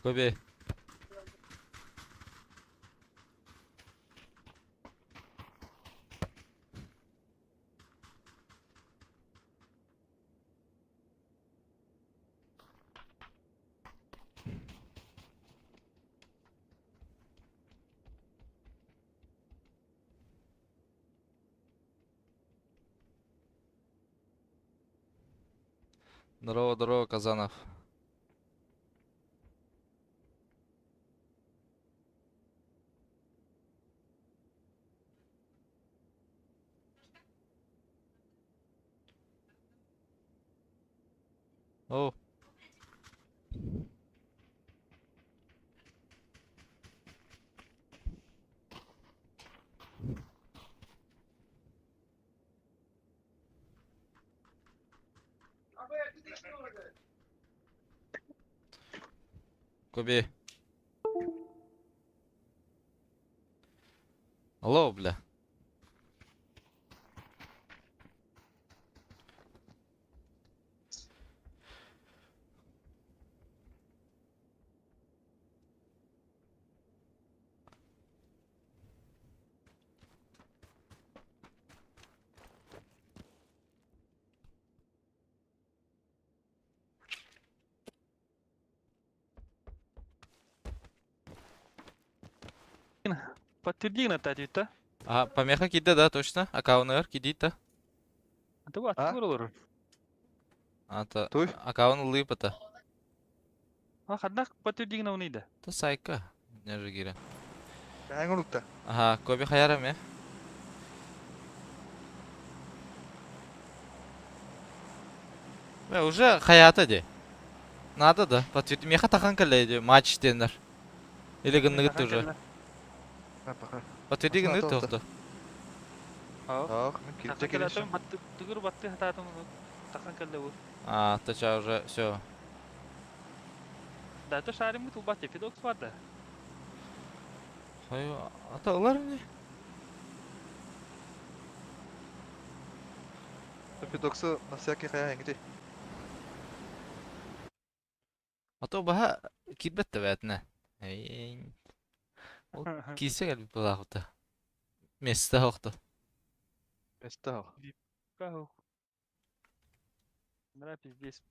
Коби. Здорово, здорово, Казанов. О. Коби. Алло, бля. Подтверди на та. А, помеха киде, да, точно. Аккаунтыгар кидит да. А то аттыгар олорор. Ата Туй? аккаунт ылыыпата. А ханна подтверди гына уныйда. Та сайка. Нежи киирэн. Бэйэҥ урукта. Аха, Коби хайар эмиэ. Бля, уже хаята ди. Надо да, подтверди. Меха тахан кэллэ ди, матч диэннэр. Или гынныгыт уже. Пока. Подтверди гынныгыт тоқты. Ах, мен кирде келешим. Тыгыр батты хатаатым тахан кэллэ бу. А, тача уже все. Да, то шариммыт улбат Федокс бар да. Хой, ата ылар не? Федоксы на всякий хая эңди. Ата баха кирбет да бәтіне. Эй, ол кийсе кэлбит буолаахыта. Месте хохто. Месте Каху. Нра пиздец.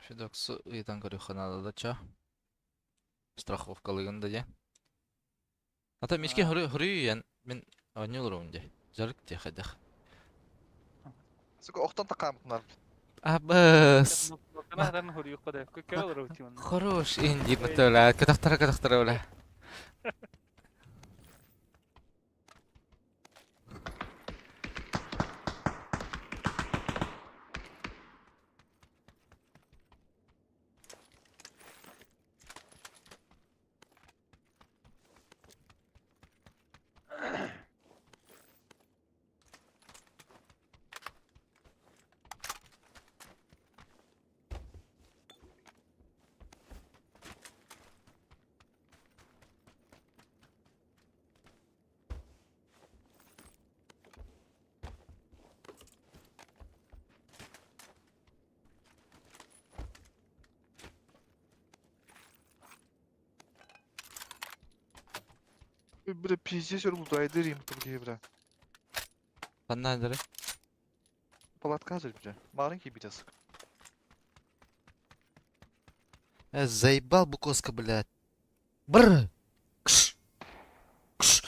Федоксу ыйтан көрүөххэ наада да ча. Страховкалыгын да дьэ. Ата мишке хөрүйэн мин оонньуу олоробун дии. Дьарык диэхэдэх. Сука, охтон такаамытынар. Абыс. Хорош инди бытыла. Кытахтара кытахтара бля. Бля, пиздец, өр булду, айдыр им турги, бля. Ханна дары. Палатка азыр, бля. Маленький битес. Э, заебал букоска, блядь. Бр. Кш. Кш.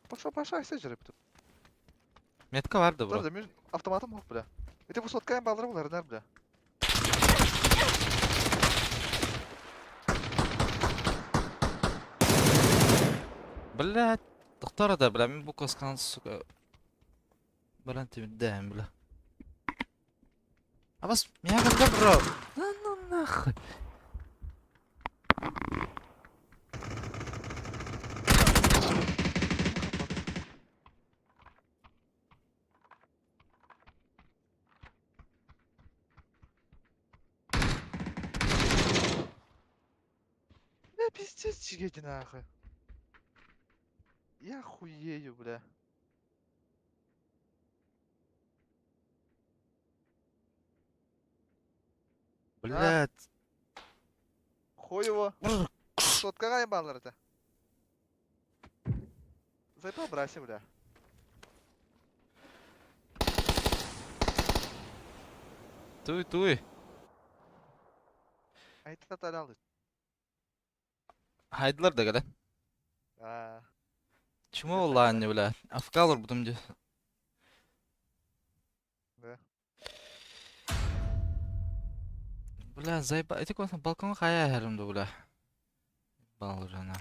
Пошел, пошел, айсы жүріп. Метка бар да, бро. Да, мен автоматым yok, бля. Это bu соткайын балдыры булар, бля. Блядь. Доктора да, бля, мин букосканы, сука. Баран тимирдээн, бля. А вас меня когда, бро? Да ну нахуй. Бля, пиздец, чигети нахуй. Я хуею, бля. Блядь. Хуй его. Соткаҕа бааллар этэ. Зайпал браси, бля. Туй, туй. Айта таралды. Хайдылар да кэлэн. Аа. Чума буоллаҕа бля. Афка олорбутум дии. Да. Бля, заеба... Ити балконга хайа эһэрим да, бля. Балжана.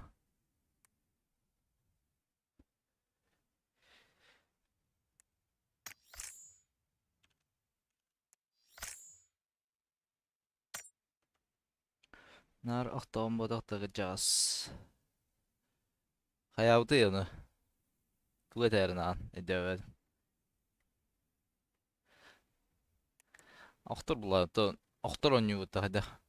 Наар охтоон бодох тыгыдьаҕас. Хайаабытый ону? Тугу этээрин аҕан өйдөөбөтүм. Охтор булаа, охтор оонньуубут да хайдах.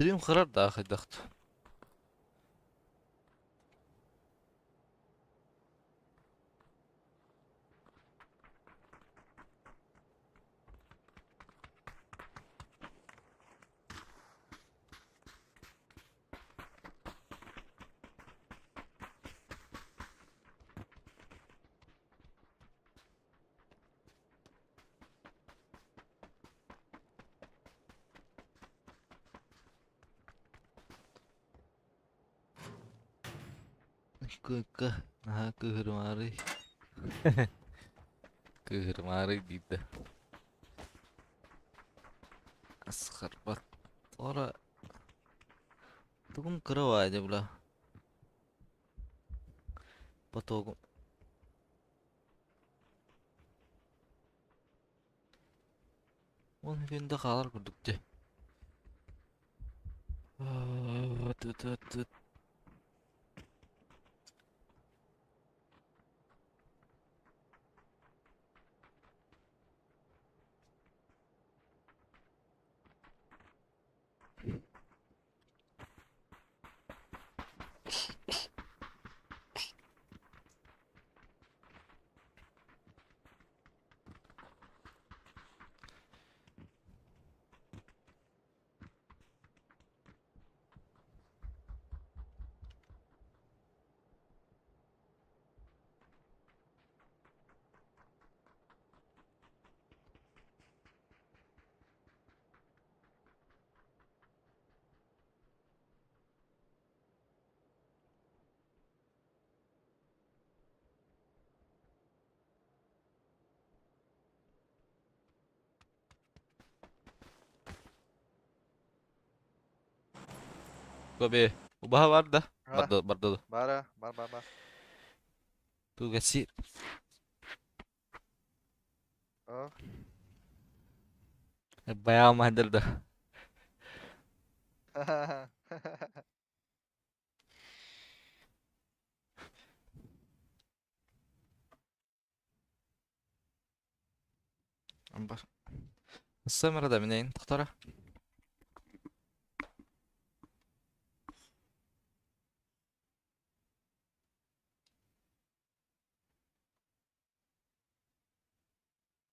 Стрим хырар да хайдахт. Кыкка наһаа кыыһырымаарый. Кыыһырымаарый диир да. Асхарбат. Ора тугум кыра баайда бля. Потогум. Он күндэ хаалар курдук дии. Тыт-тыт-тыт. Кобе, убаһа бар да? А, Барда, барда. Бара, бар, бар, бар. Туга сир. А? Bayağı mandırdı. السمرة ده منين تختارها؟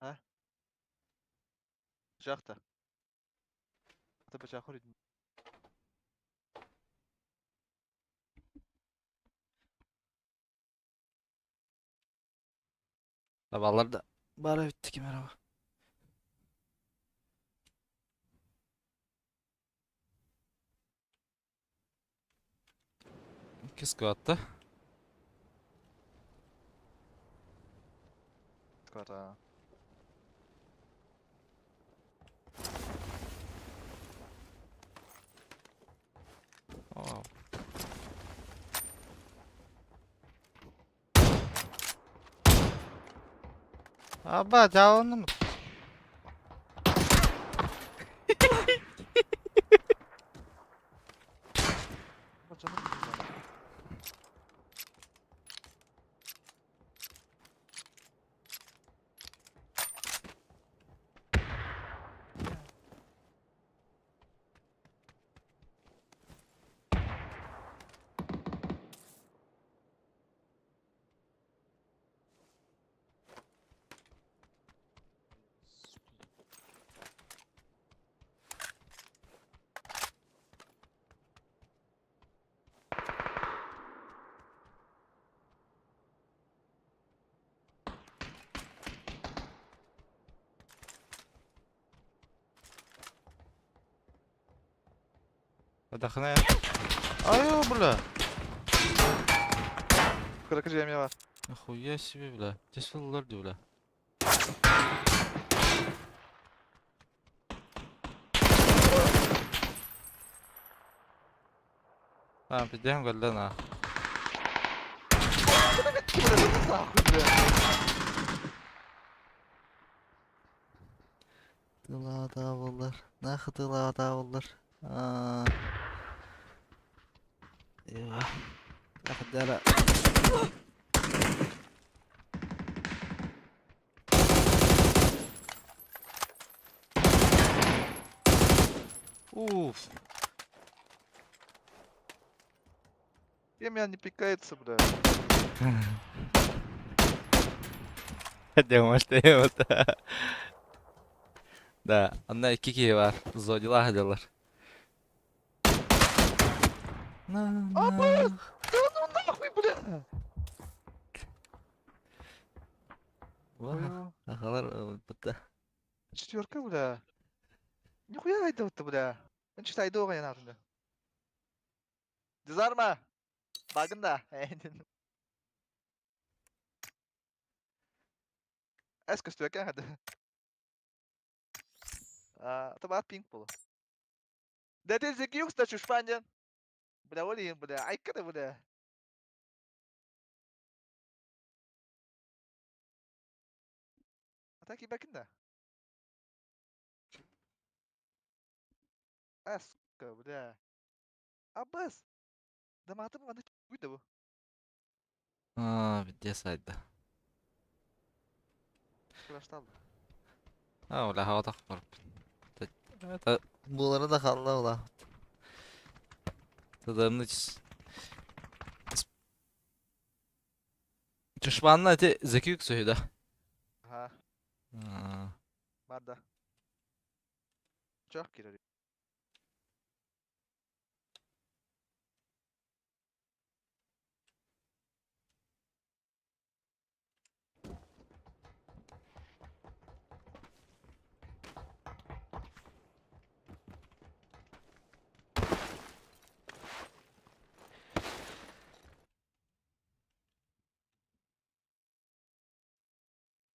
А? Жахта. Это бачахури. Vallahi da bari bitti ki merhaba. İki squat'ta. Скоро. Aa. Аба, жалыным. Дахна. Ай, бля. Кыракы жемия бар. Нихуя себе, бля. Тесвеллар ди, бля. А, пиздем голда на. Тыла Нахы тыла табылар. Аа. Eyvah. Уф. Меня не пикается, бля. Демоштейм. Да, онно икки киһи бар. Зодила сылдьаллар. А, блин! Да ну нахуй, бля! Вах, ахалар бытта. Четверка, бля. Нихуя айдауты, бля. Мен чисто айдауға янатын. Дизарма! Багында. Эс көстүөкэ хады. А, это пинг было. Да ты зекиюкс чушпанен. Бля, олин, бля, айканы, бля. Атаки бакында. А, сука, бля. Абас. Да матым аны куйды бу. Аа, бидде сайда. Кырашталды. А, бля, хаватах бар. Булары да халла ула. Тадамны Чушпанна эти зекиюк сөйдө. Аха, Аа. барда. Çok girer.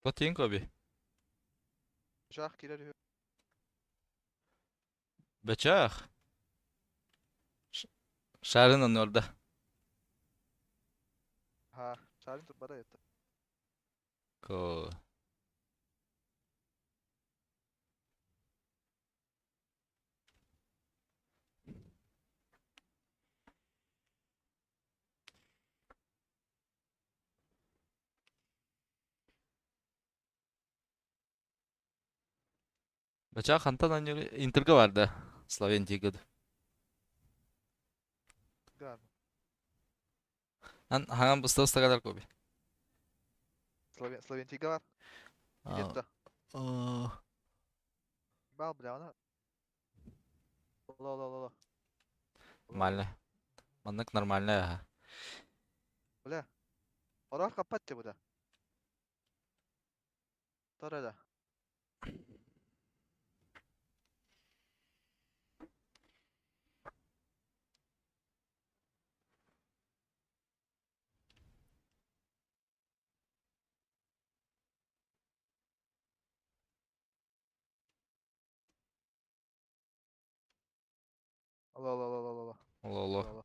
Плотинка би. Çok girer. Бачах. Шарын орда. Ха, шарын тут бара это. Ко. Бачаа хантан анньыыр Интерга бар да Словен Тигр. Гар. Ан хаҥан быста ыстагалар коби. Словен Словен Тига бар. Где-то. Бал, бля, она. Ло, ло, ло, ло. Нормально. Маннык нормально аха. Бля. Орар капатты буда. Тарада. Ло, ло, ло, ло, ло, ло. Оло-оло. Ло, ло.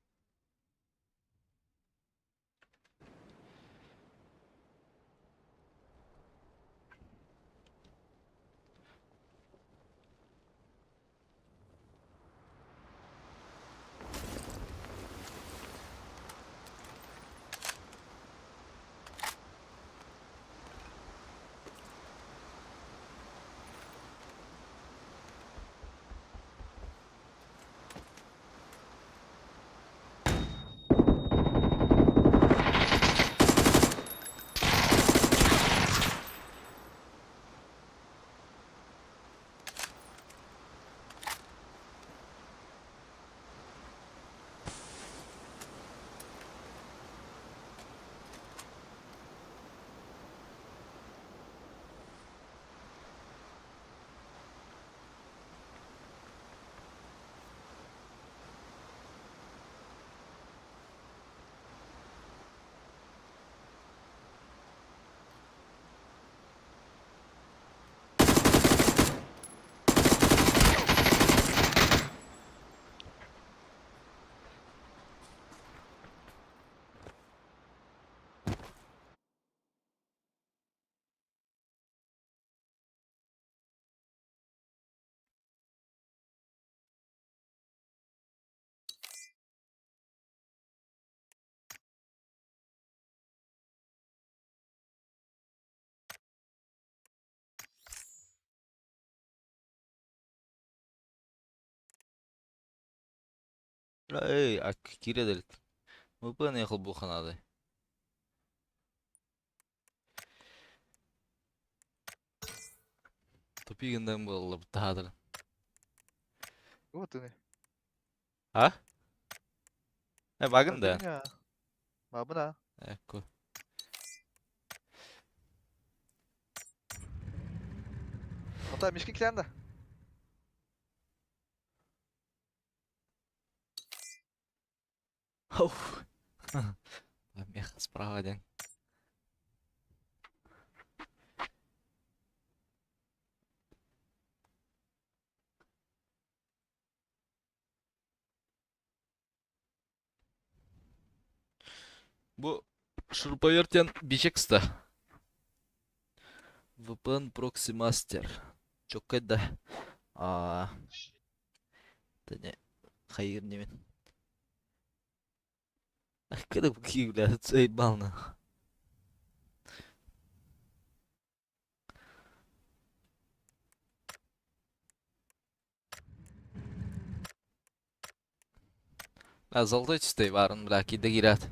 Эй, а кире VPN холбуохха. Тупигиндан буолла таһаатыр. Вот они. А? Э, багын да. Бабына. Ecco. Ата мишки килянда. Ауф. Меха справа ден. Бу шуруповертен бичекста. VPN Proxy Master. Чоккайда. А. Тәне хайыр немен. Когда какие, бля, заебал нах. Бля, золотой чистый барын, бля, киде кират.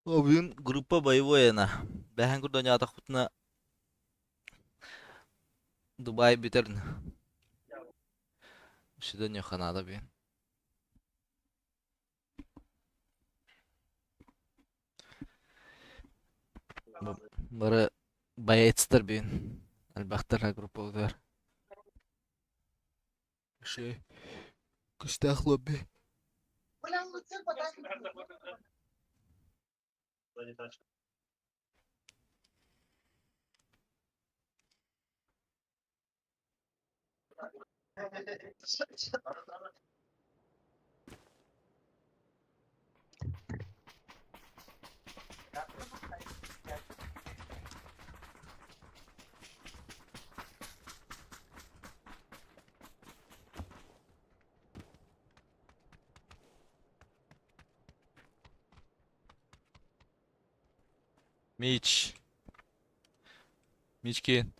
Бүгүн группа боевой на. Бэхэн курдон ятахпытына Дубай бүтерн. Шиден ханада би. Бары боецтер бин. Албахтар группа удар. Ши. Күстәх лобби. Мич. Мичкин.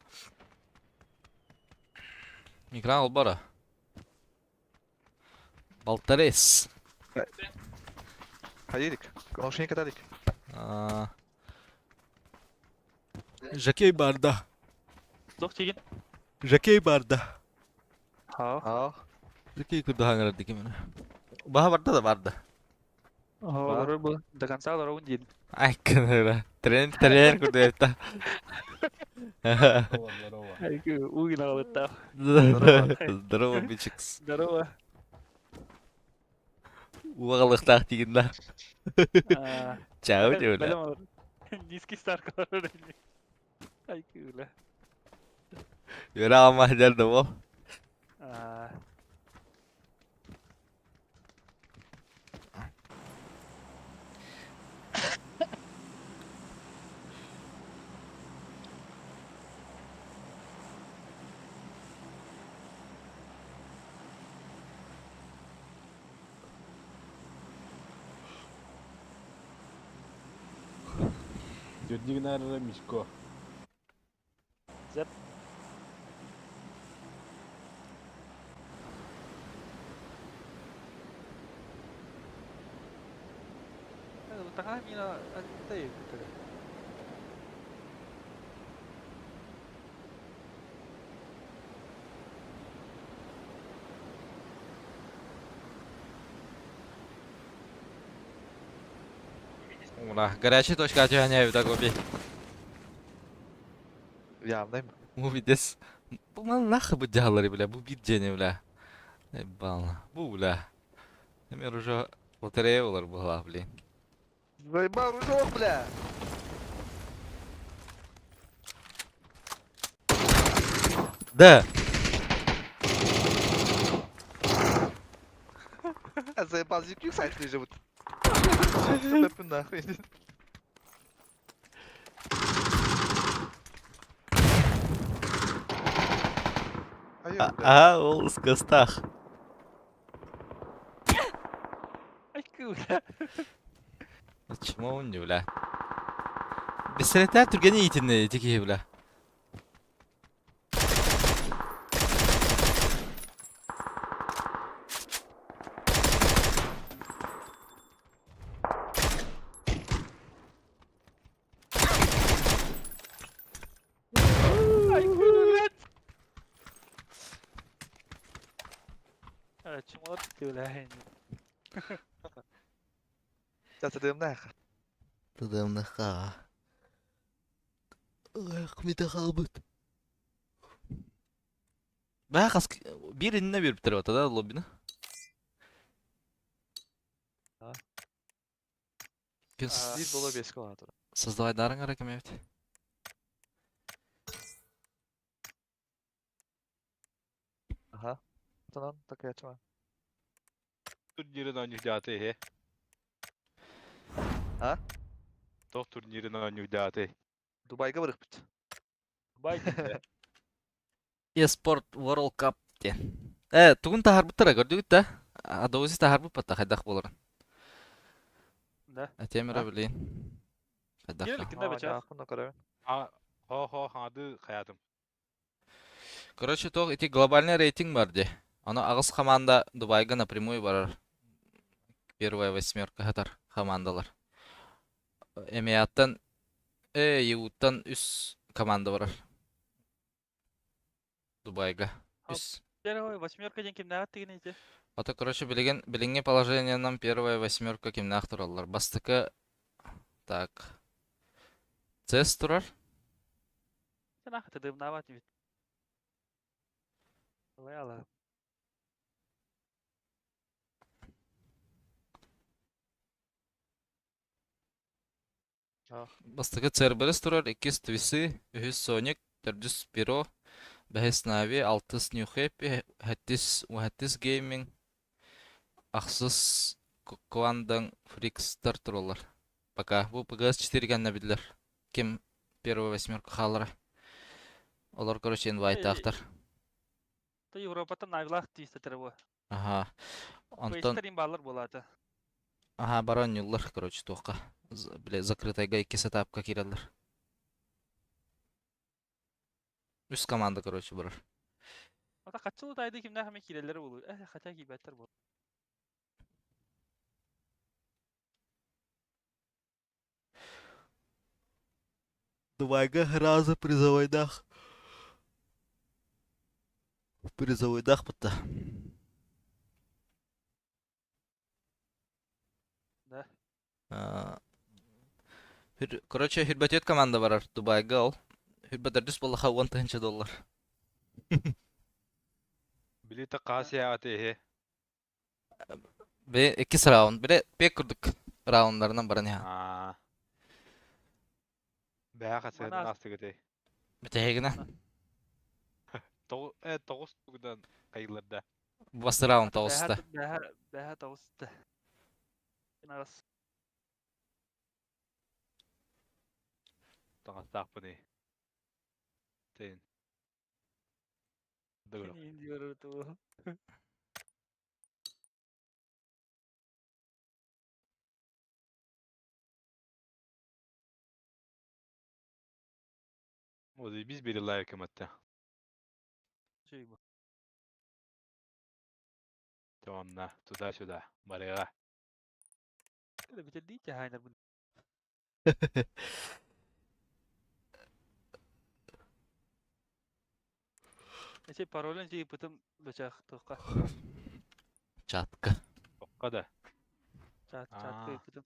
Микран олбара. Болторез. Хайырик. Наушник каталик. Жакей барда. Туох тиигин? Жакей барда. Хаа. Аа. Жакей курдук хаҥырар кимин. Баха барда да барда. Олорор бу. До конца олоробун диин. Айкыныра. Трен трен курдук Здорово, здорово. Угин аҕалыттаах. Здорово, бичикс. Здорово. Уаҕалыахтаах тигин да. Чао, диэбилэ. Низкий старк олорор ини. Айкыыла. Үөрэ аҕама дьэр да буол. Дьөрдигинаар Мишко. Зеп. Таҥаһа миинэ Ура, горячая точка отжигания так оби. Явный. Бу видес. Бу мал нахуй бу дьаһаллары, бля, бу биир дьиэни, бля. Ебало. Бу, бля. Эмиэ уже лотерея болар буоллаах, блин. Заебал ружок, бля! Да. Заебал ZQ сайт лежит. Нахуй. А, ол ысқыстақ. Айкыыла. Чмо не, бля. Бесереттер түргені итинне тики, бля. Айкыыла. Чмо диэбилэ. Татадымнах. Тыдымныха. Мите халбыт. Баа хас биир иннэ биэрбиттэр бата да лоббины. Биир боло беске олаа тура. Создавай дарың ара кем эбит. Аха. Тонон такаячма. Турнирын оонньуурдааты иһэ. А? Туох турнирын оонньуурдааты? Дубайга барыхпыт. Бай. E-sport World Cup диэн. Э, тугун таһарбыттара көрдүгүт да? Адоузи таһарбыт бата хайдах буоларын. Да. Атемера билин. Киэр Хайдах. кинде бача. А, хо-хо хаады хаятым. Короче, то ити глобальный рейтинг бар ди. Аны аҕыс команда Дубайга напрямую барар. Первая восьмерка хатар командалар. EMEA-ттан, EU-ттан үс команда барар. Дубайга. Үс. Первая восьмерка диэн кимнээҕит тигин ити? Ата, короче, билигин билиҥҥи положениенан первая восьмерка кимнээх тураллар. Бастакы так. ЦЕС турар. Сен тыдымнаабат бит. Ала. Бастакы Церберис турар, иккис Твисы, үһүс Соник, төрдүс Пиро, бэһис Нави, алтыс New Happy, хэттис Ухэттис Gaming, ахсыс Квандан Фрикстар тураллар. Пока бу ПГС 4 гэннэ биллэр. Ким первая восьмерка хаалара. Олор, короче, инвайтаахтар. Ты Европаттан Навилаах тиистэтэр бу. Аха. Онтон Фейстер имбалар буолаата. Аһаа, бары оонньууллар, короче, туохха. Бile закрытайга иккис этапка киирэллэр. Үс команда, короче, барар. Ата хаччы тайды кимнээх эмэ киирэллэрэ буолуо. Э, хотя киирбэттэр буолуо. Дубайга раза призовойдаах. Призовойдаах бытта. Да. Короче, Хүрбэтиэт команда барар Дубайга ол. Хүрбэтэрдис буоллаха 10 000 доллар. Билита қаас яаты иһи. Бе иккис раунд. Биле пек курдук раундарынан баран иһа. Аа. Бэһэ хасыһынан Манаас. астыгыты. Бүтэһигинэ. Тоҕус тугунан хайыларда. Бас раунд Бэһэ тоҕуста. бэһэ бэһэ тоҕуста. Нарас. Таҥастаахпыный. Тин. Дыгырым. Индиyor ту. Ози biz biri лайк hatta. Şey bu. Tamamla. Туда-сюда. Барыга. Это битэрдии хайнар бу. Эче паролын жей пытым бычах тоққа. Чатка. Тоққа да. Чат чатка пытым.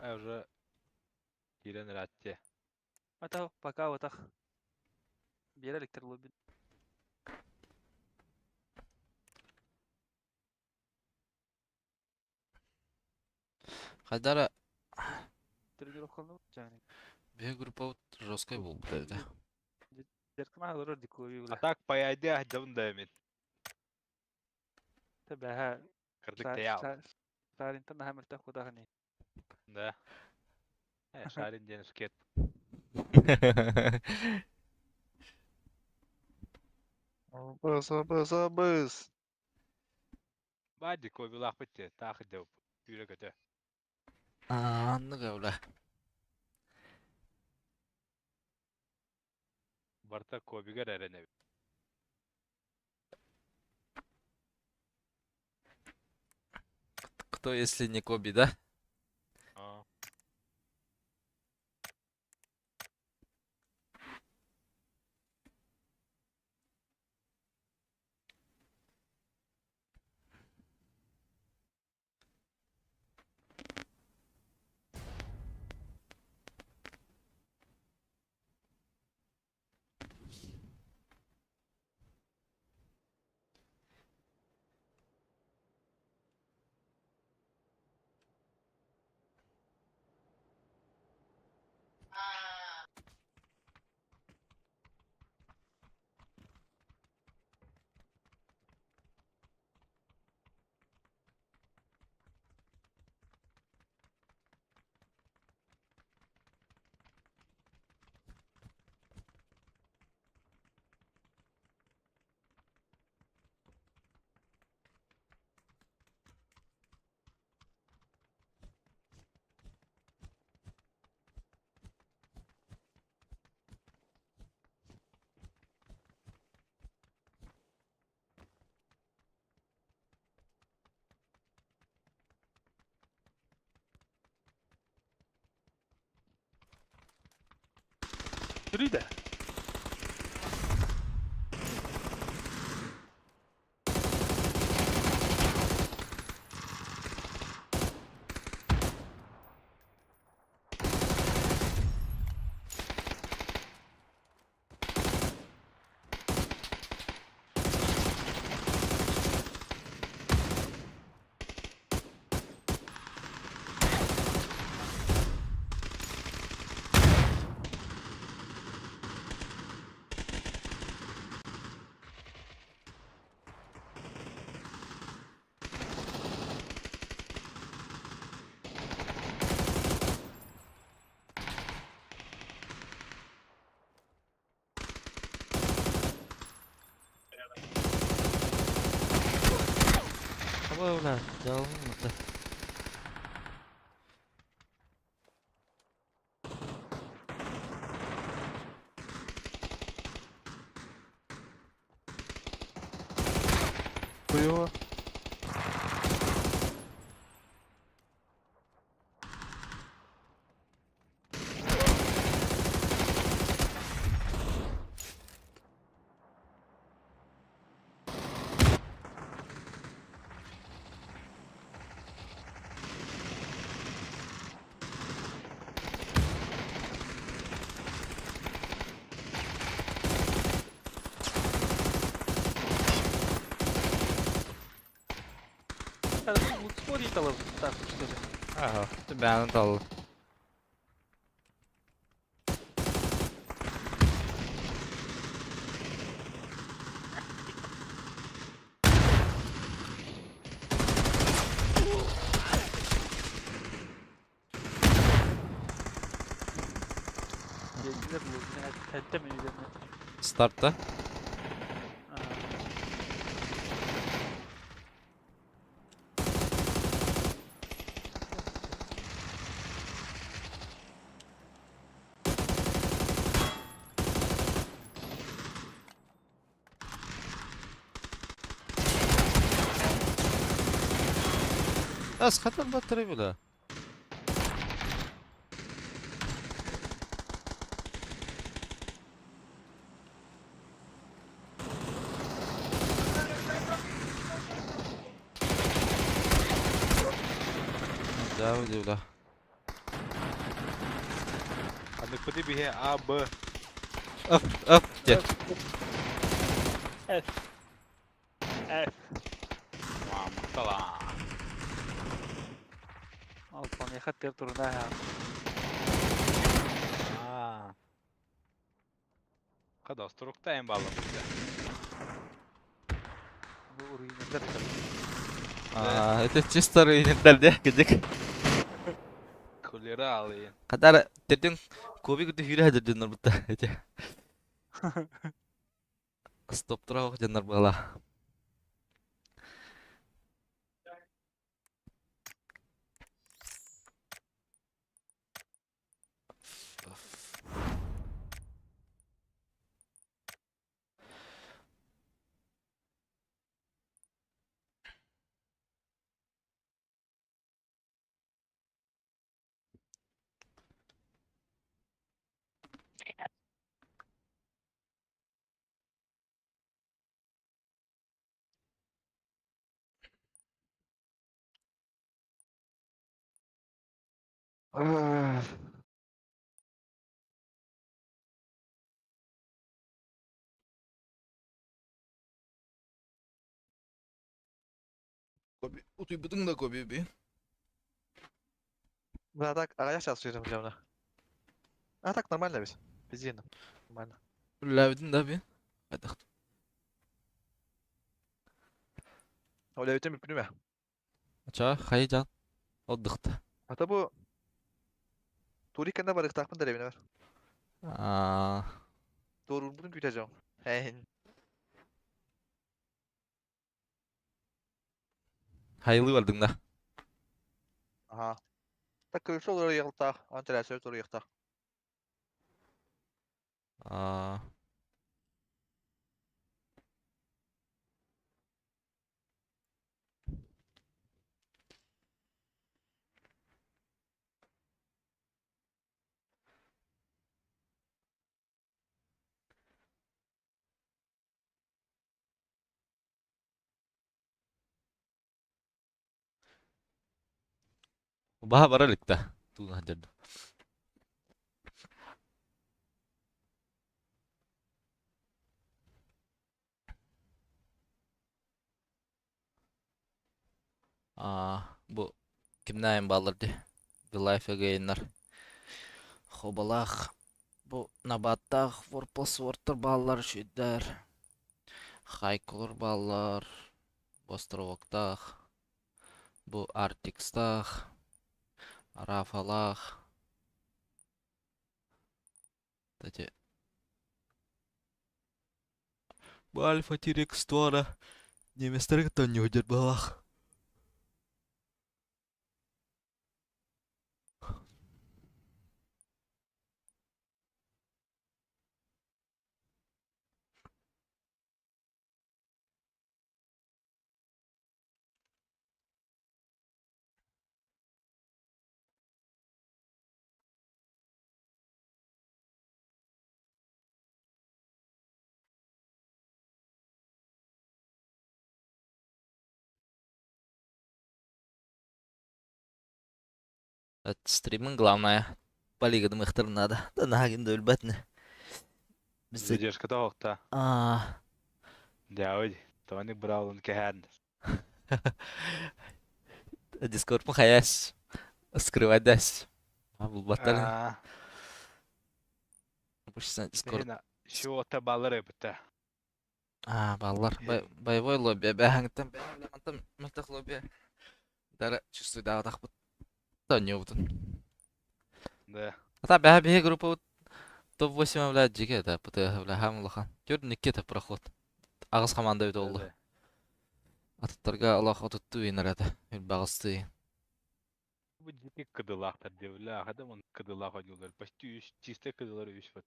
А уже киирэн ыраатте. Ата пока вот так. Биэрэ электр лобин. Хайдара Тренировканы жаңы. бе группа жесткая был, да. Деркма олорор дикуби А була. так по идее дым да мен. Те бэһэ. Кырдык таял. Шаринтан хамырта кудахны. Да. Э, шарин ден скет. Быс, быс, быс. Бади кобилах битте. Тахы деп. Үйрө көтө. Анны гавла. Барта кобигер эрене. Кто, если не Коби, да? А. Түрүйдэ. Аба, бля, жалын. Его. Лутспор талап так что ли. Ага. Бәні тал. Geldiler bu. Tente mi üzerine? Startta. Аз хатан батыры била. Да, била. Анык биһе А, Б. Öp, öp de. F. F. Мамтала. Алтан яхат деп турна я. Аа. Када строкта эм баллы бу. Бу руиндар. А, это чисто руиндар де, кедик. Кулера алый. Кадар дедин коби күтү хүрэ дедин нурбутта. Эте. Стоп тура жаннар бала. Коби, утуйбутуң да коби би. А так, а я сейчас съездим явно. А так нормально ведь. Бензин. Нормально. Үлләбитин да би. Кайдак. Оля, өтем бүпнүмө. Ача, хайжан. Отдыхта. Ата бу Туриканда бар ыктакпын деребине бар. Аа, Doğru күтәжөм. Хәйин. Хайлы бардың да. Аха. Так көрсө олар йыгылтак, антирәсө тур йыгылтак. Аа. Баха бара ликта. Туна хаджад. Аа, бу кимнәйин баллар ди. The Life Again'нар. Хобалах. Бу набаттах, ворпос вортор баллар шүйдер. Хайколор баллар. Островоктах. Бу Артикстах. Рафалах. Кстати. Бу Альфа Тирекс туара. Неместерге тонни өдер балах. Стримин главное полигонымыхтар надо. Да нагин да өлбөтүнэ. Задержката оһохта. Аа. Дьаабый, тоҕо быраабылын кэһээн. Дискордпун хайас. Скрывайдас. Булбаттар. Аа. Обычно Дискорд. Шота баллар эбитэ. Аа, баллар. Боевой лобби. Бэһэҥтэн бэһэҥтэн мөлтөх лобби. Дара чувствую даҕатахпыт. Тонньуубутун. Да. Ата бэһэ биһи группабыт топ-8 бля дьигэ да ПТХ бля хаам улахан. Түөрт икки это проход. Аҕыс команда бит олду. Атыттарга олох отуттуу инер этэ. Үрбаҕыстыы. Бу дьики кыдылаахтар диэбилэ, хада мон кыдылаах ойуулар. Почти үс, чисто кыдылар үс бат.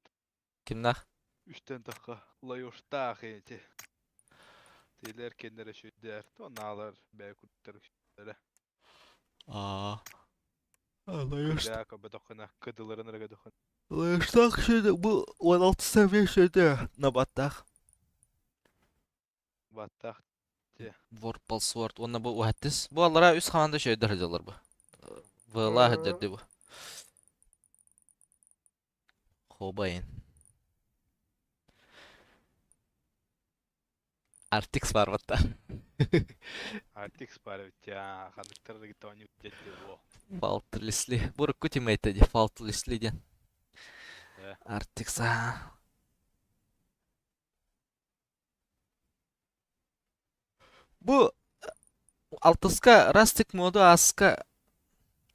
Кимнах? Үстэн тахха лайоштаах эти. Тилер кеннere шүддэр, тоналар бээ куттар үстэрэ. Аа. Лайоштаах көбөтөххүнэ кыдыларын эрэ Лайоштаах шөдө бу 16 сәвия шөдө набаттаах. Баттаах. Vorpal Sword уонна бу уһаттыс. Бу аллара үс команда шөйдөр сылдьаллар бу. ВЛА сылдьар дии бу. Хобайын. Artix бар батта. Artix бар эбит я ханныктар да кытта оонньуу дьэтти буо. Фалтлисли. Бу урукку тиммейт ди Фалтлисли диэн. Artix аа. Бу алтыска Растик моду аска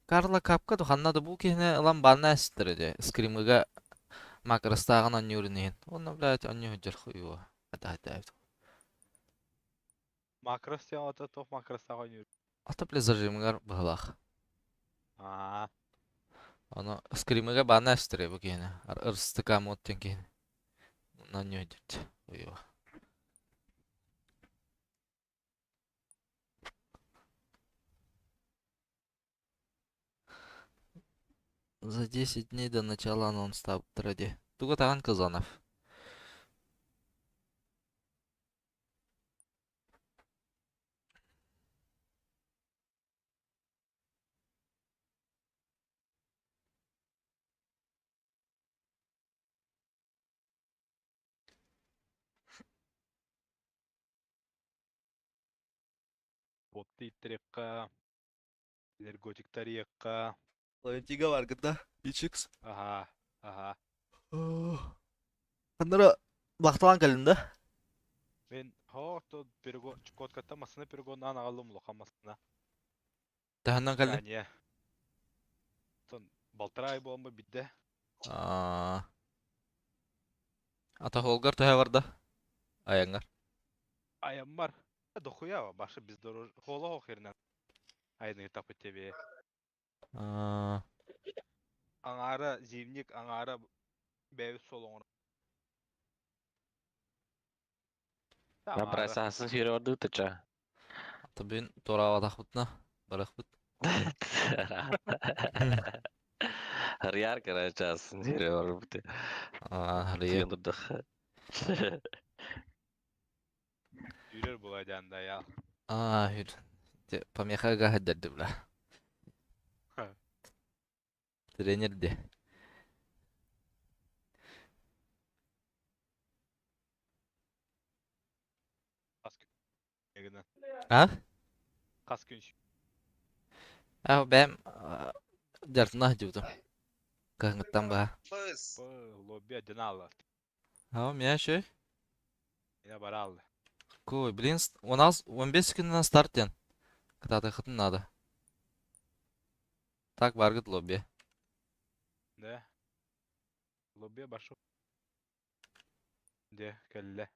Карла Капка ханна да бу киһини ылан банна эстер ди. Скримыга макростааҕын онньуурун иһин. Онно блядь онньуу сылдьар хуйуо. Ата Макрос диэн ото туох макростаах оонньуур? Ата бля зажимыгар быһылаах. Аа. Ону скримыга банна эстер бу киһини. Ырстыка мод диэн киһини. Онно онньуу сылдьар хуйуо. За 10 дней до начала анонстаабыттара дии. Тугу таҕан Казанов? Ботты иттерекка, энерготиктарыйыкка. Валентига баргыта. Ичикс. Аха, аха. Ханнара бахталан кэлин да? Мен хоото перегон Чукоткаттан массына перегоннаан аҕаллым улахан массына. Таһынан кэллин? Дания. Тон балтараа ай буолан бидде. Аа. Ата холгар төһө барда? Айаңар. Айаммар. Дохуя башы biz дорож хола хохернен. Айны тапы тебе. Аа. Аңара зимник, аңара бэйбит солоҥор. Набрать саасын сүүрэ ордуутача. Ата бүгүн туораабатахпытына барыахпыт. Харыйар короче аасын сүүрэ орбут. Аа, харыйа. Тыын турдах. Сүүрэр була дьаанда я. Аа, хүр. Помеха гаһаддарды бла. Тренер де. Хас күн. А? Хас күн. Аа, бэм дьартына дьубутум. Кыһыҥҥыттан баа. Быз. Лобби одинала. Аа, меня еще? Меня баралды. Кой, блин, 16, 15 күнүнэн старт диэн. Кытаатыаххытын наада. Так баргыт лобби. Да. Лобби башу. Де, кэллэ.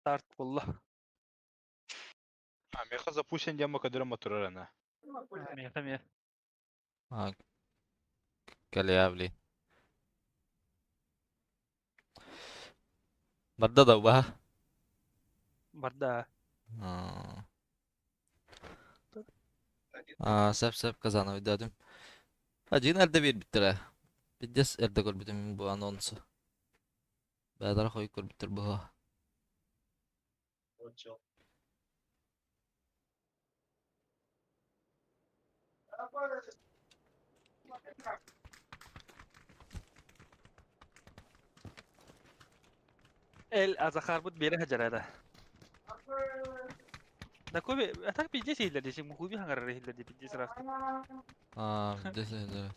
Старт буолла. А, меха запущен дема кадыра моторар ана. Меха ме. А, кэлиэ блин. Барда да убаһа. Барда. Аа, Аа, сөп сөп Казановый дедим. Один эрдэ биэрбиттэрэ. Пиздец эрдэ көрбүтүм бу анонсу. Бэйэлэрэ хойут көрбүттэр быһа. Эл Азахарбыт биэрэ сылдьар да. Да Коби, а так пиздец иһиллэр дии, мухуби хаҥарар иһиллэр дии пиздец ыраахтык. Аа, пиздец иһиллэр.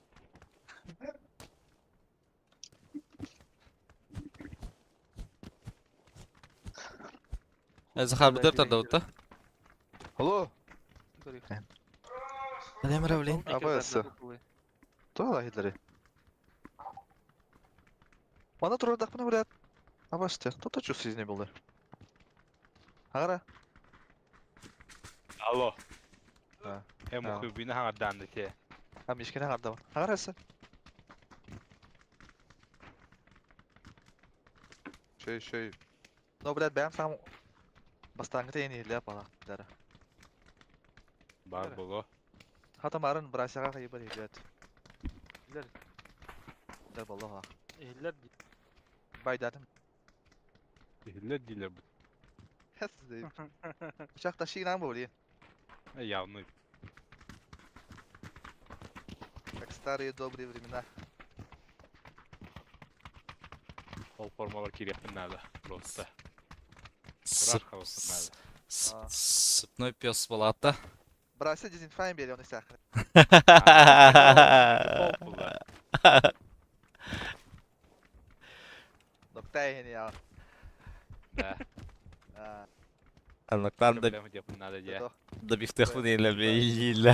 Захарбытыр тардабытта. Алло, Алемра, блин. Абасы. Туох иһиллэрий? Мана турардахпына блядь. Абасты, то чувство не было. Агара. Алло. А. Э, мухубины хаҥардаан те. А мишкene хардабын. Агарасы. Шей, шей. Но, блядь, бэйэм сам бастааҥҥы тэйэн иһиллээ пала. Дара. Бар боло. Хата марын брасяга хайыбар иһиллээт. Иһиллэр. Дэр боллоха. Иһиллэр дии. Байдатым. Иһиллэр диилэр бу. Хэс дейм. Бычак ташыйынан бу, блин. Э, явный. Как старые добрые времена. Ол формалар кириэхпин надо. Просто. Сып, Турар халыспын надо. А. сыпной пес балаата. Брася дезинфайн бери, он сахар. Ол була. Доктай я. Да. А, Анлактан да Проблема диэхпин надо дии. да. да бифтехпун иилэ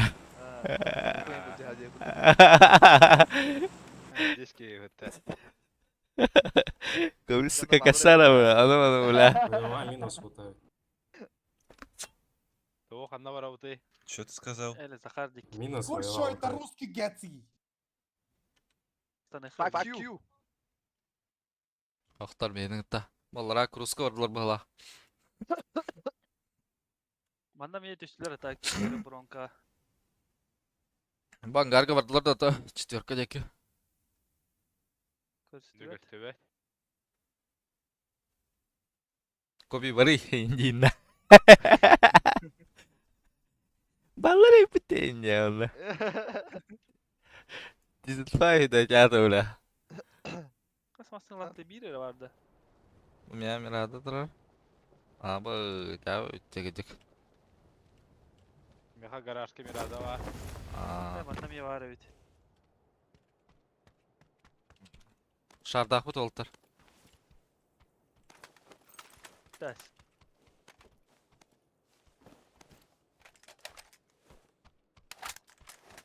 Диски это. Көбүл сука кассара бля, аны аны бля. Голова минус хватает. Того ханна барабыты. Что ты сказал? Эл Захар дик. Минус Больше воевал. это русский Гетси. Fuck you. Охтар менин та. Баллара круска бардылар бала. Манна мені түстүлэр так бронка. Бангарга бардылар да то четверка деки. Көрсүтүбэт. Нүгөстүбэт. Коби бары индина. Баллары битен я. Дизельфай да чата бля. Хас массыҥ биир эрэ барды. У меня Мирада турар. Аба, тя тегедик. Меха гаражка мирада бар. А, Манна мие баар эбит. шардах бут олтар. Тас.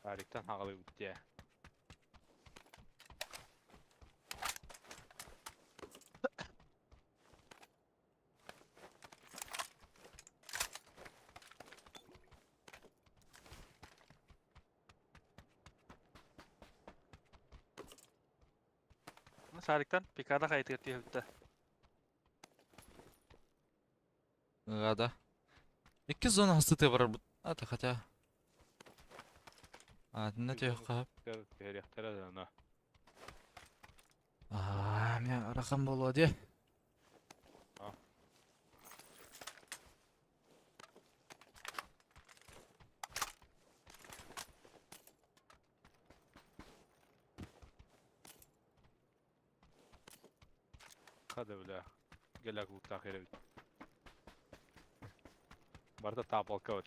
Ариктан хаҕалы бутте. Сарыктан пикада кайтыр түһүптэ. Гада. Икки зона хасты бар бут. А, хотя. А, не тех кап. Терехтер ана. А, мен ракам болуа де. А. Хада бля. Геляк луктах эребит. Барда тапалка вот.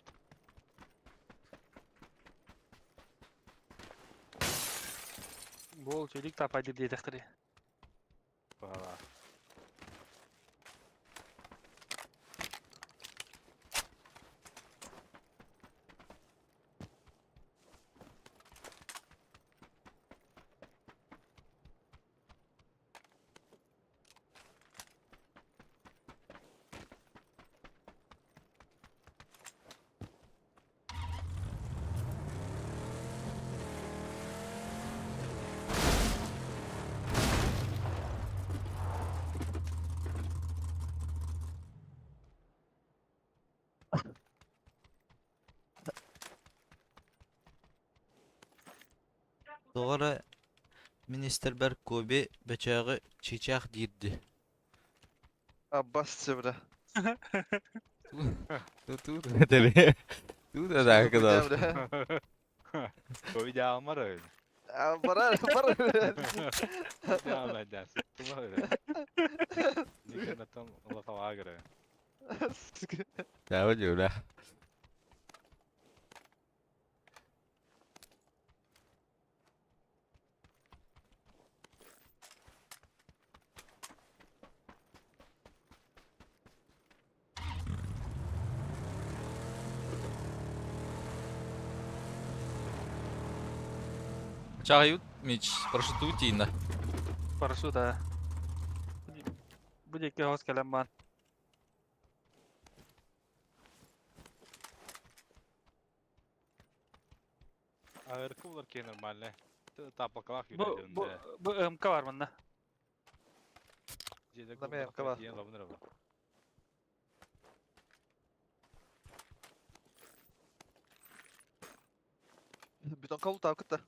Бол чөлік тапайды диэтэхтери. Бала. Тоҕо эрэ мин истэрбэр Коби бөчөөҕү чыычаах диир дии. Аббас бля. Туу да Туу да Что за хуйня, бля? Коби дьаалмар öyle. А, Барар, бар, бля. Дьаалмар дьаа, сыттыма öyle. Никэнэтэн улахалаа көрө. Сука. Чао, Юля. Чаю, Мич, прошу тутина. Парашют, да. Бу диэки хос кэлэн баан. Ağırkı булар киһи нормально. Тапалкалаах Бу юрэ бу дьон бу МК бар манна. дьиэдэ Намыам каба. тиийэн лабын эрэ Бетон кол тавкыта.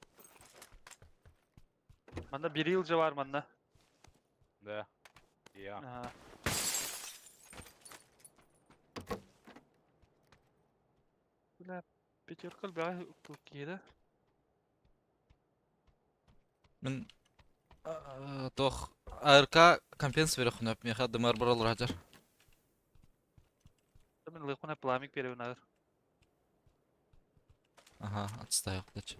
Манна Берил же бар манна. Да. Я. Ага. Бля, пятерка бля киирэ. Мин тох АРК компенс берехунап меха дымар барал раджар. Мен лыхуна пламик беребин Ага, отстаю, дача.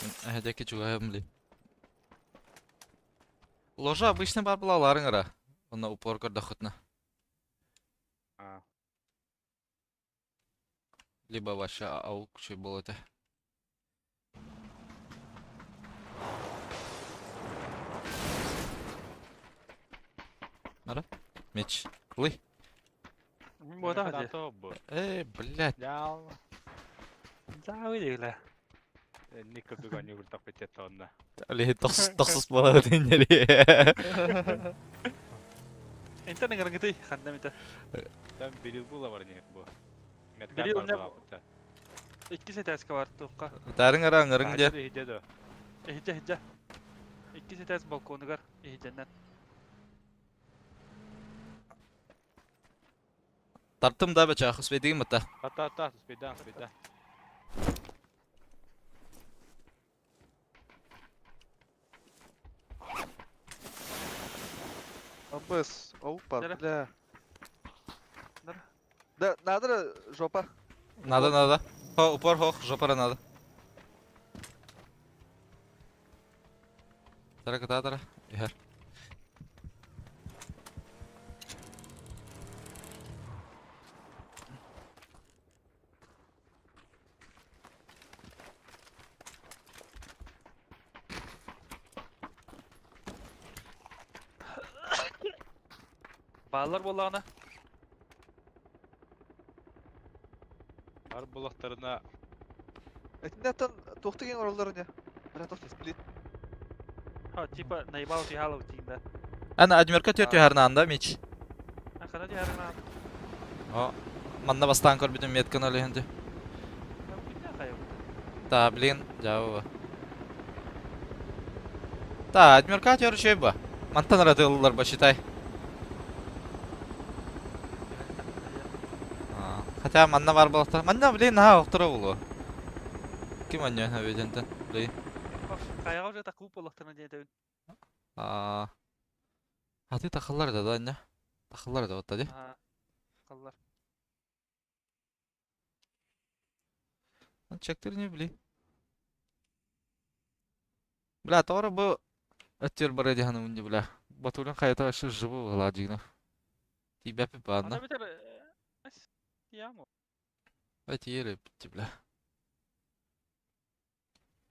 Әһәдәки чугаем ли. Ложа обычно бар була аларың ара. Онна упор көрдөхүтнө. А. Либо вообще аук чуй был это. Ара? Меч. Лый. Мин буотах дии. бу. Эй, блядь. Дьаал. Дьаабы диэглэ. Никка дуган югуртак битет онна. Али тохсус тохсус була диннери. Энтэн ыҥырыҥытый ханна эмитэ. Там бирил була бар не бу. Бирил Меткар не бар була. Икки сэтээскэ бар туохха. Тарың ара ыңырың де. Хиде до. Иһидьэ иһидьэ. Икки сэтээс балконугар иһидьэннэн. Тартым да бача хус бедигим мата. Ата ата спида спида. Аббас, опа, Дара. бля. Дара. Да, надо жопа. Надо, надо. Хо, упор хох, жопара надо. Тара ката тара. Ихер. Баалар буоллаҕына. Бар булактарына Этиннәттен тохты ген оралары не? Бля, тохты сплит. Ха, типа наебал тиһалов тиин да. Ана адмирка тётю харнаанда мич. А хана тиһарына. О, манна бастаан көрбүтүм метканы олехенде. Күннэ хайа. Та, блин, жабы. Та, адмирка тёрү чөй ба. Мантан ара ба, считай. А, хотя манна бар болоқтар. Манна, блин, наха охтора болу. Ким аннё хабедентен, блин. Хайаҕа уже такуу буоллахтарына диэтэбин. А, Аты тахаллар да да анна. Тахаллар да отта ди. Аа. Халлар. Чектир не бли. Бля, тора бу өттөр бар эди ханым инде бля. Батулын хайта вообще живу была дигна. Тебя пипанна. Ана битер яму. Эти еле битти, бля.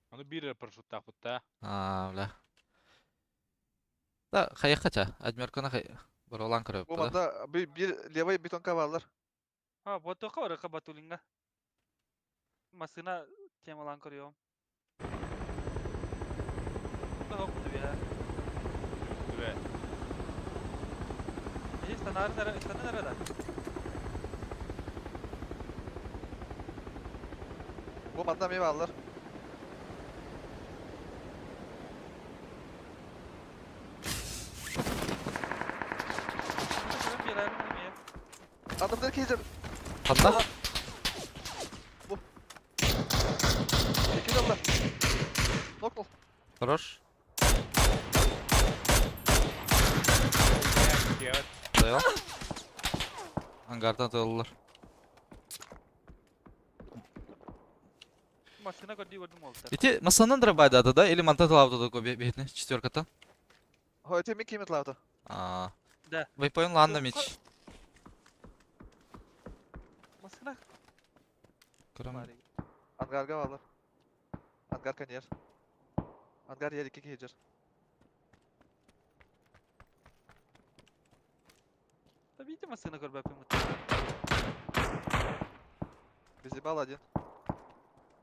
Аны бир парашюттаах бутта. А, бля. Да, хайа хача. Адмерканы хай. Баролан көрөп Бу да. манда бир, бир левый бетонка барлар. А, вот тоққа бар Батулинга. Масына темалан көрüyorum. Тоқ бу Түбэ. Эһи станары нара, станы нара да. Бу манна эмиэ бааллар. Көрөн биэрээбин эмиэ. Анныбытыгар киһи Ханна? Бу. Икки дылла. Нокнул. Хорош. Киэт. Дайал. Ангардан тылылар. Машина көрдүү көрдүм уолтар. Ити масанан дробайдады да или манта тылабыды да бетне четверкатан? Хо, эти ми кимит лавта. А. Да. Вейпоин ланна меч. Машина Көрөм. Ангарга бааллар. Ангар коньер. Ангар yer iki киһи Да видите машина көрбөппүн. Безебал один.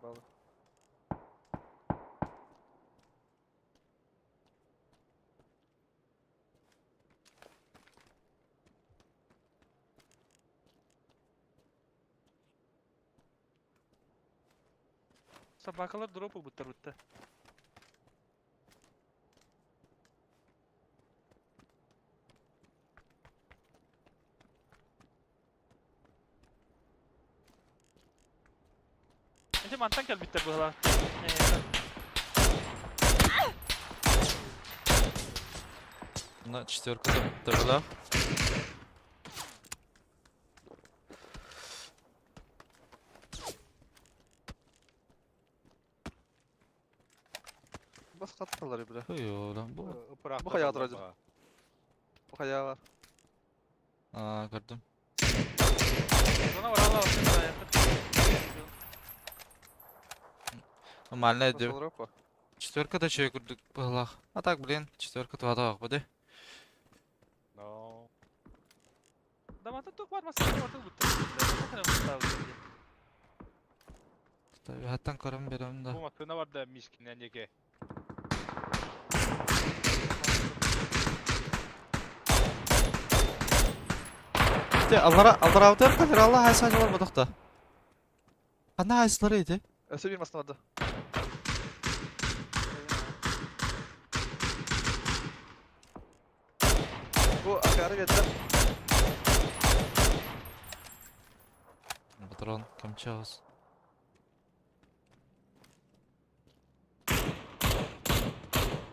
Баллы. Собакалар дроп ылбыттар бутта. Эти мантан кэлбиттэр быһыла. На четверка табыла. Бас катталар бля. Ой, lan bu. Бу хайаҕа турар. Бу хайаҕа бар. Aa, көрдүм. Зона баралла Нормально Бас дип. олорор. Четверка да чөй көрдүк быһылаах. А так, блин, четверка туһата бу Но. Да мантан туох бар машина бар бутта. Хаттан көрөм берем да. Бу машина бар да мишкинен еке. Те аллара аллара аутер кадыр Алла хайса жалар бодохта. Ханна хайсылары ити? Өсө бир машина барды. Бу ангары берди. Патрон, камчаус.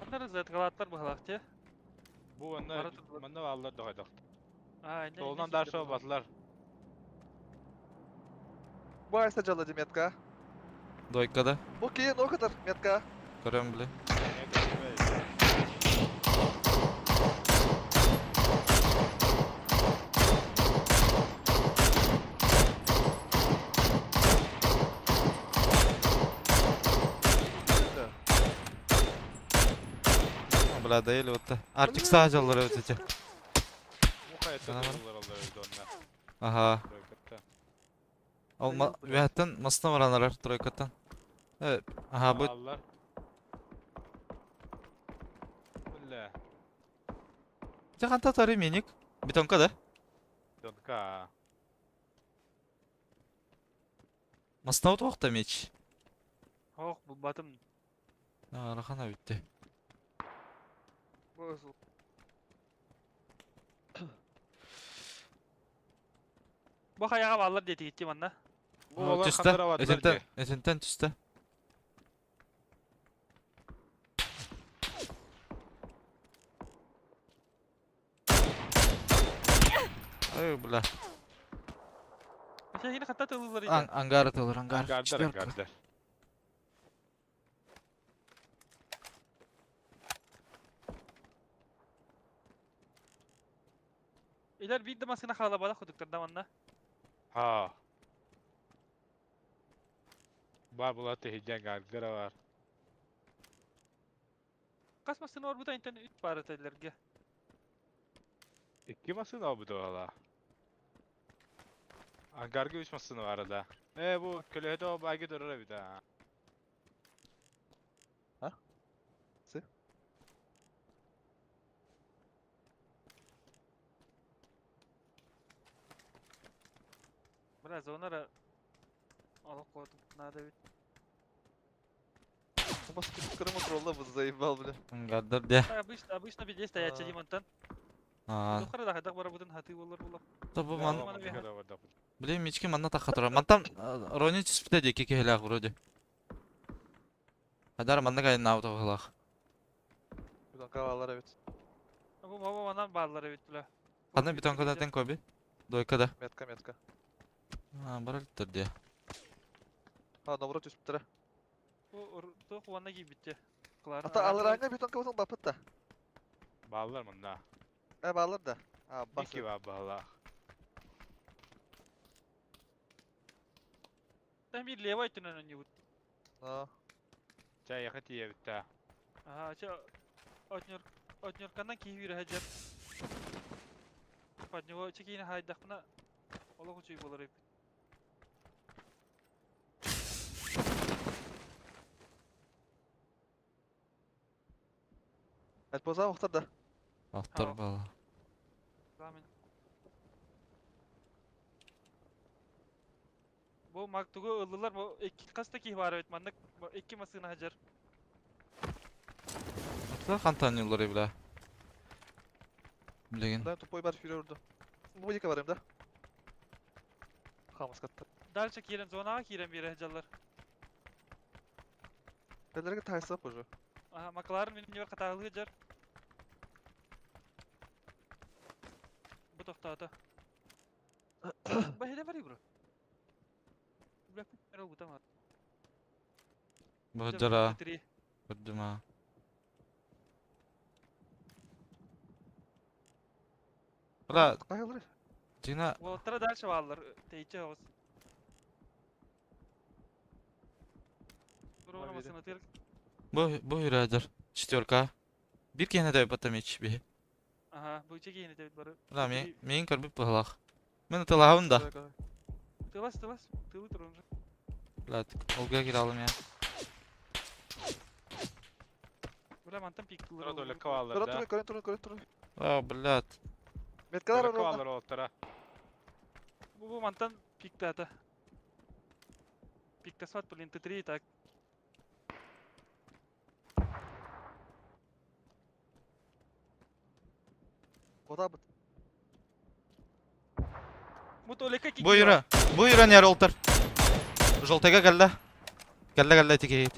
Андар зәтгалаттар быһылаах те. Бу онна Бара турдулар. манна аллар дохайдах. Аа, инде. Толунан даршы батылар. Бу айса жалла метка. Дойка да. Бу кийин о катар метка. Көрөм биле. Бля, да или вот. Артик саа жаллар өтөтө. Бу хайта Ана бар. доллар аллар өйдө онна. Аха. Тройкатта. Ол вяттан масна баранарар тройкаттан. Э, аха, бу Аллар. Бля. Те ханта тары миник. Бетонка да? Донка. Масна утуақта меч. Ох, бу батым. Арахана битти. Бу өсө. Бу хаяга баллар дети гитти манна. Бу олар Түстэ. хандара батылар Этинтен, же. этинтен түстэ. Ой, бля. Сен хатта тылылар Ан иде. ангар атылыр, ангар. Ангардар Четверка. ангардар. Илер бир машина хала бала худуктар да манна. Ha. Бар була tehidden gargara var. Кас машина бар бута интен үт бар этелерге. İki masına bu da valla. Angarga üç masını var arada. E bu kölehde o baygı durur bir daha. Ha? Si? Бля, зонара алып койдум. Надо бит. Бас кырым тролла бу заебал, бля. Ангардар де. Обычно, обычно беде стоять А. Димантан. Аа. Тухара да хайдах барабытын хатыы болар була. Тобу ман. Маны Блин, мички манна тахха турар. Мантан Рони түспүтэ диэки киһилээх вроде. Адар манна кайнаабыт оҕолоох. Бетонка бааллар эбит. Бу бу манан бааллар эбит бля. Ханна бетонка да коби? Дойка да. Метка, метка. А, барар дии. А, добро түспүттэрэ. Бу туох уонна киирбитте. Ата аларанга бетонка болсаң бапыт да. Бааллар манна. Э, бааллар да. А, бас. Ики баа баалаах. Там bir левой түнөн өнүбүт. А, Чай яха тиийэбит Ага, ча отнер отнерканан киһи үрэһэ дьэр. Под него чекини хайдахпына олох үчүй болар эбит. Элпоза охтар да. Автор Ау. бала. Рамен. Бу мактугу ыллылар бу икки хаста киһи бар эбит маннык икки масына хажар. Атла хантан юллары бля. Билеген. Да, тупой бар фюрер урду. Бу екі барым да. Хамас катта. Дальше киирен зонага киирен бире хажаллар. Бәлерге тайсап уже. Ага, макларын минем небер катагылы жар. Бу токтоото. Бахиде бар бро. Бля, пер бутама. Бу жара. Көрдүм. Бля, Кайгылыр. Дина Уолаттара дальше баалар, тейче оғыз. Мына Бу масына тыр. бу бу юрәдер. Четверка. Бир киһини да батамич би. Ага, бу чеки не бары. Бля, мен мен көрбүп быһылах. Мен тылаһын да. Тылас, тылас, тылы турун. Бля, олга кире алым я. Бля, мантан пик тылыр. Тура только бааллар Көрөн да. турун, көрөн турун, көрөн турун. А, блядь. Меткалар Только ровно. бааллар олтара. Бу бу мантан пикте ата. Пикте сват, блин, Т3 так. Кода бит. Бу толека ки. Бу юра. Бу юра не олтар. Жолтайга кэллэ. Кэллэ кэллэ тикейт.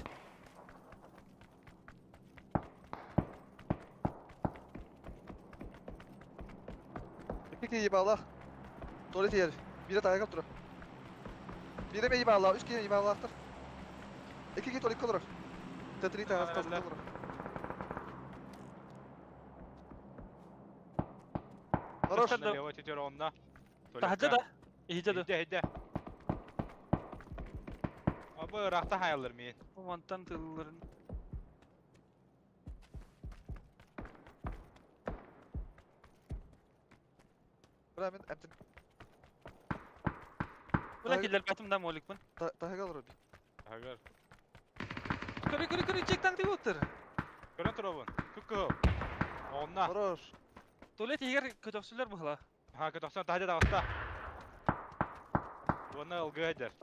Ики ебала. Tuvalet yer. Bire tayga тура. Бире ме ебала, үч кие ебалахтар. Эки ки толик колор. Т3 тайга Ла. тура. Хорош. Да. Лево тетер онна. Тахажа да. Ихижа да. Иде иде. Абы рахта хаялар мен. Бу мантан тылларын. Бля мен әмтен Бля киллер батым да моликпин. тайга олор. Агар. Көрі көрі көрі чектан дип отыр. Көрөн туробун. Күккө. Онна. Хорош. Туалет егер көтөксүлөр бухла. Ха көтөксөн тахажа дагыста. Уонна ылгыдер.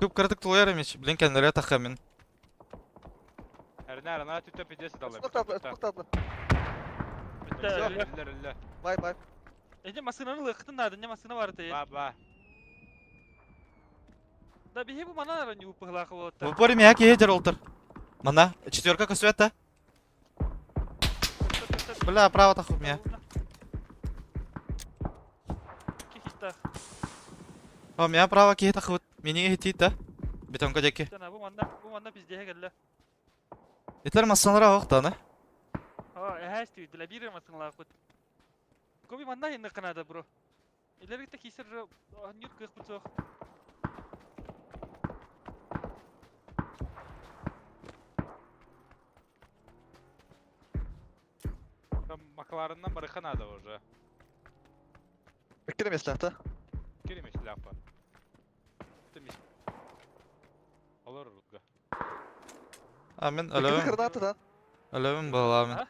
Көп кырдык тулайар эмеш. Блин, кәнләре тахха мен. Эрне арана түттө пиздес далар. Спок татлы, спок татлы. Битте. Өллөр өллөр. Бай бай. Эже масынаны лыктын да, не масына бар те. Ба ба. Да бихи бу манан ара нюп бухла болот. Бу пори мия киһи олтар. Мана, четверка көсүөтэ. Бля, право таху мия. Кихита. О, мия право киһи тахут. Мини хитит да. Бетонка деки. Жана бу манда бу манда пиздеге келле. Итлер массалара охтаны. А, эхэс түйдүлэ бир масынлаа кут. Коби манда инне канада бро. Илерге кисер нюр кых бутсох. Там Маклареннан барыха надо уже. Кире меслахта. Кире сляпа. Ты мис. Алар рутга. А мен Эки өлөбүм. кырдаты да. Өлөбүм бала мен. А?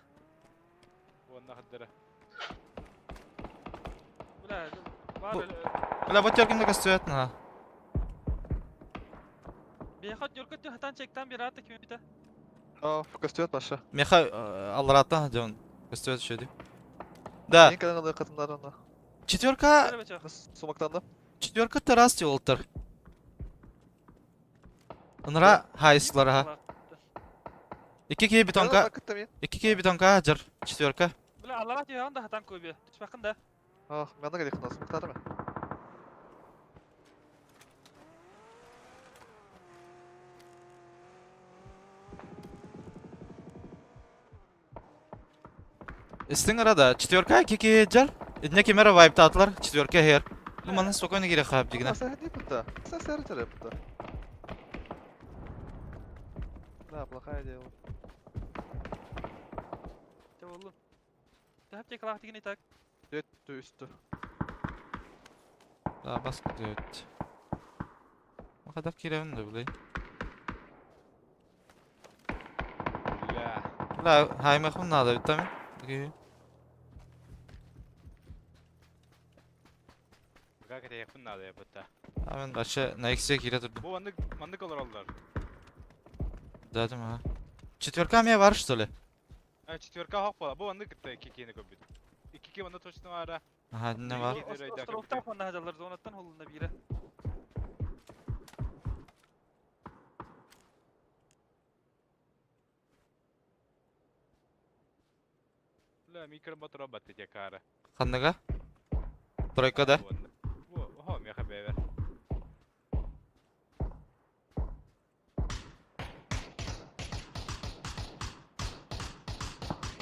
Уонна хаддара. Бля, бар Бля, вот тергимде көсүөт на. бех Меха хатан чектан bir ата ким бите. О, көстүбэт баша. Меха аллараттан дьон көстүбэт үчүгэй. Да. Мен кэлэн ылыы кытыннар онно. Четверка, Сумактанным. четверка террас олтар. Ынра хайслар ха. Икки киһи бетонка, Кытта мен. икки киһи бетонка жар. Четверка. Бля, аллара түйән да хатан көбе. Түспәкін да. Ах, мен да керек сумактары мен. Истиң арада четверка икки киһи жар. Итинне кимера вайптаатылар. Четверка хер. Бу манна спокойно кире хап дигина. Сәһәт бутта. Сәһәт тәрәп бутта. Да, плохая идея. Те болду. Тәп тек лах деген итак. Өттү үстү. Да, бас күтөт. Макадак киребин да билей. Бля. Бля, хаймахун надо бит мен. Как это якын надо я бутта. А мен вообще на иксе кире турдум. Бу маннык маннык олар олар. Дадым ха. Четверка ме бар что ли? А четверка хок бола. Бу маннык кытта икки кини көбүт. Икки ки манна точно бара. Аха, не бар. Островта фонда хажалар зонаттан холунда бире. Бля, микро мотор батты декара. Ханныга? Тройка да? Бу, хо, меха бевер.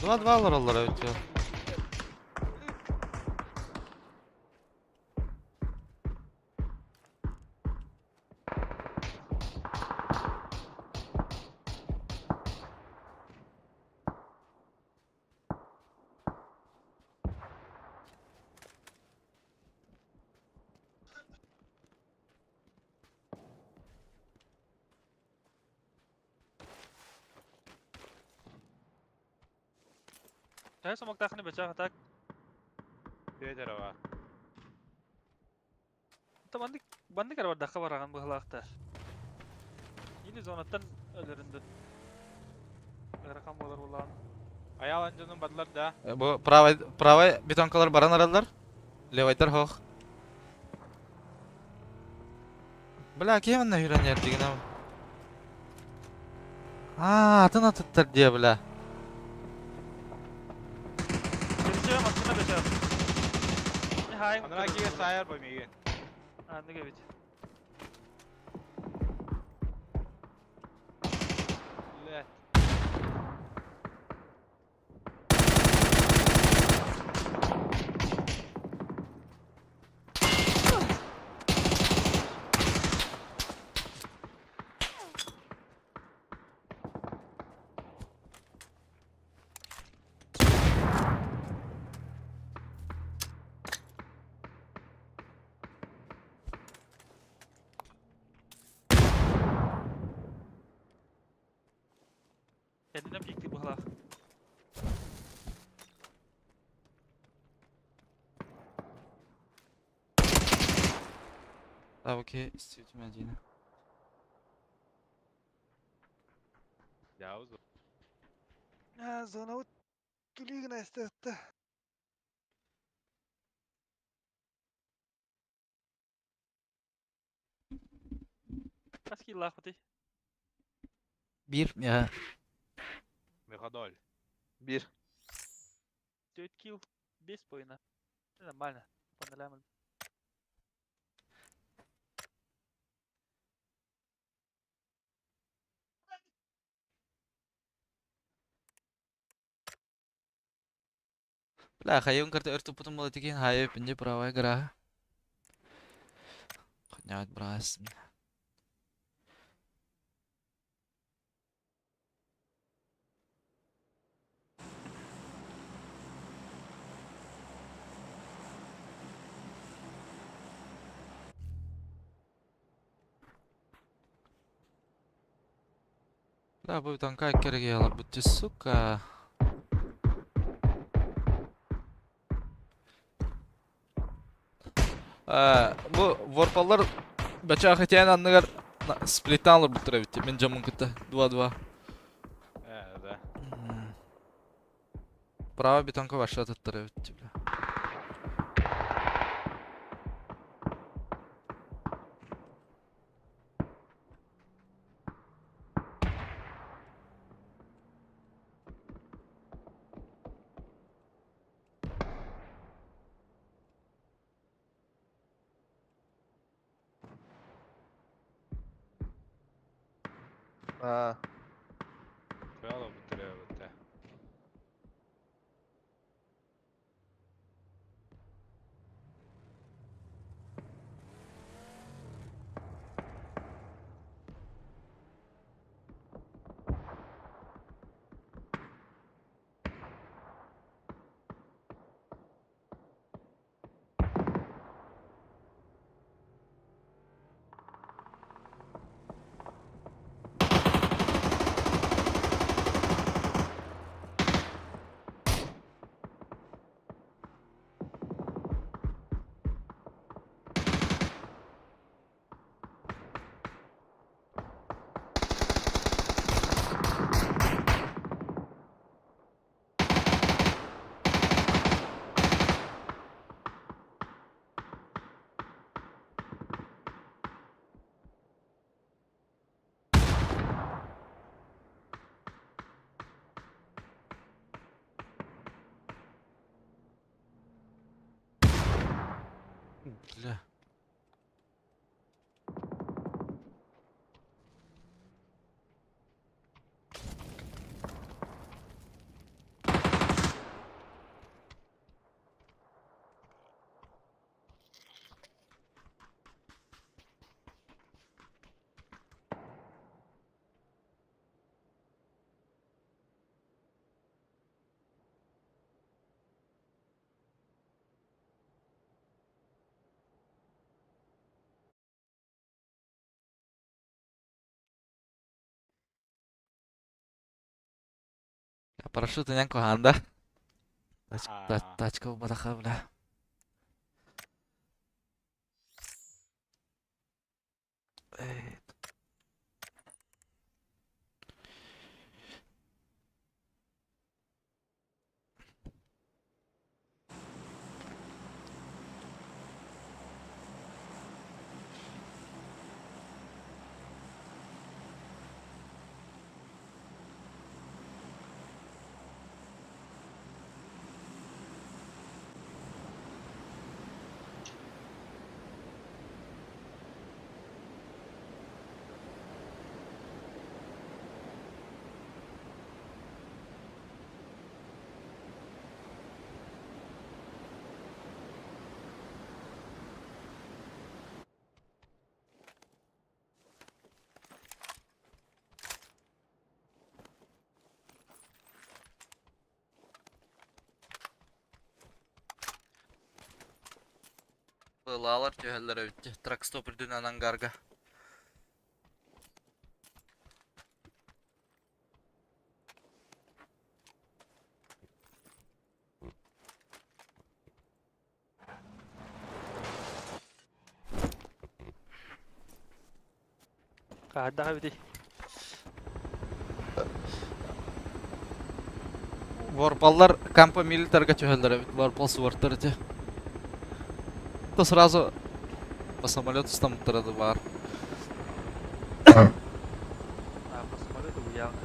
Два-два алар алар evet ya. Тәй сомактахны бача хатак. Бевер ава. Та бандык бандык арбар даха бараган быһлаахта. Или зонаттан өлөрүндү. Ракам болар булан. Аялан жаным бадлар да. Бу правый правый бетонкалар баран аралар. Левайтар хох. Бля, кем онна үйренер деген ау. А, атын атыттар дие, бля. Geçiyor машина бача. Не хайын. Анара киге саяр бу миген. А, неге бит. Бля. Kendine pikti быһлаах. Да, окей, иститим один. Жауз. А, зона түлигін әсті. Кас киллах бути. Bir ya. Мехадоль. Bir. 4 килл 5 бойына. Нормально. Панелямын. Бля, хайын карта өртү путум бола тиген хайы пинде правая гра. Хнят брас. Бля, бу танка керек ялар бутты, сука. Бу ворпалар бача хатян анныгар Сплиттан олорбуттар эбит мин дьоммун кытта. Два-два. Э, да. Право бетонка вообще атыттар эбит бля. Аа. Право бутырабыта. Бля. Парашют инэн куһаанда. Аа. Тачка убатаха, бля. Эй. Лалар түһэллэр эбит Тракстоп үрдүнэн ангарга. Хаһардаха эбитий? Ворпаллар кампа милитарга түһэллэр эбит. Ворпал суортар ити. То сразу по самолету стамыттара да баар. А, по самолету явно.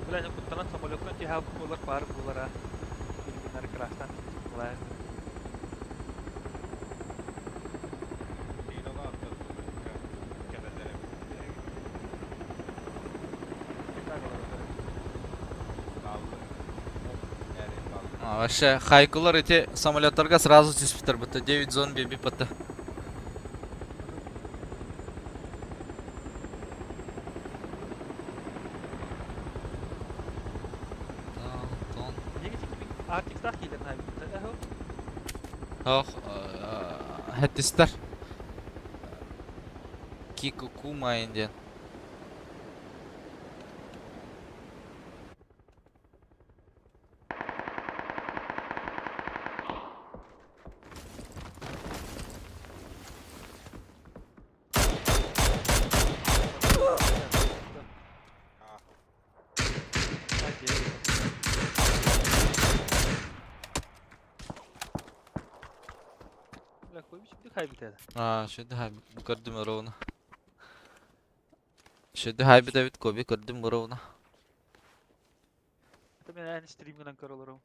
Бля, ну куттанан самолеттан түһэ буолар баар буолара. Билгиннэр крастан булаар. А, вообще, хайкулар эти самолеттарга сразу түспүттэр бытта. 9 зомби биппатта. Arctic киилэн хаабыттар. Ох, хэттистер. Кику Кума диэн. Үчүгэйдик хайбыт этэ. Аа, шүдү хайбыт көрдүм ровно. Шүдү хайбыт эбит Коби көрдүм ровно. Это мен эн стрим гынан көрө олором.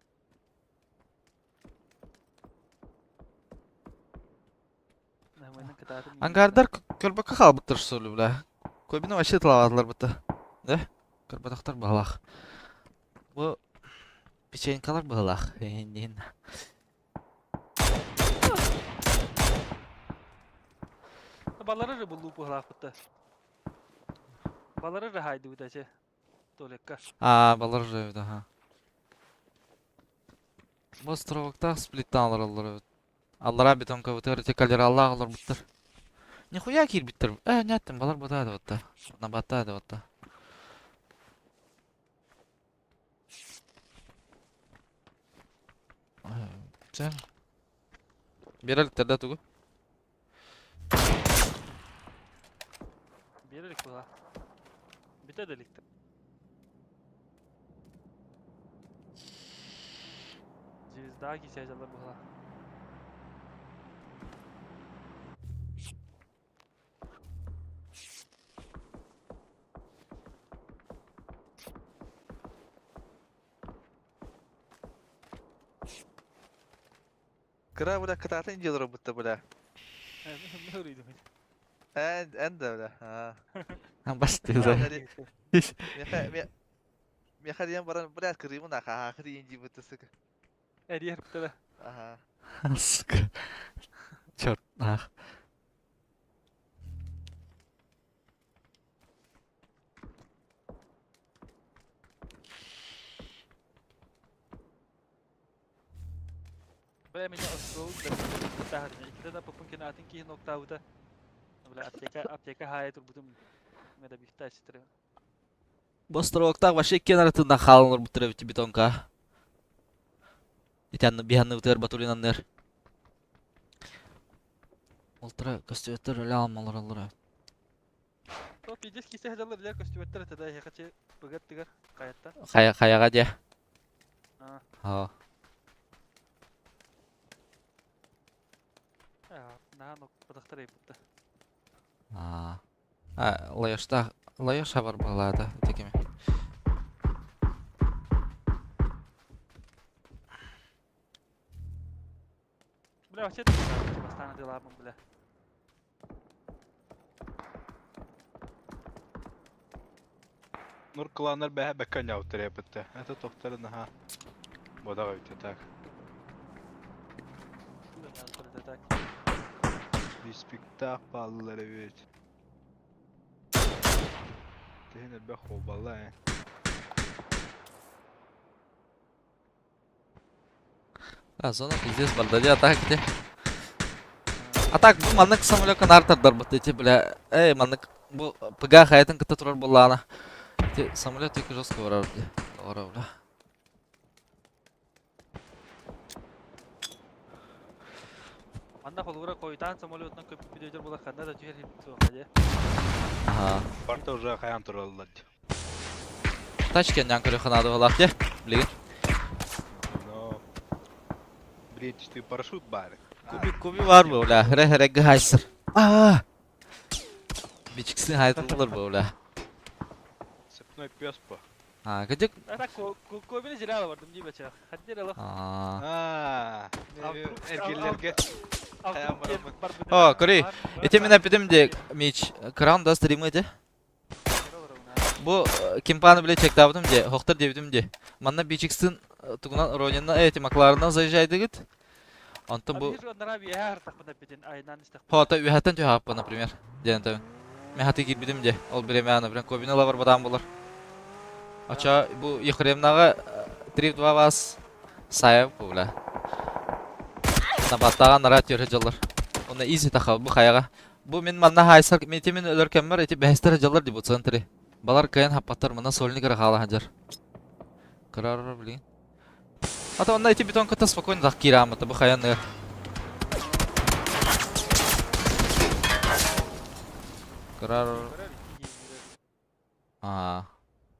Ангардар көрбөккө хаалбыттар что ли, бля. Кобины вообще тылаабатылар бытта. Да? Көрбөтөхтөр быһалаах. Бу печенькалар быһалаах. Иһин Балары ры буллуу быһалаахпытта. Балары ры хайдыбыт эче. Туалекка. Аа, балар уже эбит, аха. Бу островоктаах сплиттан олороллор эбит. Аллараа бетонкабытыгар ити калераллаах олорбуттар. Нихуя киирбиттэр. Э, не аттым, балар бутаа да батта. Набаттаа да батта. Чэ. Биэрэликтэр да тугу? Биэрэлик була. Бүтэ да иликтэр. Звезда кисээдьалар була. Кыра бля кытаатын дьиэ олорбутта бля. Ne uruydum? Эн эн да бля. Аа. Бастыылар. Миэхэ миэхэ диэн баран бля кырыымын аха кырыйын диибит сука. Эрийэр бутара. Аха. Сука. Черт, ах. Бля меня остроу таһарына иккитэ да поппун атын киһи ноктаабыта. Бля аптека аптека хаайа турбутум. Меда бихта ситре. Бу островоктаах вообще иккиэн аратынан хаалан олорбуттар эбит бетонка. Ити биһанныбытыгар Батуринаннар. Олтара көстүбэттэр өлө алмалар оллора. То пиздец кисе хадалар для көстүбэттэр этэ да хачы быгат тыгар каяттан. Хайа хайаға дьэ. Аа. Аа. Наһаа нок батахтар эйбутта. Аа. А, лайошта лайоша бар балада ити кими. Бля вообще бастаан дылаабын бля. Нур кланнар бэһэ бэккэ ньаутар эбитте. Это тохтары наха. Бода өтө так. Так. Биспиктах бааллар эбит. Тehen элбэх холбалла э. А, зона пиздец барда а так где? А так бу маннык самолекка нартардар бут эти бля. Эй, маннык бу ПГ хаятын кытта турар буоллаҕына. Ити самолет только жестко барар бля. Ора бля. Манна холура койтан самолетынан көпүп видеодер була ханна да түһэр суоха дьэ. Ага. Барта уже хаян тураллар. Тачки нян көрө ханады болах де. Билигин. Но... Блин, ты парашют бар. Куби куби бар бу бля. Хре хре гайсер. Аа. Бичиксин хайтылар бу бля. Цепной пес по. А, где? А так кобини жирала бардым дии бача. Хаддер алах. Аа. Аа, эргиллерге О, көрүй. Ити мен эпитим де Мич, кран да стримы де. Бу кимпаны биле чектабытым де, хохтар дебитим де. Манна бичиксин тугунан Ронина эти Макларынан заезжайдыгыт. Онтон бу Хота үһәттен түһәппа, например. Диэн табын. Мен хаты киирбитим де. Ол биреме, например, кобина бар бадан болар. Ача бу Ехремнага 3-2 вас сайып бу бля. Набаттаган нара түрі жыллар. Оны изи таха бу хаяга. Бу мен манна хайсар мен темен өлөр кеммер эти бәхестер жыллар ди бу центре. Балар кайын хаппаттар мына сольник хала ханжар. Кырар блин. А то онна эти бетон ката спокойно так кирамата бу хаяны. Кырар А,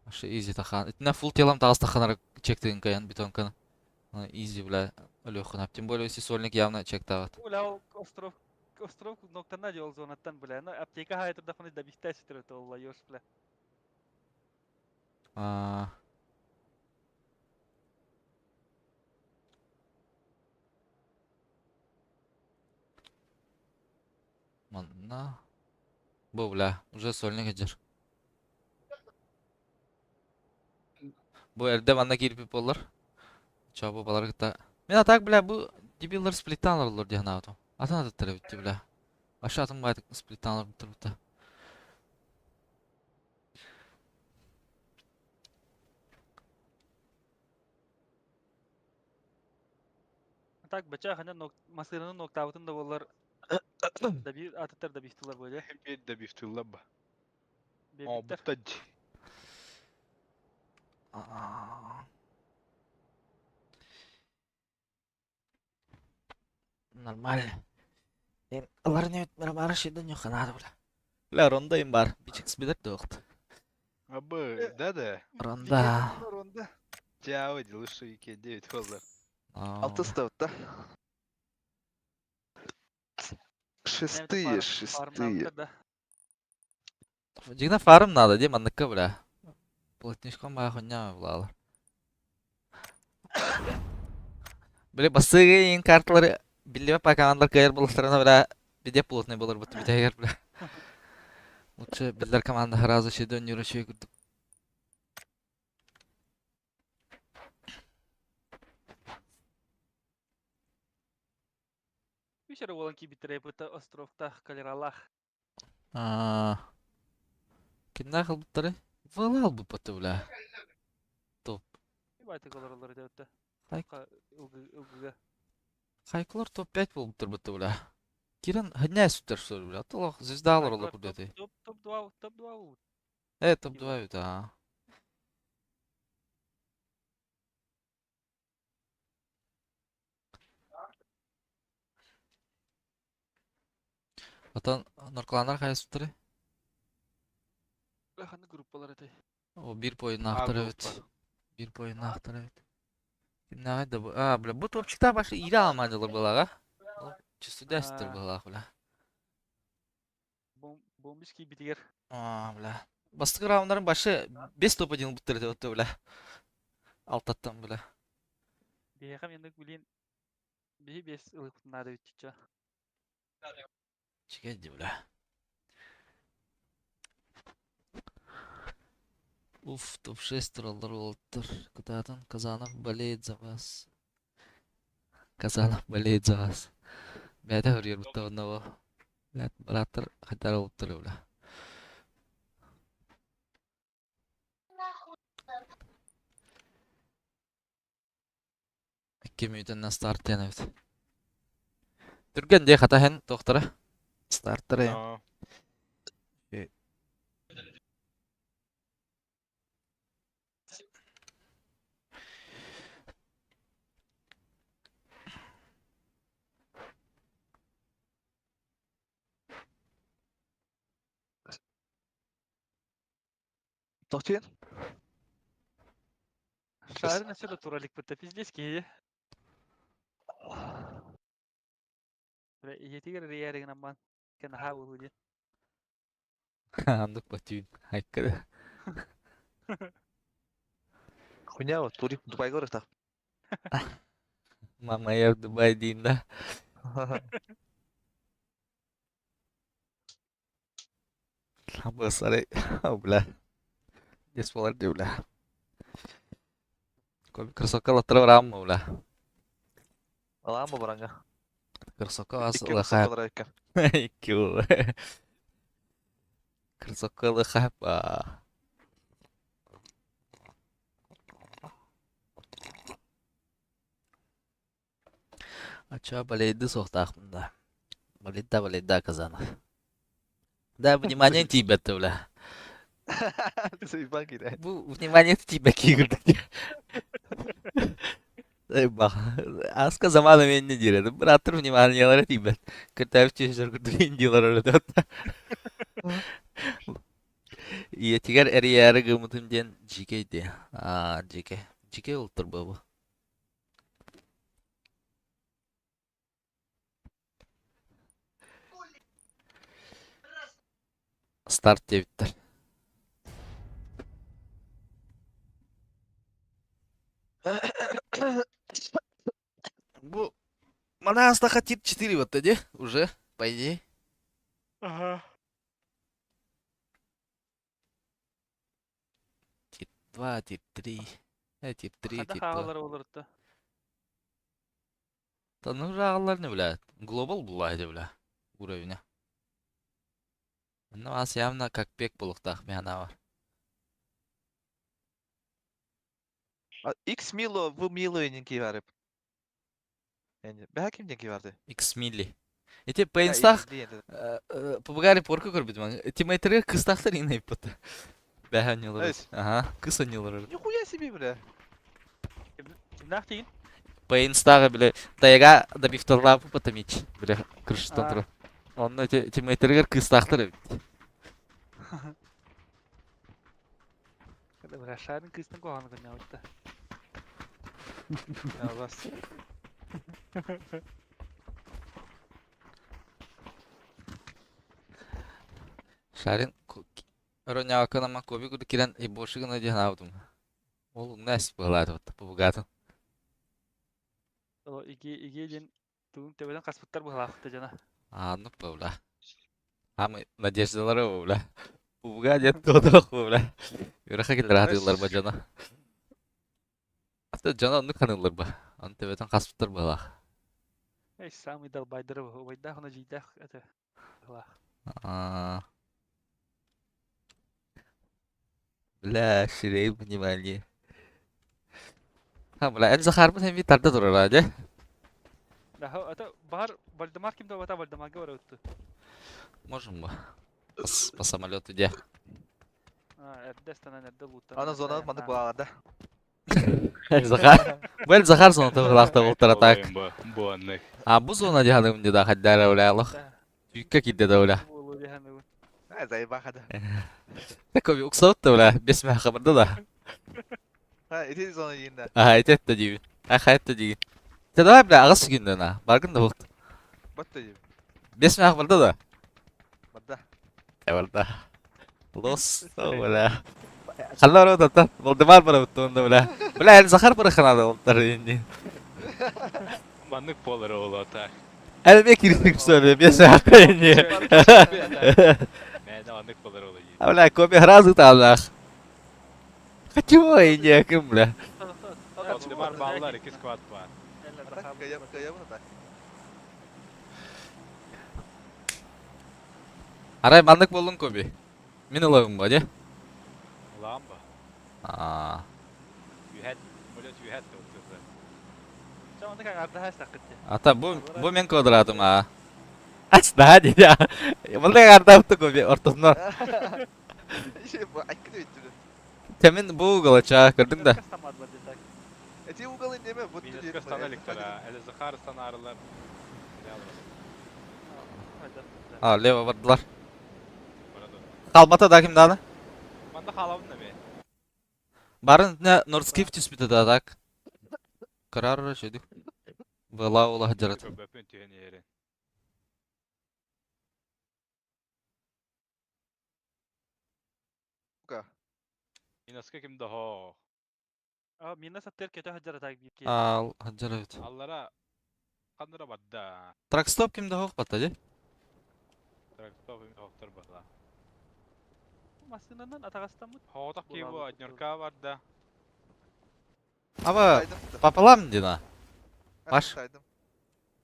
вообще изи тахан. Итина фул телом тағыз таханар чектігін каян бетонканы. Изи, бля, Леху. Тем более, если сольник явно чектават. Бля, остров. Остров ноктана дьол зонаттан бля. Ну аптека хай турдахпына добихта ситер олла ёш бля. Аа. Манна. Бу бля, уже сольник эдер. Бу эрдэ манна киирбит буоллар. Чоо бу балары кытта. Мен а так бля бу дебиллар сплиттан олороллор дии санаабытым. Атын атыттар эбит дии бля. Вообще атын баайтык сплиттан олорбуттар бутта. Так бача хана нок масыраны ноктаабытын да буоллар да атыттар да бистылар буоле. Бир да бифтылла ба. О, Биэбиттэр. буттадж. Нормально. Ылар не бара шиден yok надо бля. Бля, ронда им бар. Бичикс билер дохт. Абы, да-да. Ронда. Ронда. Чао, делышы ике 9 холлар. Алты ставят, да? Шестые, шестые. Да. Дигна фарм надо, де манныкка бля. Плотничком баа хуйня булалар. Бля, басыгы карталары биллибе па командалар кыйыр булыстарына бля биде плотный болор бут битегер бля. Лучше биллер команда сразу шеден юрышүй курдук. Үс эрэ буолан киирбиттэрэ быта островтаах калералаах. Аа. Кимнээх ылбыттары? Вала ылбыппыт бля. Топ. Байтык олороллор этэ Хайк. Ылгыга. Хайкалар топ-5 болуптар бытты бля. Киран хадня сүттер что бля. Толох звездалар олор курдети. Топ топ 2 топ 2 Э, топ-2 это а. Отон норкланар хайсыптары? Ханны группалар этэй. О, бир поин А ахтар группа. эбит. Бир поин ахтар эбит. Кимнээҕий да бу? А, бля, бу топчикта башы ире алмадылар былаға. Ол чисто дәстер А. былаға, бля. Бомбиш киирбитигэр. А, бля. Бастыкы раундарын башы 5 топ-1 буттар деп отты, бля. Алтаттан, бля. Биһиэхэ меник билин биһи бес ылыппытын наада бүтчүччэ. Чигедди, бля. Уф, топ-6 тураллар болуттар. Кытаатын Казанов болеет за вас. Казанов болеет за вас. Бәйті хөргер бутта онна Блядь, браттар хайтар болуптар, бля. Икки мүйтеннен старт диэн эбит. Түргэн дии хата хэн тохтара. Старттара. Но. Тохтин? Шарын өссө да тура иликпит да пиздец киһи. Бля, ийэтигэр эрийээри гынан баан кэн наһаа буолуо диэн. Андык батүүн. Хайкада. Хуйня вот, турик Дубайга барыахтаах. Мама, я в Дубай диин да. Бысары. Бля. Дес болар дии, бля. Кроссовка латтара бараамма, бля. Аламы баранга. Кроссовка ас Икки лыхап. кроссовкалар экен. Икки ол. Кроссовка лыхап. Ача болейді соқтақпын да. Болейді болейді Казанов. Да, внимание тиибэтте, бля. Заебал киирэ. Бу внимание тиибэкки курдук. Бах. Аска замана мен не дире. Браттар вниманиелара тиибэт. Кыртаев чешер курдук индилар өлөтөт. Иетигер эрийээри гымытым диэн GK дии. Аа, GK. GK ултур бу. Старт диэбиттэр. Бу мана астаха тип 4 вот де уже, по идее. Ага. Тип 2, тип 3. Тип 3, Хада тип 2. хаалар олорто. Таныр ағалар не бля? Глобал була эти бля. Уровня. Ну, ас явно как пек булуктах мена бар. X Milo, V Milo инки бар. Yani бәһә ким дигән барды? X Milli. Эти Пейнстах Попугай порку көрбүтүм. Тиммейтерге кыстахтар ине иппыт. Бәһә нилар. Эс. Ага, кыс нилар. Нихуя себе, бля. Кимнах тигин? Пейнстагы биле тайга добивтарлап потомич. Биле крыштан А. тура. Онно тиммейтерге кыстахтар эбит. Шарын кыстын кохан гына отта. Алас. Шарин Роня акынама коби куду кирен и больше гына дихнаудум. Ол нэс была вот попугатын. Ол иги иги ден тугун тебеден каспыттар бухалаахта жана. А, ну бля. А мы надеждалары бля. Попугай нет тодох бля. Юраха келер атылар ба жана. Ата жана онну канылар ба. Аны тебетен каспыттар была. Эй, самый долбайдыр бу. Убайдах оны жийдах это. Бухалаах. А. Бля, ширей внимание. Ha, бля, Эльза Харман hem bir tarda durur hadi. Да, это бар Вальдемар кимде бата Вальдемарга бар өттү. Можем мы? По самолету где? А, эрде станан эрде луттан. Ана зона мандык буаларда. Эльза Хар. Бу Эльза Хар зона тыллахта болтара так. Бу бу аннык. А бу зона диханым не да хаддара бля аллах. Түйкке кидде да бля. Болу диханы. А заеба хада. Такой уксаут да бля. Бес мә хабарда да. Ha, ити зона йинде. Аха, этет да дейбин. Аха, этте дейбин. Те давай бля, ағыс күнде на. Баргын да болт. Батта дейм. Бес мә хабарда да. Батта. Те барда. Лос, бля. Халла ро да Волдемар бара бутты бля. Бля, Эльза Хар бара ханады олтар енді. Маннык болар ол ата. Әлбе кирсик сөйле, бес мә енді. Мен аннык болар ол. А, бля, коби разы там, Хочу и не, кым, бля. Вальдемар баллар iki сквад бар. Кая кая бата. Арай маннык болдун коби. Мен ылабым ба, де? Ламба. А, Юхет. Молет юхет отурду. Ата бу бу мен квадратым, а. Ач да, деди. Мындай ардапты коби ортосунан. Şey bu айкы деп өттү. Темен бу уголоча, көрдүң да. Эти угол неме бутты Минеска дейм. станаликтара. Эле Захар станарылар. А, лево бардылар. Калбата да ким даны? Манда халабын да бе. Барын не Нордскиф түспүтө да так. Карар шөдү. Была ула жарат. Көбөпүн түйен ерин. Минаска ким да хо. А, мина саттер кете хаджара так бир ки. Ал жарат. Аллара кандыра бадда. Тракстоп кимде хок батта, де? Тракстоп им хоктор бала. Масынанан атагастамыт. Хотак ки бу Була однерка барда. Аба пополам дина. Баш. Сайдым.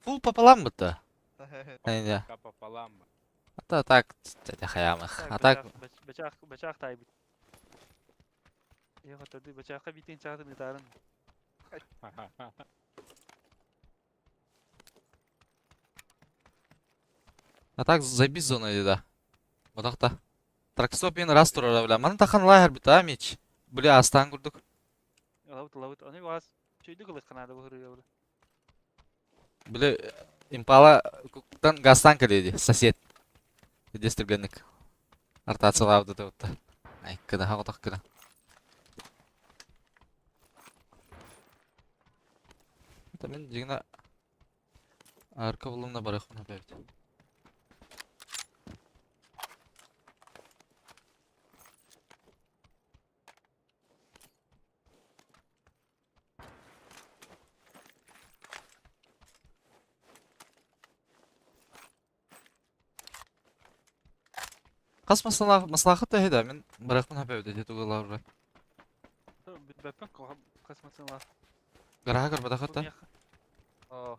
Фул пополам бытты. Әйне. Капа пополам. Ата так тетя хаямых. А так Бачак бачак тайбит. Е хотады бачакка битен чагы метарын. А так забить зона да. Бодақта. Тракстоп мен рас турара бля. Маны тахан лайхар бит а меч. Бля, астан курдук. Лабыт лабыт. Аны вас чөйдү кылык канады бу хырыга. Бля, импала куктан газтан келеди, сосед. Дестіргенник. Артациялавды да отта. Ай, кыда хагытак кыда. Та мен жигина арка булумна барах бит. Хас маслалаах маслаахыт да да мин барахпын хапа эбит тугу лавра. Билбэппин хас массыыналаах. Гараһа көрбөтөххүт да? Оо.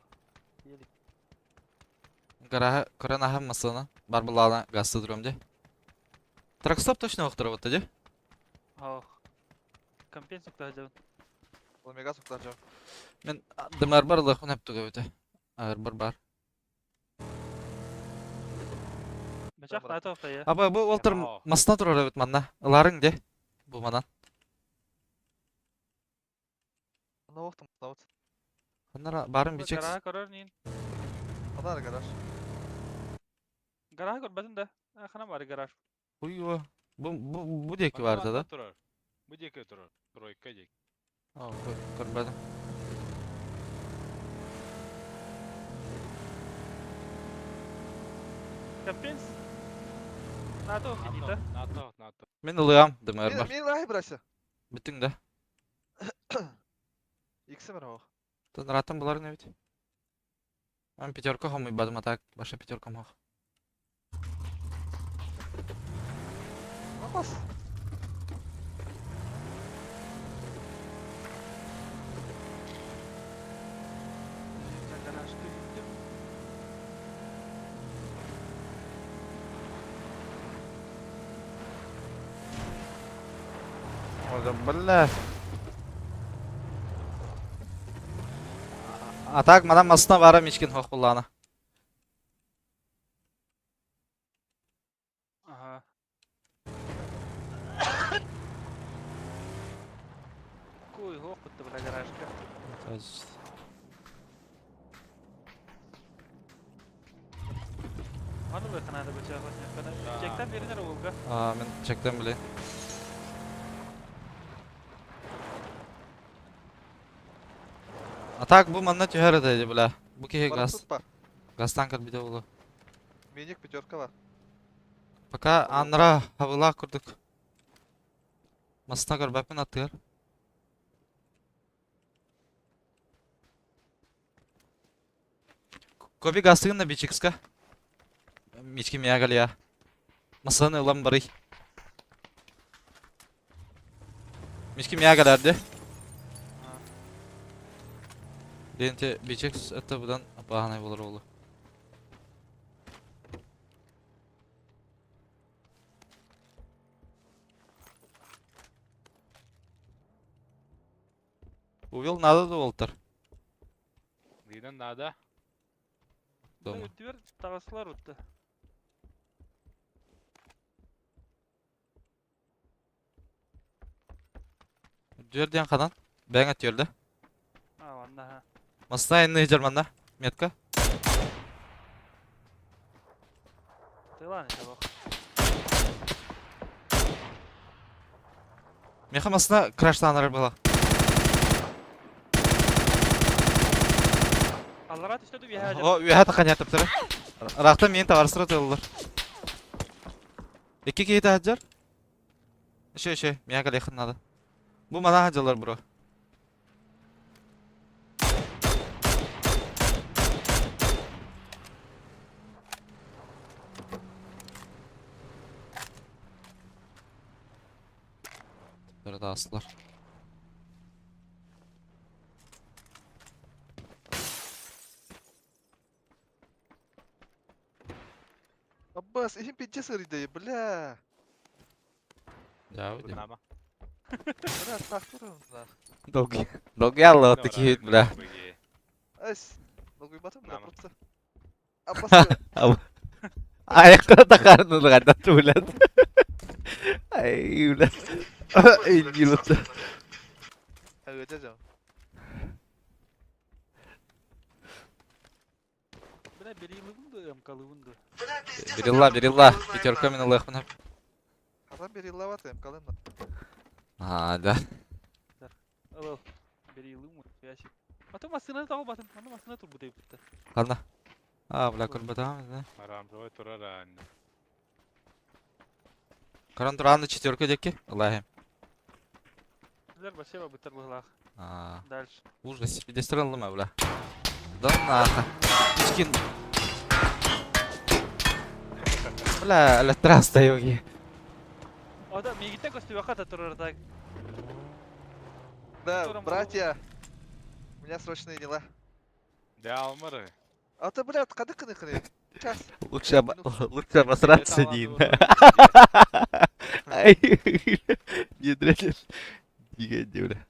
Гараһа көрөн аһам массыына бар булаана газты турам де. Тракстоп точно охторобут де. Ох. Компенсия уктаһа Омега суктар Мен дымарбар ылыахпын хап туга эбите. Аарбар бар. Бачах наата охта я. Аба бу олтор масна турар эбит манна. Ыларың де. Бу манан. Ана оқтым, вот. Ханнара барын бичек. Гараһа көрөр нин. Ана гараж. Гараһа көрбөтүн да. Хана бар гараж. Уйо. Бу бу бу диэки баарда да. Турар. Бу диэки турар. Тройка диэки. Көрбөтүм. Компенс. Наата охта дита. НАТО, НАТО. Мин ылыам дымар бар. Мен лахи брася. Бүтүң да. Икси бар ох. Тынратын булар не бит. Мен пятерка хомуй бадым атак. Баша пятерка мох. Апас. Гаражка gittim. Бля. Атак мадам масына бара мичкин хох буллана. Ага. Куй, хох бутта бля гаражка. Аны бы канада бача хох. Чектен беринер олга. А, мен чектен биле. Атак бу манна түһэр этэ бля. Бу киһи газ Парашют бар. газтан кэлбитэ буолуо. Миник пятерка бар. Пока анра хабылаах курдук. Масына көрбөппүн аттыгар. Коби газтыгын да бичикска. Мички миягалия. Масаны ылан барый. Мички миягаларды. Ленте бичекс это будан апаhanay болар олу. Увел надо да олтар. Динен надо. Дома. Өттүбер таҕаслар утта. Дүрден канан. Бәңе түйөрдө. А, ванна ха. Масна энни жарманна. Метка. Тылан это бох. Меха масна краштанар была. Аллара түстө ду бияһа. О, үһә таққан ятып Рахта мен товарыстыра тылылар. Екі кейті хаджар. Еще, еще, меня галехын надо. Бу мана хаджалар, бро. Burada astılar. Аббас, ихим пиджа сырыйды, бля. Да, уйди. Нама. Бля, тахтурым да. Долгий. Долгий алла такие, бля. Ась, долгий батым, бля, Нама. просто. Аббас, Аяққа тақарны қайдатты, блядь. Ай, блядь. Ай, не Әуе, Бля, бери лыбын ду, МК лыбын ду. Берилла, берилла. Пятерка мен ылыхпын. Хатан бери лаватым, калым да. А, да. Ыл, бери лыбын, ящик. Ато масына тагыл батым. Аны масына тур бу деп битте. Қанда? А, бля, көрбөтам, да. Арамжой турар анны. Каран туранды четверка деки. Аллахим. Билер башева бутер быһлах. А, Дальше. ужас. Пидестреллыма, бля. Да нахуй. Мичкин. Бля, электроста йоги. Ода мигиттен көстүбэххэ да турар так. Да, братья, у меня срочные дела. Да, алмары. А ты, блядь, кады кыны кыны. Час. Лучше, лучше обосраться не. Ай, не дрелишь. Дигэнди, бля.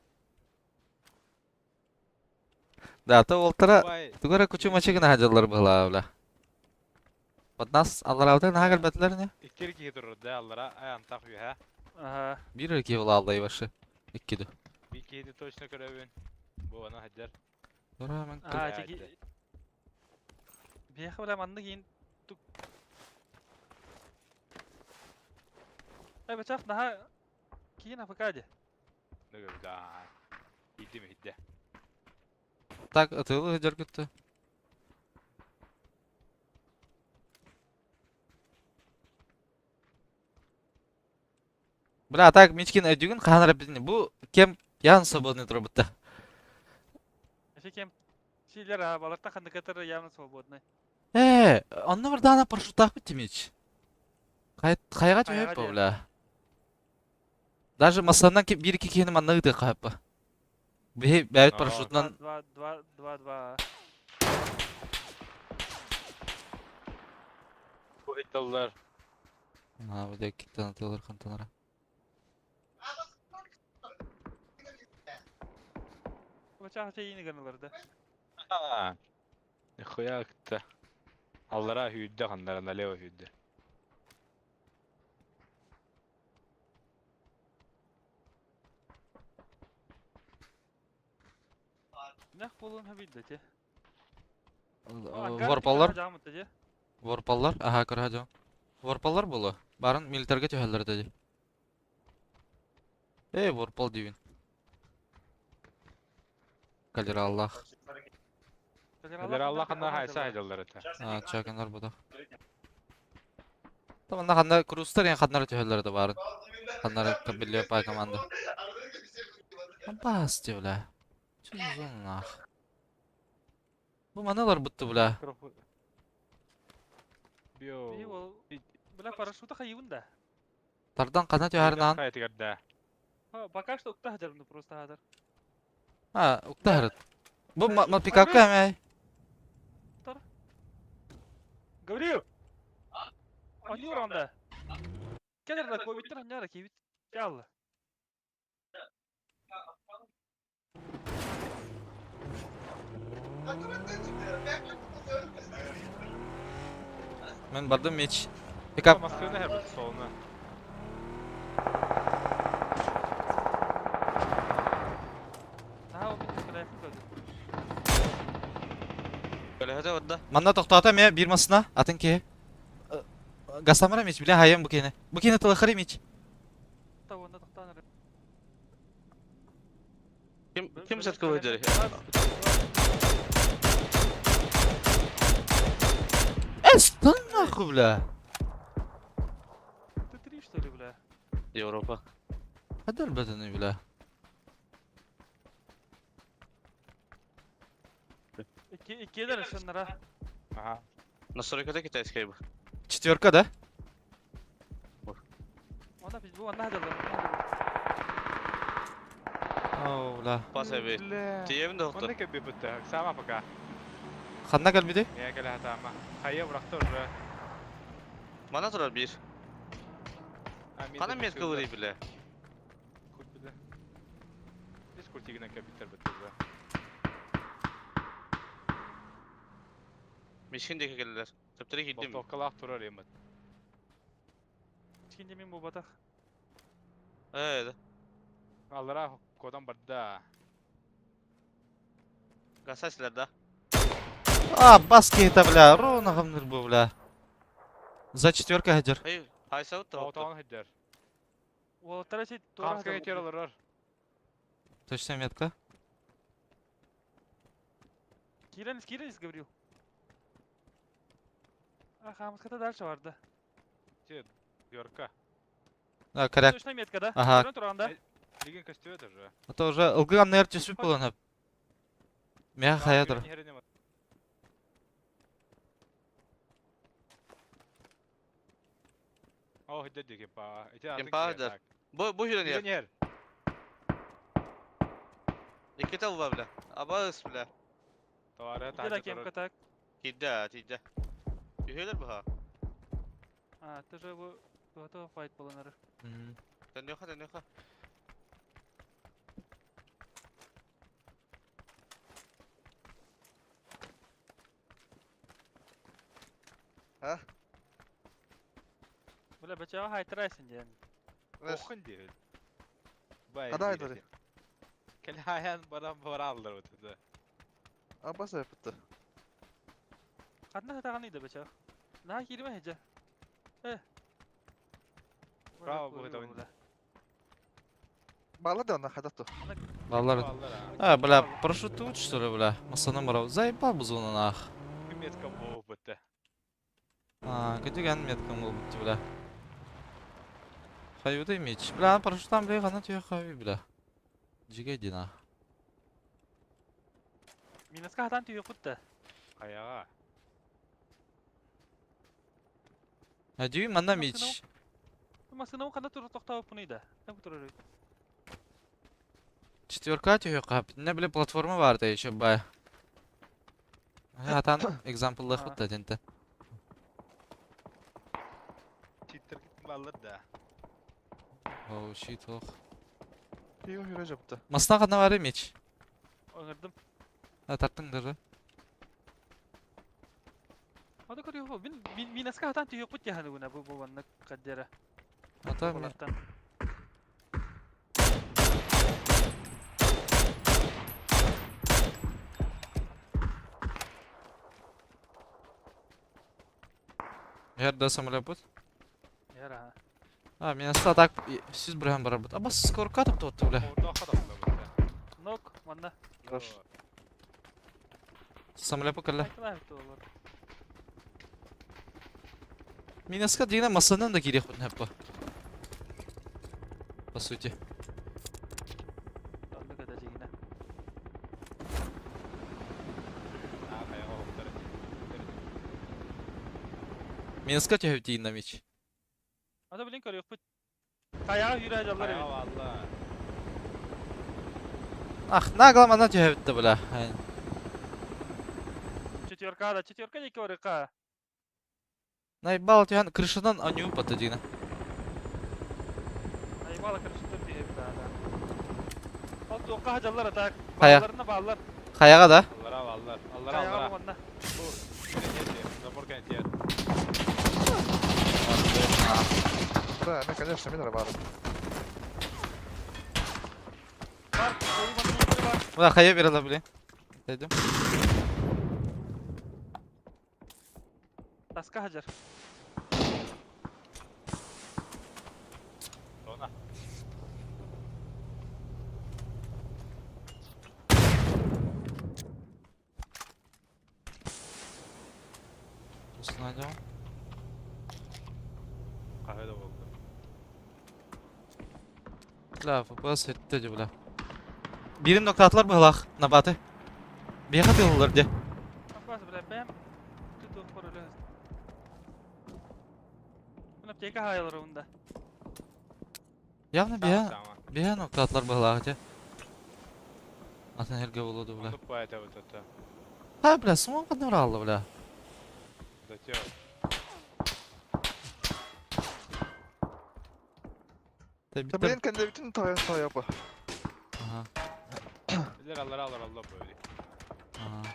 Да, то олтара тугара кучу мачыгына хадьаллар быһылаа, бля. Поднас аллараабыта наһаа кэлбэтилэр ини. Икки киһи турар да аллара антах үһэ. Ага. Биир эрэ киһи булааллай башы. Икки ду. Биир киһини точно көрөбүн. Бу аны хадьар. Ура, мен Аа, тики. Биэхэ бля маннык иин тук. Эй, бачах наһаа киин АФК ди. Да. Иди иди. Так, ытыылы сылдьар кытта. Бля, так Мичкин өйдүүгүн хаһан эрэ битини. Бу кем явно свободный турбутта. Эши кем силер а баларта ханныкатар явно свободный. Э, онно бардаана парашюттаахпыт Тимич. Хайаҕа түһүөп Хайаҕа бля. Даже массанан биир икки киһини манна ыытыахха хаппа. Биһи бэйэбит парашютунан Два, два, два, два. Бу ытталлар. Аа, бу диэкиттэн атыылар хантанара. Бачаах чэйини гыналар да. Нихуя кытта. Аллара сүүрдэ ханнара налево сүүрдэ. Нэх буолуон хабидда те. Ворпаллар, ворпаллар, аха көрө дьон. Ворпаллар буолуо. Барын милитарга түһэллэр этэ дии. Эй, ворпал диибин. Калераллах. Калераллах ханна хайса хайдаллар этэ. Аа, чаканар бутах. Таманна ханна крустар ен ханнара түһэллэр этэ барын. Ханнара кабилле пай команда. Бас дии, бля. Чё за нах? Бу маналар бутты, бля. Био. Бля, парашюта хайыбын да. Тардан хана түһэрнаан. Хайытыгар да. Пока что укта хадьарны просто хадar. А, уктаһарыт. Бу ма пикапка эмэй. Гаврил! Они уранда. Келер да ковидтер ханняра кивит. Ялла. Мен бардым меч. Пикап. Маскыны хәбит солуна. Наһаа ол мин кэлээхин көрдүм. Көлөһөтө барда. Манна тохтоото эмиэ биир массына атын киһи. Гастамара меч, бля хайым бу киһини. Бу киһини тылыхары меч. Та уонна тохтоон эрэ. Ким ким сетка выдери? Эс, да нахуй, бля. Ты три что ли, бля? Европа. Хадал бэтini, бля. Икки иккиэлэр өссөннара. Ага. Настройкада китайская бу. Четверка, да? Онна biz бу онна хадаллар. О, бля. Пас эби. Тиебин да Онда хохтор. кебе бутта. Сама пока. Ханна кэлбити? Я кэлэ хатаама. Хайа бырахта уже. Мана турар бир. Хана метка выри биле. Куртиле. Бис куртигина кабитер бутта уже. Мишин деке келелер. Төптөрө кийдим. Болтоккалаах турар емет. Чикинде мен бу батах. Э, Аллара кодан барда. гасасилер да. А, бас киһитэ, бля. Ровно хамныр бу, бля. За четверка хадьар. Эй, хайса бутта. Отоон хидер. Уолаттара сей туора Камска хадаллар. кетер олорор. Точная метка. Киренис, Киренис, Гаврил. А, хамската дальше бар да. Йорка. Да, коряк. Точная метка, да? Ага. Көрөн туран да? Лиген көстүбөт уже. А то уже ылгыган нэр түспүт буолан хөп. Меха хайа тур. О, дядя кемпа. Ити атын Кемпа киһи дэр. так. Бу бу жүрен Жүрен ер. ер. Икки тыл бля. Абас бля. Товары Иди да таһырдьа кемка турар. так. Тиийдэ, тиийдэ. Үһүөлэр быһа. А, ты же бу туһата файт боланары. Төннүөхэ, төннүөхэ. Ha? Бля, бачаға хайтырайсың диэн. Охын диир. Бай. Хада айдары. Кэлһайан баран бараллар өтөдө. Абас yaptı. Ханна хатаҕан ида бачаҕ. Наһаа кииримэ хеджа. Э. Браво, бу хатаҕын. Bağla da ona хада ту. Баллар. Баллар, а. А, бля, парашютуют что ли, бля? Масаны барау. Заебал бу зона нах. Метка болуп бітті. А, көтүгэн меткам был бутты, бля. Хаюда меч. Бля, парашютан, бля, хана түйе хаю, бля. Жиге дина. Минуска хатан түйе кутта. Аяға. А дүйү манна меч. Масына қанда тур тоқтауып бұны да. Там турар. Четверка түйе кап. Не, бля, платформа бар да еще бай. Атан экзампллах А. бутта денте. Читтер киттим баллар да. Оу, щит, ох. Yok yürü yaptı. Масына кана бар меч. Оңырдым. А, тарттыңдар да. Ада көрү хо. Мин минуска хатан түйе кут яханы гуна бу бу ванны каддера. Ата мен. Болаттан. Жерде самолет бут. Яра. А, мен аста так сүз бирһәм бар бут. Аба скорка тапты отты, бля. Орда хаталар бітті. Нок, манна. Хорош. Самолет бу кэллэ. Айтылар бит олар. Минаска дигән масанан да кирәк бит хәппа. По сути. Онды када жигине. А, аяға оқтар. Минаска төһөп тиин меч. Ада билин көрү бит. Каяга жүрө жаллар Аяға бит. валла. Ах, наглам ана төһөп бля. Четверка да, четверка не көрү. Найбал төһән крышадан аню паты дигән. Айбала кырышты бит да. Ал тоққа жаллар так. Кая? Балларына баллар. Хаяга да. Аллара валлар. Аллара Каяга аллара. манна. Бу жүрен Забор кәнтер. Да, мен конечно мен бар. Бар, ол манна бар. Бля, хая бирәләр, бля. Дедим. Таска хажар. Зона. Усладым. Kahve de oldu. Бля, FPS хетте бля. Бирин ноктатлар быһлах набаты. Бияха тыллар де. Апас бля, бэм. Туту хоролы. Мына аптека хаялар онда. Явно бия Tamam. бия ноктатлар быһлах де. Атын херге болду бля. Onu поэта вот это. Ха, бля, сумам каднар алды, бля. Затем. Та Та биттер. блин kendi bütün taya taya bu. Ага. Билер аллара аллара алла böyle. Ага.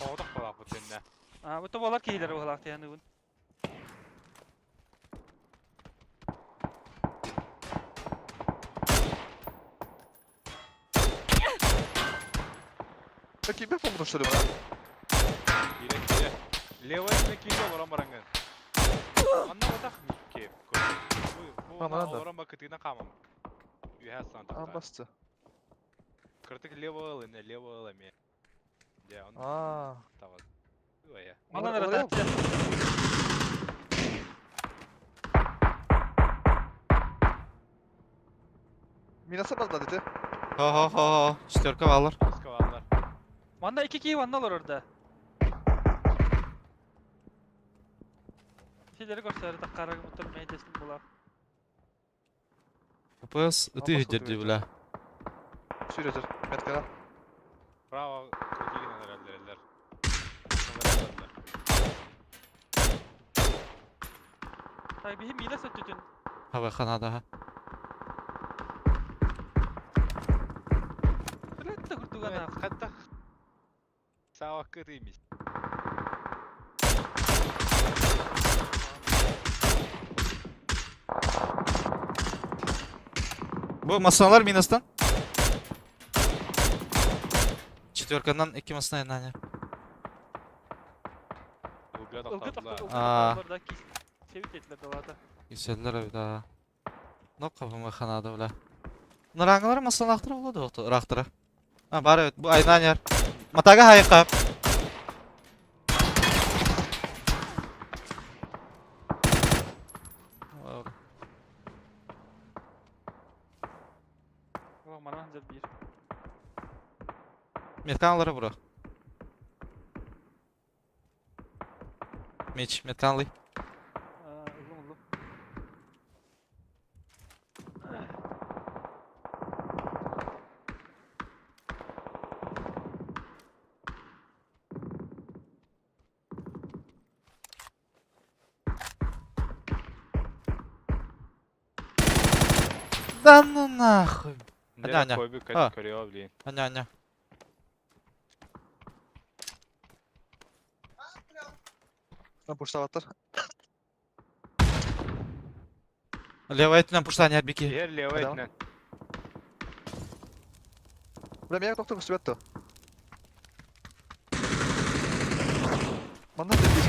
Оғдақ балақ бұт сенне. А, бу тобалар кейлер бухлах тияны бун. Peki bir pompa что ли bana? Кире кире. Левая кире олорон баранган. Анна отақ микке. Бу Мама надо. олорон бакытына камам. Үйәстан Aa тақта. bastı. Кыртык левая ылы, левая ылы ме. Де, он Aa. тават. Ой, Манан Oraya- ара Minasa bazla dedi. Хо-хо-хо. Четверка баллар. Скавалар. Манда iki кии ванналар орда. Силери көрсөөрү таккарагы муттар мэйдэстим булар. ППС ыты Абас иһдэр дии кутуйда. бля. Сүүрэтэр. Меткаҕа. Право крутигинен эрэллэрэллэр. Машиналар Так биһи миилэ сөттүтүн. Хабай ханадаха. Блядь, да курдугана. Хаттах. Саавакка тыймис. Бу масыналар минустан. Четверканан икки масына айнаня. Ылга Ылгы тохтолла. Аа. тохтоллар да кис. Севит ettiler далада. Киселлер эбит аа. Но кабымы ханада бля. Ныраңылар масыналахтара болду оқты ырахтара. А бар эбит бу айнанер. Матага хайкап. Ulan bana ancak bir. Меткан алары бура. Меч, метканлый. Ыллым ыллым. Да ну нахуй. Нere Аня. койбу А. көрüyor блин. Аня, аня. Пуштаваттар. Левая этинен пуштан бики. Ер левый Адам. этинен. Бля, меня доктор көстүбэт то. Манна бир.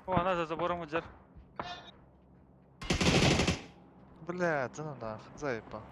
О, она за забором уджар. Бля, да ну нахуй, заебал.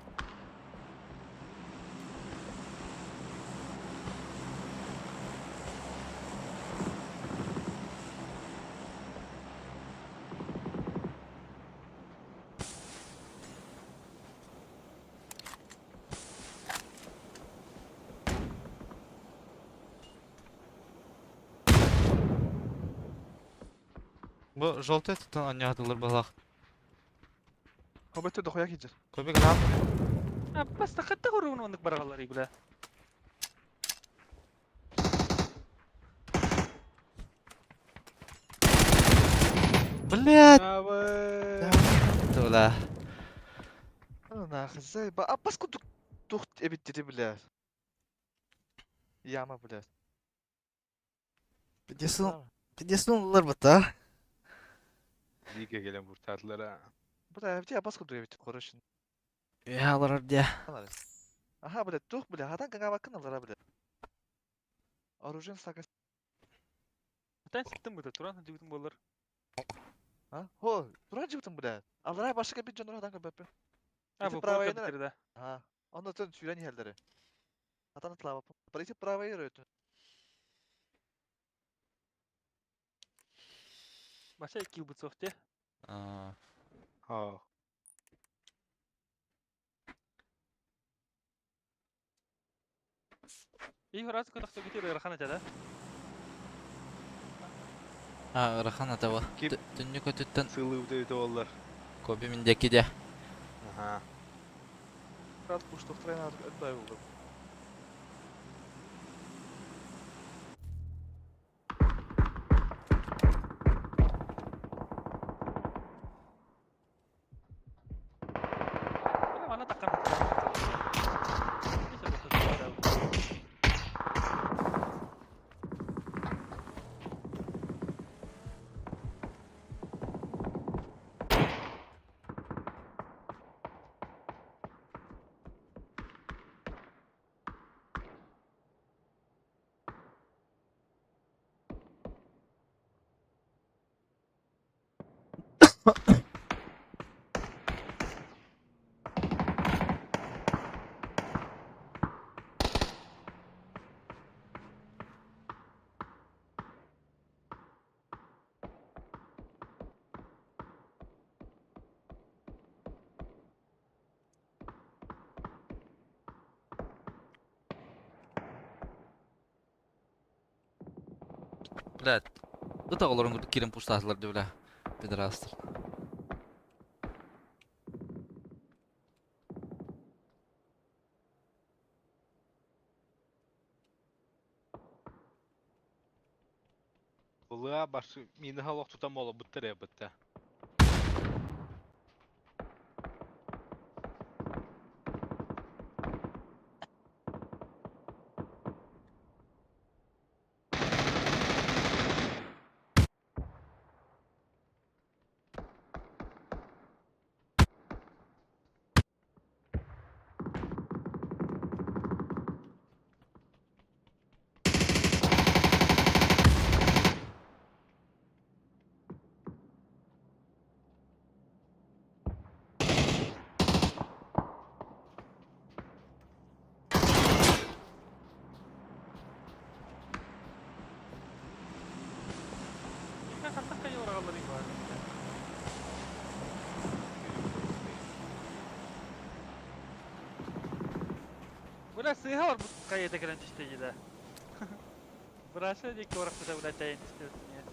Бу желтый этинен аня атылыр балах. Хоббитте дохуя киджер. Көбек рам. А, баста хатта коруун ондук барагалар игла. Блядь. Абы. Тула. Да ну нахуй, заебал. А баску тух эбит деди, бля. Яма, бля. Пидесун, пидесун улар бата. Лиге gelen kurtardılar ha. Бля, я баску дуя бит короче. Я алар дия. Аха, бля, тух, бля, хадан гага бакын алара, бля. Оружие сага. Тан сыттым бу да туран жигитим болар. А? Хо, туран жибитин, бля. Алара башка бит жонор хадан көбөппү. А, Ити бу правая правая да. А, онда төн сүйрен хелдери. Хатан тлава. Пройти правая рөтүн. Баша iki бутсов те. А, Ha. И раз көтөхтө бити рахана жада. А, ырахан атаба. Кип. Түннү көтүттен Сылы өтө олар. Коби миндеки де. Аха. Раз пуштов трен өтпай болду. Бля, мана таккан. Блядь. Ыт оҕолорун курдук киирэн пуштаатылар дии бля. Пидорастар. Былыа башы минаһа олох тутан буолбуттар ээ бытта. Хантан хайа урагалларый баар. Бля, сыыһа барбыт хайыта кэлэн түстэ дии да. Бырааша диэки орахпыта бля тэйэн түстэ нет.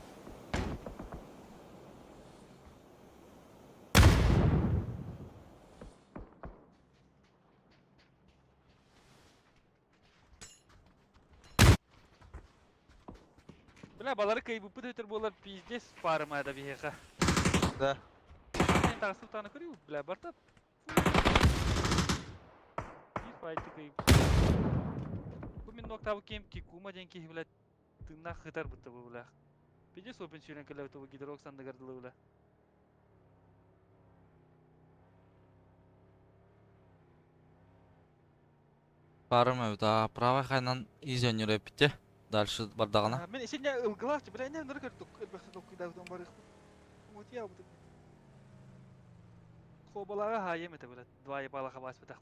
Бля, балары кыайбыппыт өтөр буолар пиздец парыма да биһиэхэ. Да. Мен тахсып таны көрүү, бля, барта. Биир файты кыайбыт. Бу мин ноктабы кем кикума диэн киһи, бля, тыыннаах хытар бытта бу, бля. Пиздец опен сүүрэн кэлэбит бу гидрок сандыгар дылы, бля. Барым эбит, а правай хайнан изөннүр эппите. Дальше бардаҕына. Мен исинне ылгылаах, бля, не ныр көрдүк, элбэхтэ толкуйдаабытым барыахпын. Мутия бутым. Хобалаға хаайым это, бля, два ебала хабаспытах.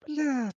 Бля.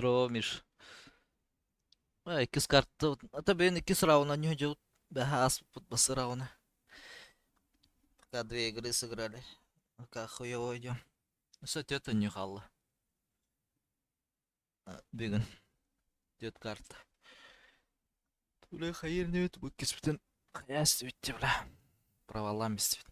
Здорово, Миш. Иккис карта. Ата бэйэн иккис раунд анньы бэһэ ааспыт бас рауна. Пока две игры сыграли. Пока хуево идем. Все, тетя не халла. Бүгүн. Түөрт карта. Бля, хайыр не бу иккиспитин хайаас бүтте бля. Проваллаан бистибит.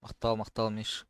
Махтал, махтал, Миш.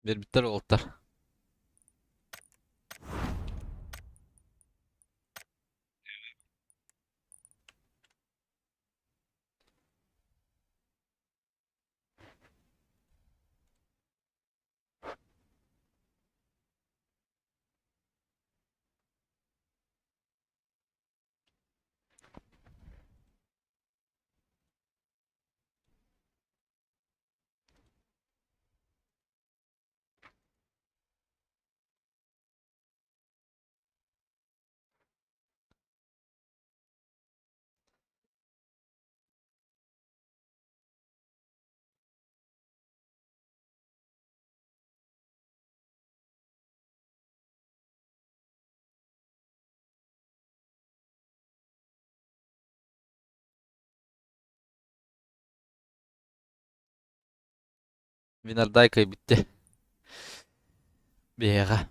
Биэрбиттэр уолаттар. Винардай кыайбытте. Биһиэхэ.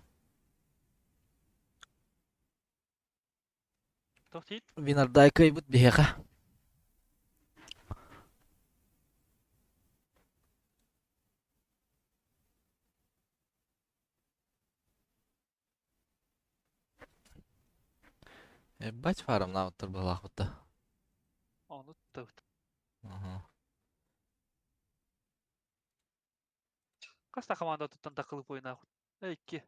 Туох диит? Винардай кыайбыт биһиэхэ. Ебать фармнаабыттар быһалаахпыт да. Ону туттабыт. Аха. Хас да команда туттан такылып ойнаахпыт. Икки.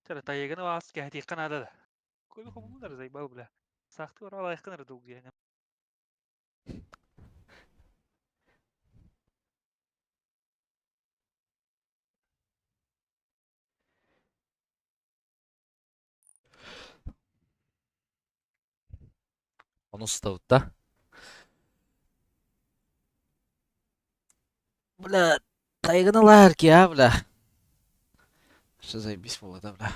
Чара тайыгын аас кэһэтиэххэ наада да. Көбү хомуллар заебал бля. Сахты ора лайыққын ыры дууг диэн. Ону сытабыт да. Бля, тайгын ылаар ки, а, бля. Что заебись было, да, бля.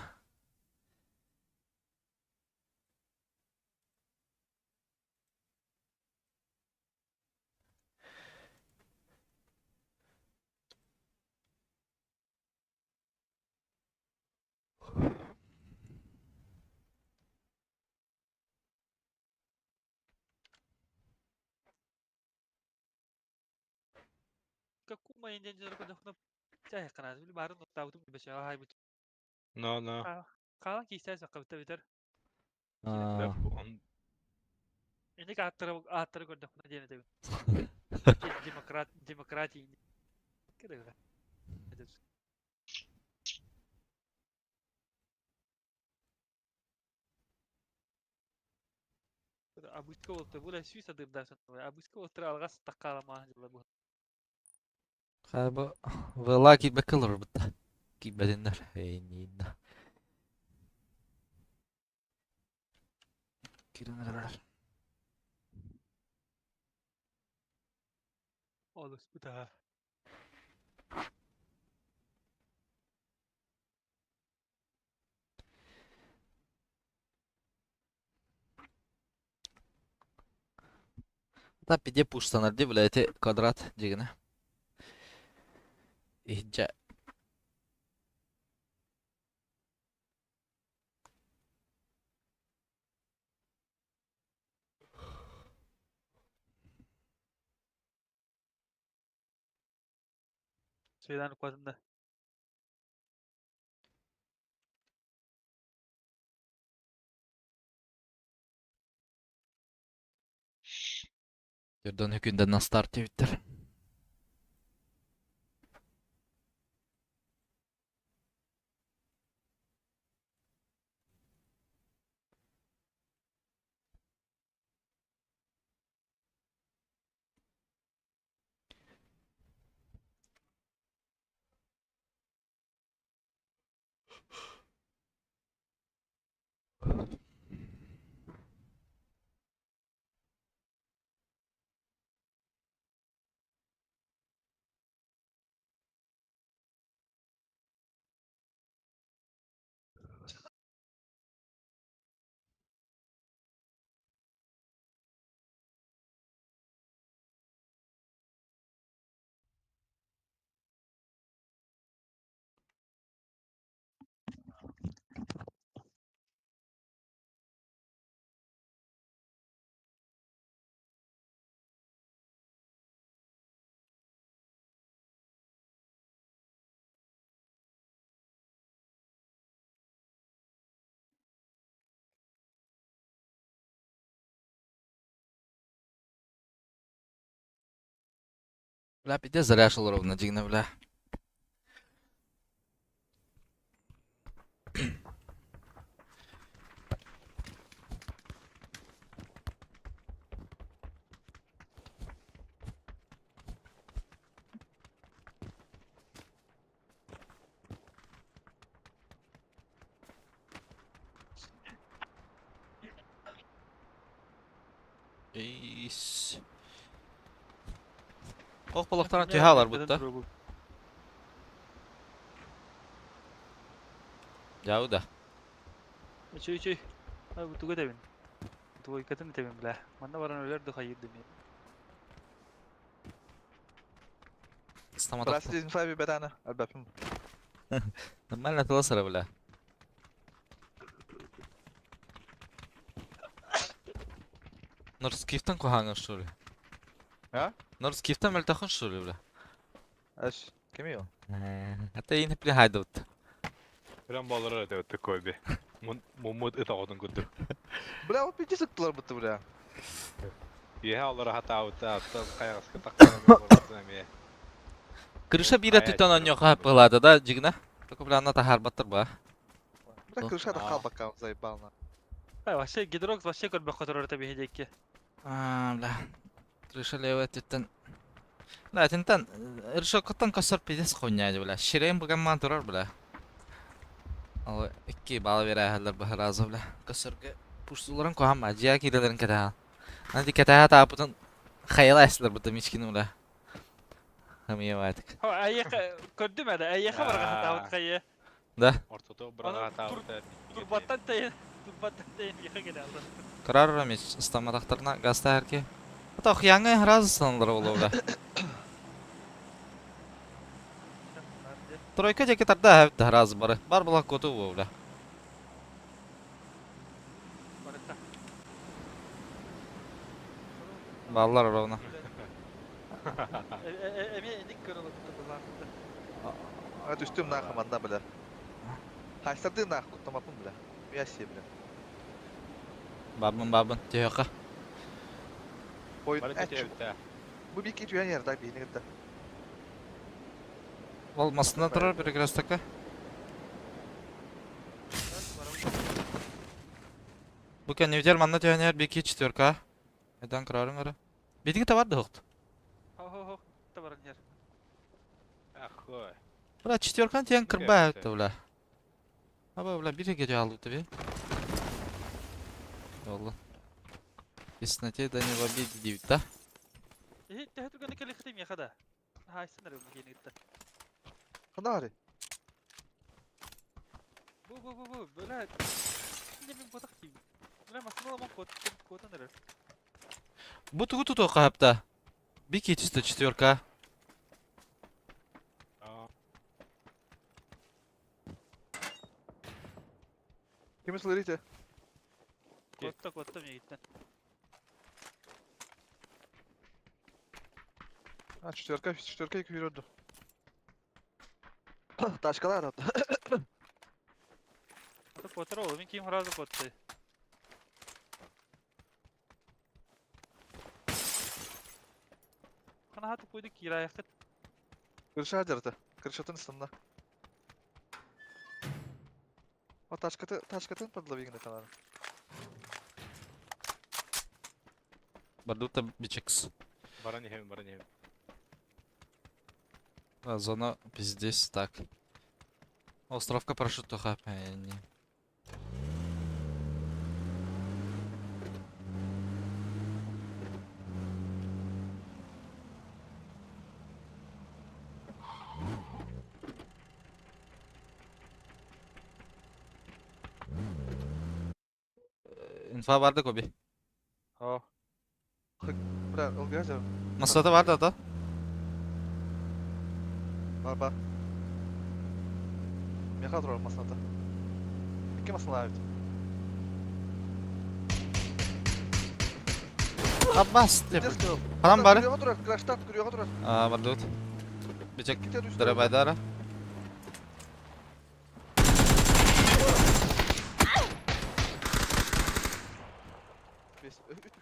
Какума индиан көрдөхпүнэ чай канат били барын оттаабытым бэчэ хаайбыт. Но, но. Хаалан киисээ саккабыта битер. А, Он Инник ааттары ааттары көрдөхпүнэ диэн этэбин. Демократ демократия. Кэрэ. Абыска болта була сүүс адырдаасан. Абыска болтара алгас таккааламаа дьыла бу. Хаба вела киирбэккэ олорбут да. Киирбэтиннэр. Эйниинна. Киирэн эрэллэр. Олус бутаа. Да пиде пуштанар ди, бля, эти квадрат дигини. Иһдьэ. Свидан куатында. Төрдөн хүкүндэн на старт диэбиттэр. Бля, пиде заряж ровно дигнэ, бля. Эйс. Ох болохтаран түһэ алар бутта. Дьау да. Үчүй үчүй. Ай бу тугу этэбин? Двойкатын этэбин бля. Манна баран өлөр да хайыр дemi. Стоматолог. Брас инфа бетана. Албапым. Нормально тыласара бля. Норскифтан куһаҥҥын что ли? А? Норскифтан мөлтөххүн что ли бля? Аш, кими ол? Это ин хепли хайдыбыт. Прям баллара это вот такой би. Муммут ыт оҕотун курдук. Бля, ол пиздец ыттылар бутты бля. Иһэ олоро хатаабыта, оттон хайаҕаска тахсан эмиэ. Крыша биирэ түтэн онньуоха хаппылаата да дьигинэ. Только бля анна таһаарбаттар ба. Бля, крыша да хаалбакка заебал на. Ай, вообще гидрокс вообще көрбөххө турар это биһи А, бля. Крыша левая түттэн. Бля, тинтэн решёткаттан көстөр пиздец хуйня бля. Ширейм быгаммаан турар бля. Ал икки бала берээһэллэр быһаразы бля. Көстөргө пуштуларын куһамма, дьиэ киирэлэрин кэтэһэ. Аны кэтэһэ таапытын хайала эстилэр быта мичкин бля. Хамыйабаатык. Айеха көрдүм эдэ, айеха барга хатаабыт хайы. Да. Ортото быраҕа хатаабыта. Турбаттан тайын, турбаттан тайын яха келе алды. Карар рамич ыстаматахтарына гаста эрки. Ата охяңы разы саналар болу бля. Тройка жеке тарда хэп разы бары. Бар була коту бу бля. Баллар ровно. Эми эник көрөлөт А түстүм нахуй манна бля. Хайсарды нахуй куттамаппын бля. Уяси бля. Бабын бабын түйөкө. Ой, Бары эч. көтөбүтэ. Бу бики түйен ер так бихини кытта. Ол масына турар перекрестокка. Бу кэннибитер манна түһэнээр бики четверка. Эдан кырарым ара. Битиги табар да хохт. Хо-хо-хо, табаран ер. Ахой. Бля, четверкан тиэн кырба это бля. Аба бля бир кете алды тебе. Олла. Тесноте да не в обиде дейбит да. Эһи, тэһэ түргэнэ кэлихтим яхада. Хайсын эрэ бу кытта. Ханда бары? Бу бу бу бу, бля. Не мен ботах тиим. Бля, масына кот котан эрэ. Бу тугу туту хапта. Бики чисто четверка. Кими сылырите? Котта котта мен гиттен. А, четверка, четверка екі үйренді. Ташкалар атты. Ата котар ол, мен кийим сразу котты. Кана хаты койду кираяқыт. Крыша дерді. Крышатын ыстымна. О, ташкаты, ташкатын подловигін каналы. Бардута бичекс. Баран иһэм, баран иһэм. Да, зона пиздец так. Островка парашют тоха. Не. Инфа барды коби. О. Бля, ылгазер. Масата барды да. Бар бар. Меха турар масната. Икки масна абит. Аббас деп. Пиздец кыл. Харам бары. Күрөҕө турар, краштан күрөҕө турар. А, барды. Бичек Китер үстү. Дарабайдара.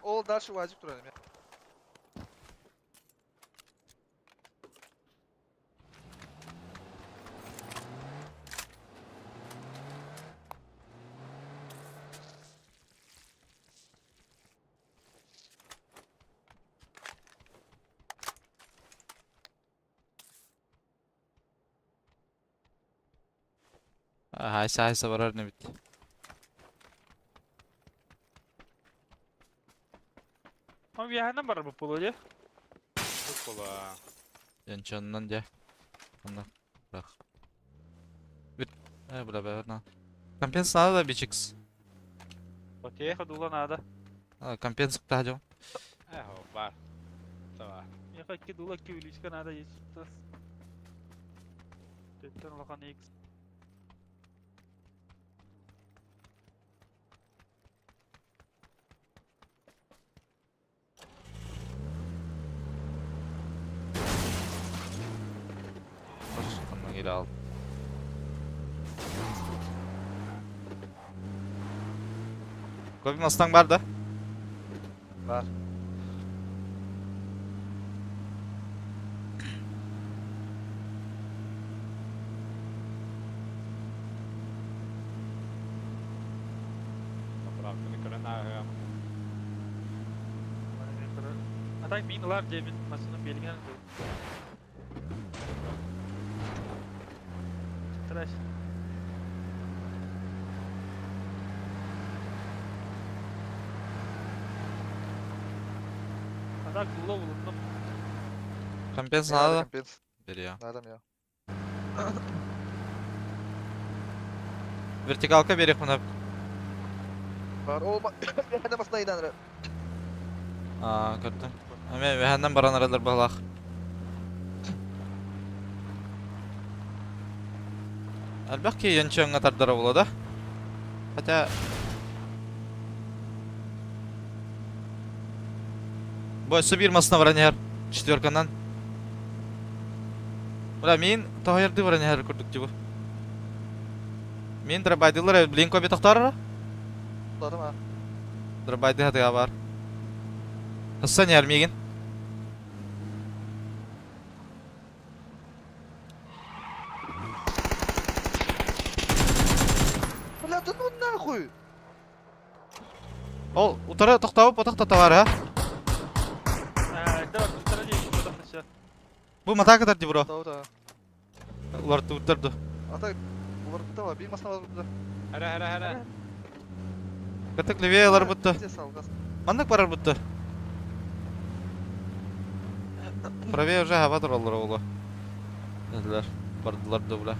Ол дальше вазик турар эме. Хайса хайса барар не бит. Он яһанан бар бу полуде. Кола. Янчаннан дьэ. Онно бырах. Бүт. Э, бля, бля, на. Компенс надо да, бичикс? Оте? Миэхэ дуула наада. Компенс кытта дьон. Э, бар. Давай. Миэхэ икки дуула, икки увеличка надо, есть. Төттөн улахан X. Geri al. Kobi Mustang бар да? Бар. Заправканы көрөн ааһыам. А так мин ылар диэмин массыынам биэлигинэн ылбыт. Трэш. А так дуула булуннум. Компенс Надо надо? компенс. Бери. Надо мне. Вертикалка берег мына. Бар. Ол масына идан Аа, көрдүм. Эме вэһэннэн баран аралар баһылаах. Элбэх киһи янчыаҥҥа тардара буолуо да? Хотя... Бу өссө биир масына баран иһэр. Четверканан. Бля, мин тоһойордуу баран иһэр курдук дии бу. Мин драбайдылар блин коби тохтоор Тохтоотум аа. Драбайды хатыга бар. Хассан иһэр миигин. Бля, да ну нахуй! Ол утары тохтообут ботох товар а? Эрдэ барбыттара дии ботох тахса. Бу матаа кытар дии бро. Тоо Уларытыбыттар ду. Ата уларытта ба, биир масна уларытта. Хара хара хара. Кытык левее уларбытты. Маннык барар бутты. Правее уже хаба тураллар оҕолор. Этилэр. Бардылар да бля.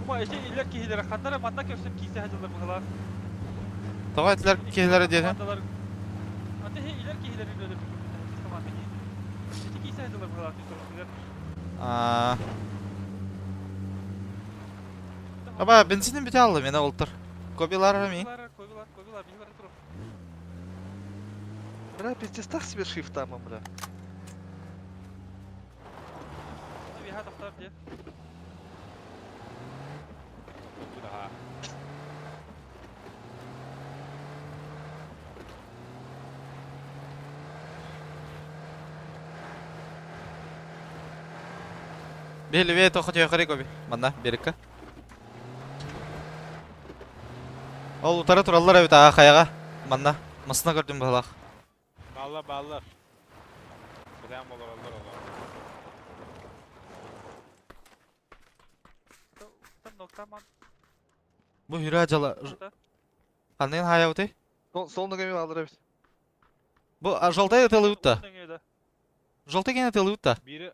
Ума эче илер киһилэрэ ханна эрэ манна көрсөн киирсэ сылдьаллар быһыылаах. Тоҕо этилэр киһилэрэ диэтин? Аты илер киһилэри өлөрбүт команда киһи. Ити киирсэ сылдьаллар быһыылаах түс Аа. Аба, бензинин бүтэ алла мені олтыр. Кобилар ми? Кобилар, кобилар, биһи бары турур. Бля, пиздец, так себе шифтамом, бля. Биһа тохтор диэ. Биһи левее тоқы түйэхэрий коби. Манна, берекка. Ол утары тураллар эбит аа хайаҕа. Манна, масына көрдүм быһалаах. Бааллар бааллар. Бэтээн олороллор олор. Бу хүрэ дьала ханныгын хаайабытый? Сол ногами бааллар эбит. Бу желтый ытылыбыт да. Желтый кene ытылыбыт да. Бири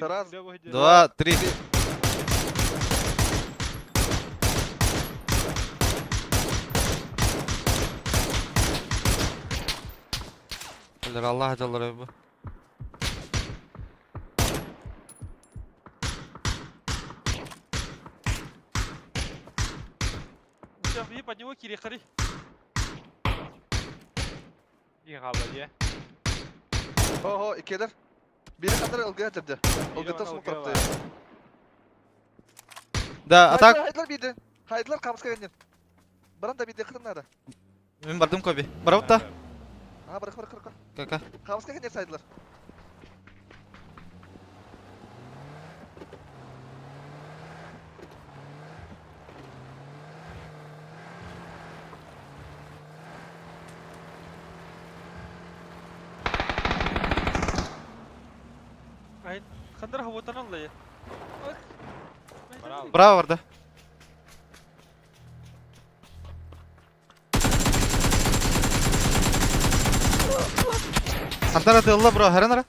Раз, два, три. Өлөр Аллах дьаллар бу. Все, под него кири Биир хаалла дии. Ого, иккилэр. Бири хатар ылгыга төрдө. Ылгыттан сумук тарапты. Да, а так Хайдылар биирде. Хайдылар камыска кэннин. Баран да биирде кытын надо. Мин бардым Коби. Барабыт да? А, барых барых барых. Кака? Камыска кэннин сайдылар. Хандар хавотан аллайы. Браво барда. Хантара тыалла бро, харан ара.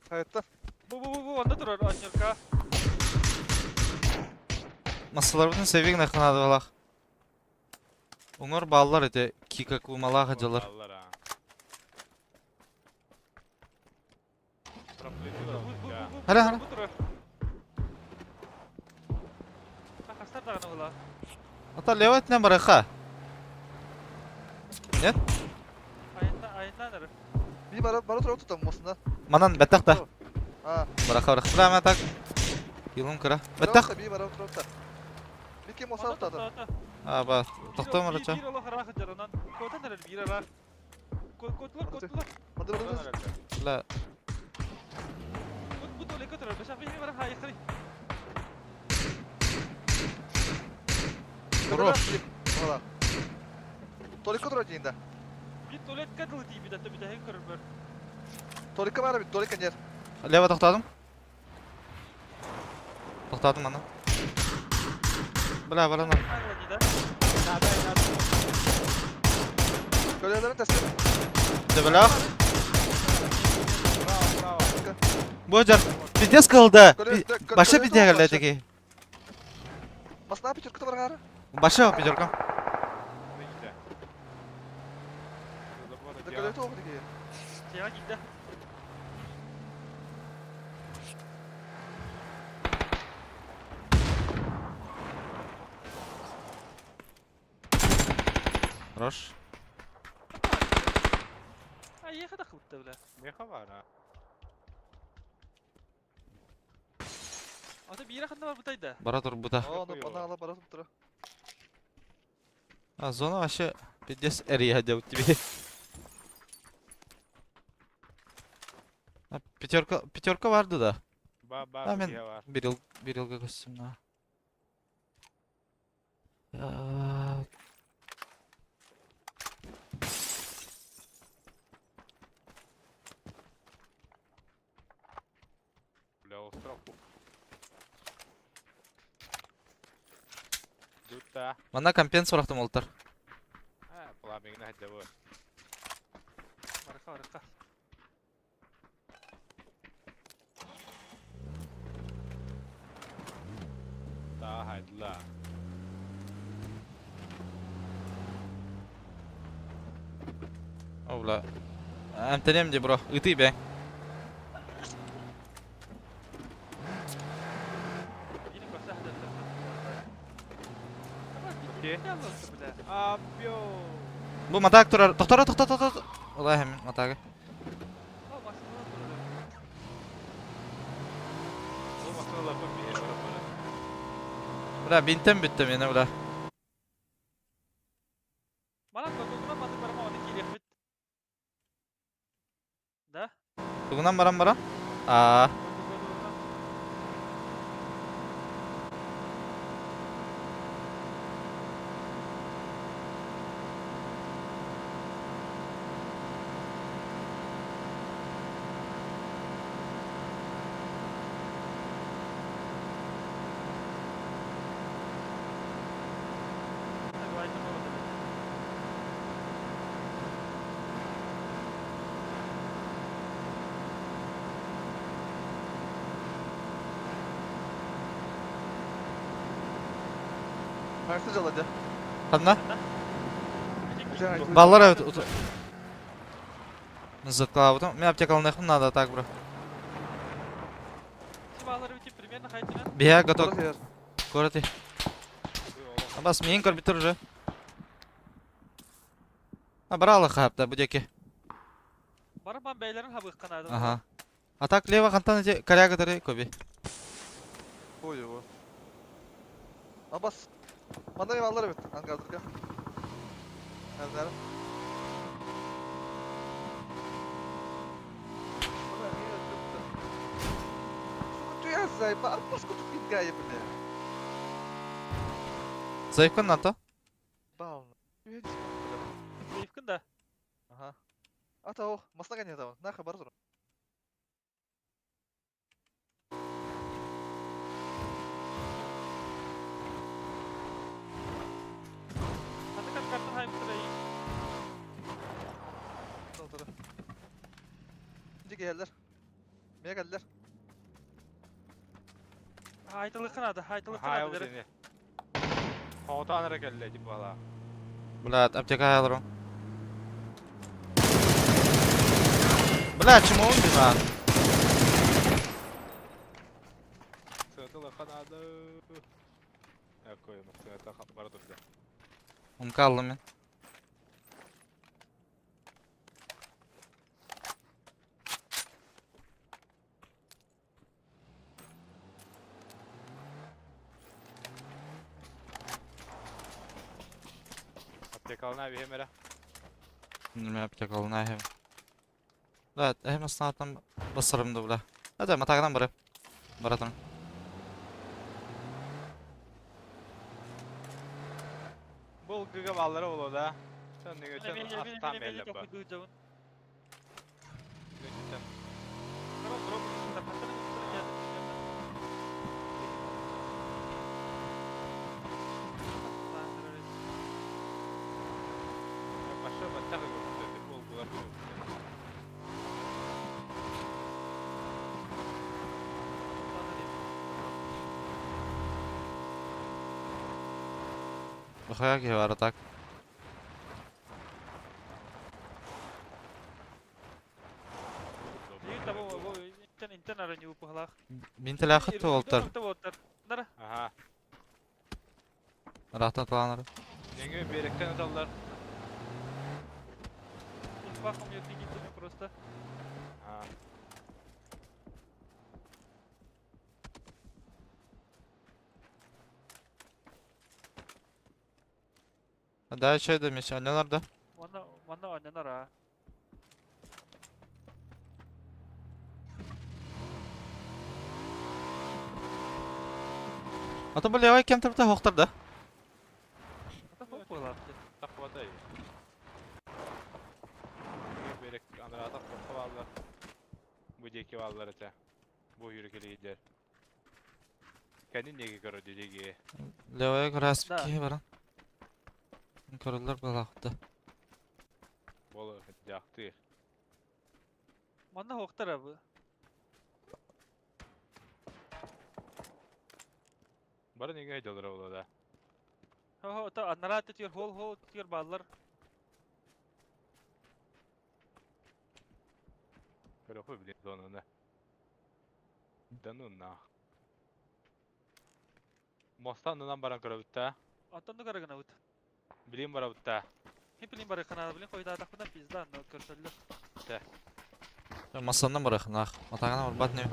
Hayatta. Бу бу бу бу онно турар анньырка. Массаларбытын сэбиэг нахнаадалах. Уҥар бааллар ити кика кумалаах дьылар. Бааллар а. Бу бу бу бу Хара хара. бу турар. Хастар даҕаны була. Ата лево этинэн барыха. Нет? Айынна айыннан эрэ. Bir bara bara turap tutam masına. Манан бэттэх да. Ha. Бараха бараха. Бля, так. Йылым кыра. Бэттэх. Bir bara turap ta. Bir kim olsa Онно tutar. тохтоото. А, ба. Тохтоом арача. Биир олох ыраах дьаранан. Куотан эрэр биир ыраах. Куотулар куотулар. Hadi hadi. Бля. Бу бу туалекка турар. Бэшах биһиги баран хаайыхтарый. Хорош. Valla. Toliko durar diyeyim de. Биир туалетка дылы тиийбит ата бүтэһин көрөрбөр. Toliko var abi. Toliko yer. Лево тохтоодум. Тохтоодум мана. Бля, баран. Хаалла дии да. Kölelerin teslim. Дөбөлөөх. Браво, браво. Бу жар. Пиздец кылды. Köle Баша пиздец кылды теги. Masına bir türkü var gari. Баша пятерка. Видите? Забора Köle дело. toğu diye. Тиэҕэ киирдэ. Хорош. Айыха да хыбытта бля. Меха бар, а? Ата биирэ ханна бар бутайда. Бара тур бута. Aa onu bana ala bara tutar. А зона вообще пиздец эрия делать тебе. А, пятерка, пятерка барды да. Ба, ба, А, мен бия бар. бир ел, бир елге көстүм на. Так. Бля, остров. Дута. Манна компенс сурахтым олтар. А, пламень на давай. Барыха барыха. Да, хайдла. О, бля. Эмтенем де, бро. Ыты бе. Биирин көрсө хадаттар. Окей. Бля. Абьё. Бу матак турар. Тохтора, тохто, тохто. Олай хэмин матагы. О, машина турар. Бу машиналар бия бар, бар. Бля, бинтен бүттү мени, бля. Манан тугунан маннык барама оны киириэхпит. Да? Тугунан баран баран. Аа. Тугунан. Давайте мы вот это. Tersi caladı. Ханна? Güzel. Баллар evet. Мызыткалабытым. Мен аптекаланыхым надо так, бро. Баллары өте примерно хайтынан. Бия готов. Yer. Көрөти. Абас мен көрбүтөр уже. А брала хапта будеки. Бараман бәйлерин хабы канады. Ага. А так лево хантан эти коряга дары коби. Ой ой. Abbas. Bana eyvallah evet. Angardır Nerede? Abbas kutup git бля. Заявкан нато. Бал. Заявкын да. Ага. Ата о, масна гоня там. Нахуй бар Ханна картын хаймытыр. киһэллэр. Миэ кэллэр. Айтылыкка надо, айтылыкка Аха, надо дere. ини. Хоҕотоон эрэ кэллэ ити буолаа. Блядь, аптека алырым. Бля, чему он бина? Сыатылыкка надо. Какой сыата бара турда. Умка аллым мен. Аптекалына биһим эрэ. Bilmiyorum аптека алын әһем. Да, әһем астанаттан басарым да бля. Да, матагынан бары. Баратан. Бұл гыга баллары болу да. Sen ne geçen astan belli bu. Geçen. Баша баттағы көрсөтө бұл булар көрсөтө. Бахая ки бар так. Мин теләхет туолтар. Аха. Рахтан таланар. Неңе беректен аталар. Просто. Аха. Да, чай да меш, анялар да. Манна манна аннанар а. Ата бу левай кем тарта хоқтар да. Ата хоп болапты. Тақвадай. Берек анарата қорқа баллар. Бу деки баллар эте. Бу yürü gider. Kendi nege көрө деги. Левай крас Да. ки баран. Көрөлөр балакты. Болу жакты. Манна хоқтар абы. Бары неге айдалар болу да. Хо та аннарат тир хол хол тир баллар. Көрө хуй билет зонаны. Да ну на. Мостанынан баран көрөбүт Аттан да карагана ут. Билим барабыт та. Хепилин бары каналы билин койда тахпынан пизда но көрсөллөр. Масандан барах нах. Матагана барбат не.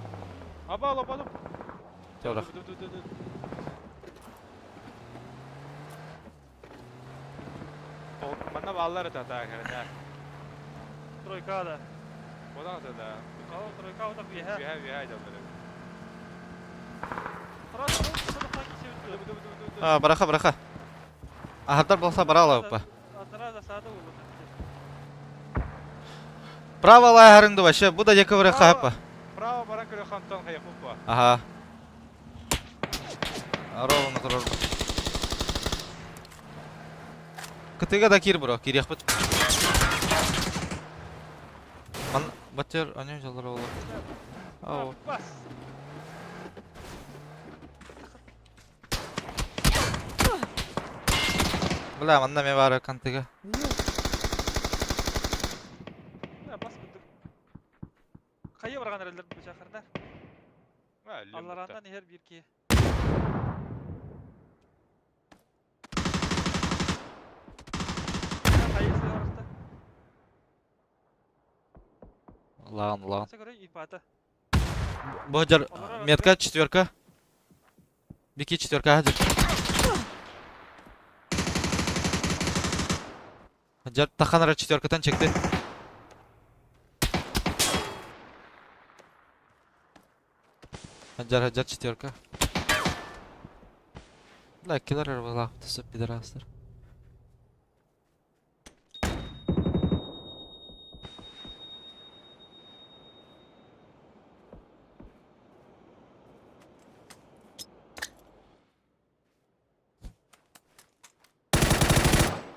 Аба алып. Тёрах. Манна баллар та та кэрэ. Тройка да. Бодан та да. Ау тройка ута бия. Бия бия айдалар. Тройка ута кисеп. А, бараха бараха. Ахардар болса бара алаппа. Аннара да саада болду. Право лай харыңды вообще. Бу да екі бір хапа. Право баран көрө хантан хайып ба. Ага. Ровно турар. Кытыга да кир бро, кир яхпыт. Ман батер анё жалар олар. Ау. Бас. Бля, манна ме бар кантыга. Бас бутук. Кайя барган эрелер бу жакырда. Алларандан her bir ki. Кайсы орта. Лаган, лаган. Көрө ипата. Бу жар метка четверка. Бики четверка хаджар. Хаджар таханара четверкадан чекти. Хаджар хаджар четверка. Бля, киллер арбалах тысып пидорастар.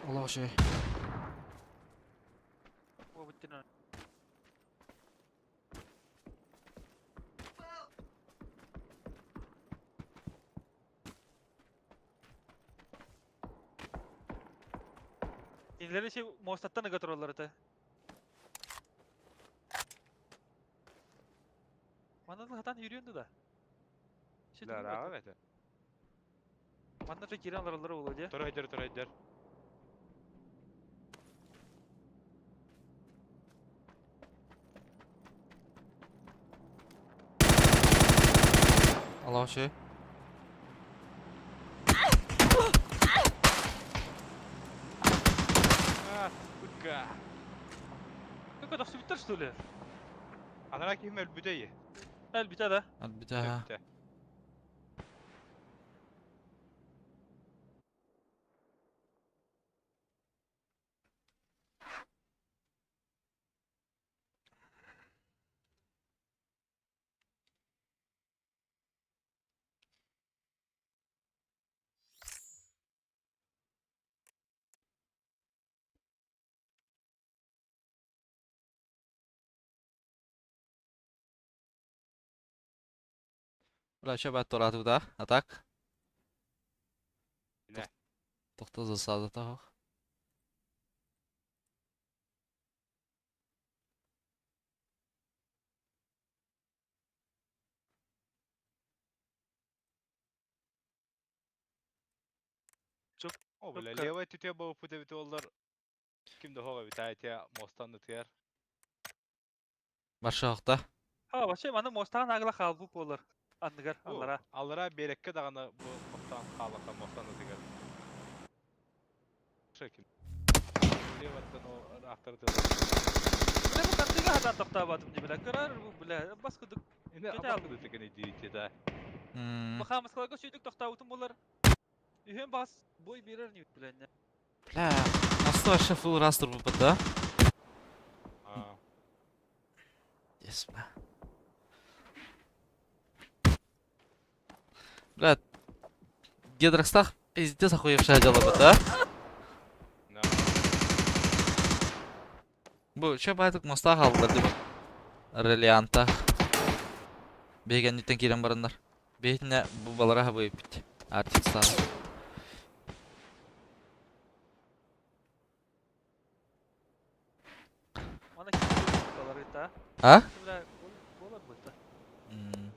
Allah şey. О, бүттен. Кинилэри си муостаттан ыга тураллар этэ. Манна хатан yürüyordu да. Лараҕа этэ. Манна да киирэн олороллоро буолуо дии. Турайдар турайдар. Алло, şey. А, сука. Как тохсубуттар что ли? Анараа киһим өлбүтэ ие. Өлбүтэ да. Өлбүтэ ha. Өлбүтэ. Бля, что бат турат да? А так? Бля. Тохто засада того. О, бля, Только- левая түтэ бу эбит оллар. Ким да хоға бит айтя мостан тыяр. Барша Ha, вообще маны мостан агла хаалбыт буолар. Анныгар, аллара. Аллара берекке даганы бу мостан хаалака мостан тыгар. Шекин. Леваттан о ахтарды. Бля, бу кантыга хатан тохтообатым дии, бля. Көрөр бу, бля, бас кудук. Ине Кете абакы тыгын идите да. М, Бу хамыскаларга сүйдүк тохтообутум болар. Үһүн бас бой берер не бля. Бля, мосту вообще фул растр бу да? А. Yes, бля. Бля, Гидрокстах пиздец охуевшее дело бы, да? На. Бу, чё байтык моста қалдылар деп. Релианта. Бейгенниттен кирен барындар. Бейтіне бу балара хабы бит. Артистар. Мана киһи ыта. А? Бля, болар бытта. М,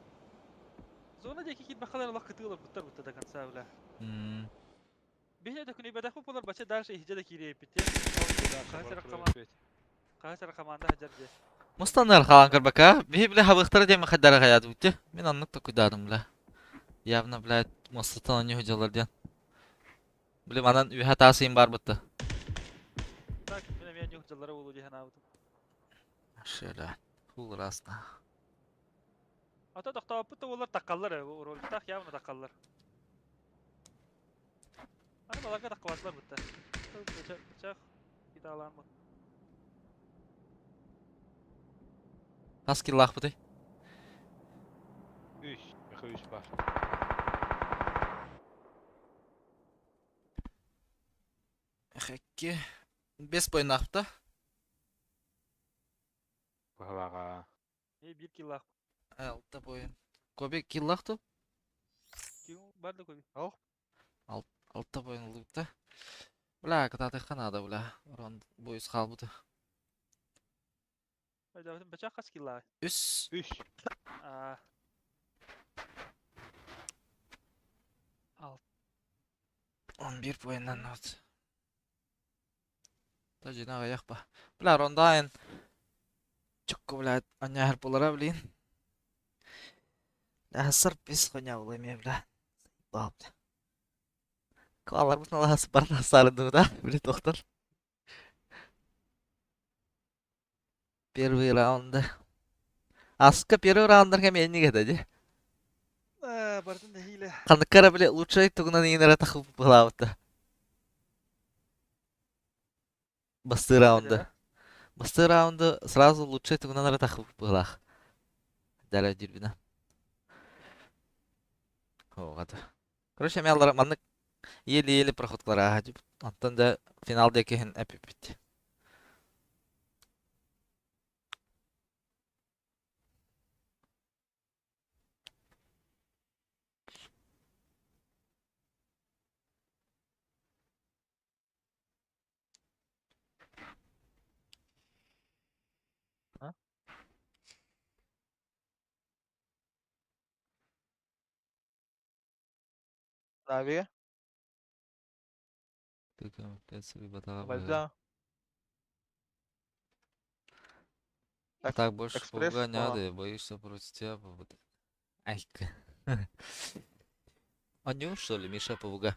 Зона диэки киирбэххэлэр олох кытыылар буттар бутта до конца, бля. м. Биһине да күнүйбэтэх болар бача дальше иһдьэ да киириэппит. Хаһысара команда хаджар дии. Мустанар халан карбака. Бихи бля хабыхтара деме хаддара хаят бутте. Мен аннык такуйдадым бля. Явно, блядь, мостаттан они худялар ден. Блин, анан үйә тасыйм бар бутты. Так, мен эмиэ ньухдьаллара буолуо дии санаабытым. Шеля. Фул расна. Ата тохтооппут да буоллар таккаллар э, роликтаах явно таккаллар. Аны баларга таккабатылар бутта. Бычах китаалаан бу. Хас киллах бутый. Үш, үш бар. Хекке. Бес бойнақпты. Бахалага. Э, бир киллаах. Алта бойын. Көбек киллақты? Ким бар да көбү. Алта бойын лупта. Бля, кататы ханада, бля. Рон бойыз қалбыты. Айдабытым бычах хас киллаах. Үс. Үш. Аа. Ал. 11 бойынан от. Та жина аяқ ба. Бля, рондайын. Чукку, бля, аня болара, блин. Бля, сыр бес коня булайм, бля. Бап. Калар бутын аласы барна сарынды да, бля, тоқтар. Первый раунд. Аска первый раундарға мен неге деді? Э, бардын да хиле. Қаныққара біле лучший тугунан иінара тақып бұлауыты. Басты раунды. Басты раунды сразу лучший тугунан ара тақып бұлақ. Дәрі дүрбіна. Оғады. Короче, мен алар маннык еле-еле проходкалар аха деп. Антон да финал декехин әпіп бит. Navi'ye. Ты Вальда. А так больше Экспресс. паука не Ага. надо, я боюсь, что против тебя попаду. Айка. Он что ли, Миша паука?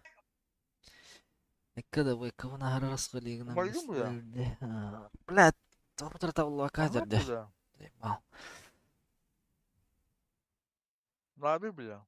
Айка давай, кого на раз Больдум бля. Блядь, топ лака Ага, дерде. бля. Нави бля.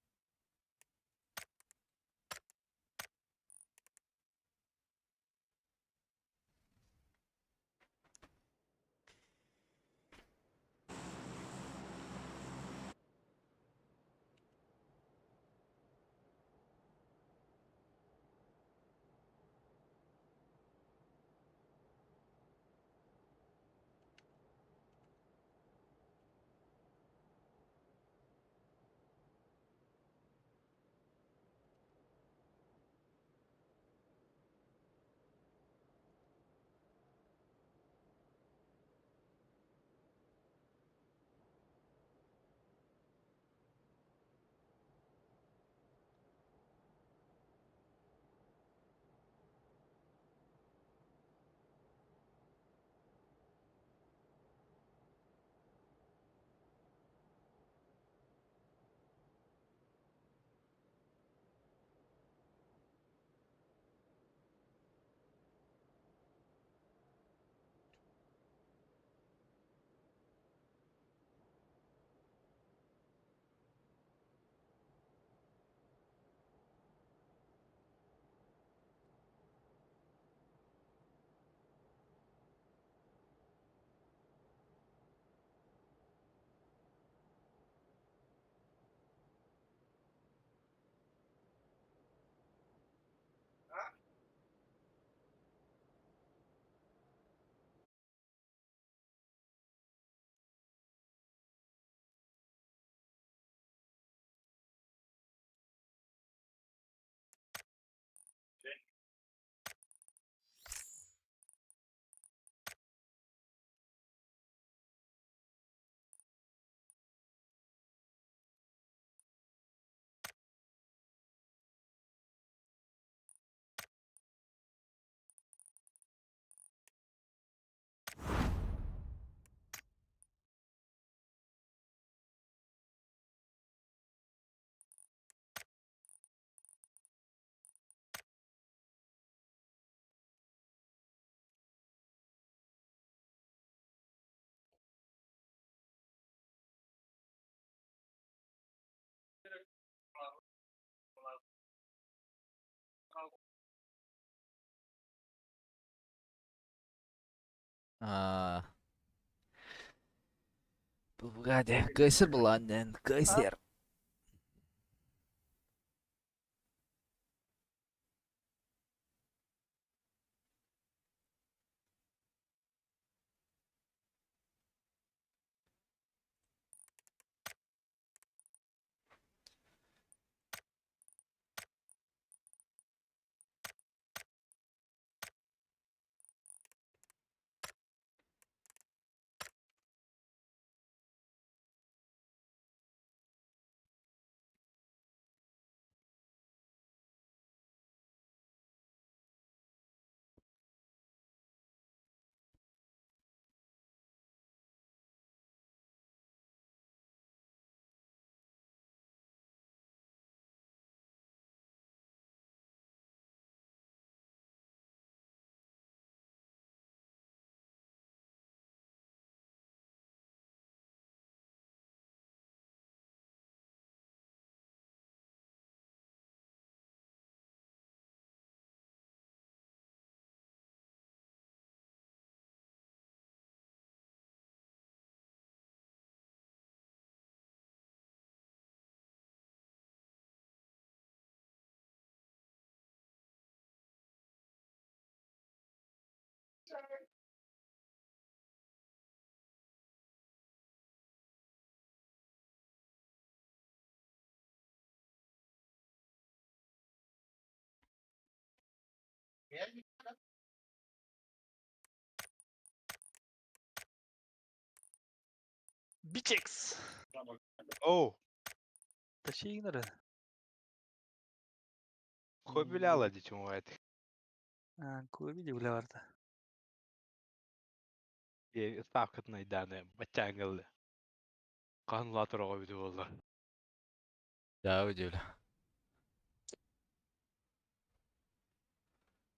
Погоди, кайсер буланнен, кайсер. Bicex. Оу. Тащи игноры. Кобиляла дичумует. Куби бля барда. Ставкатын айдааны баччаангылы. Хаһан улаатар оҕо эбитэ буолла. Да, удивля.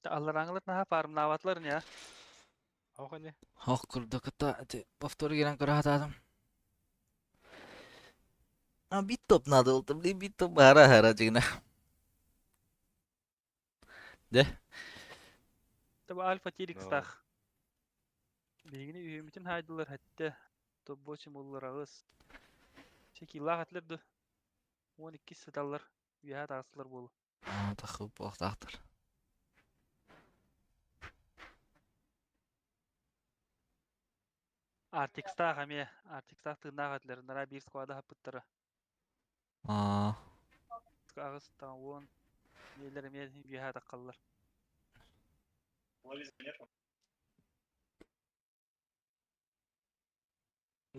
Алларааҥылар наһаа фармнаабатылар не? Ох не. Ох курдук кытта повтор киирэн көрө сатаатым. А бит топ надо было, блин, бит топ баара хара дьигинэ. Де? Таба альфа тирикстах. Биһигини үһүмүтүн хаайдылар хэтте. Топ 8 буллар аҕыс. Чекилаах этилэр ду. 12 сыталлар. Үөһэ таҕыстылар буолу. Тахы буолтаахтар. Артикстаах эмиэ. Артикстаах тыыннаах этилэр. Нара биир склада хаппыттара. Аа. Аҕыс уон Миэлэр эмиэ үөһэ таххаллар.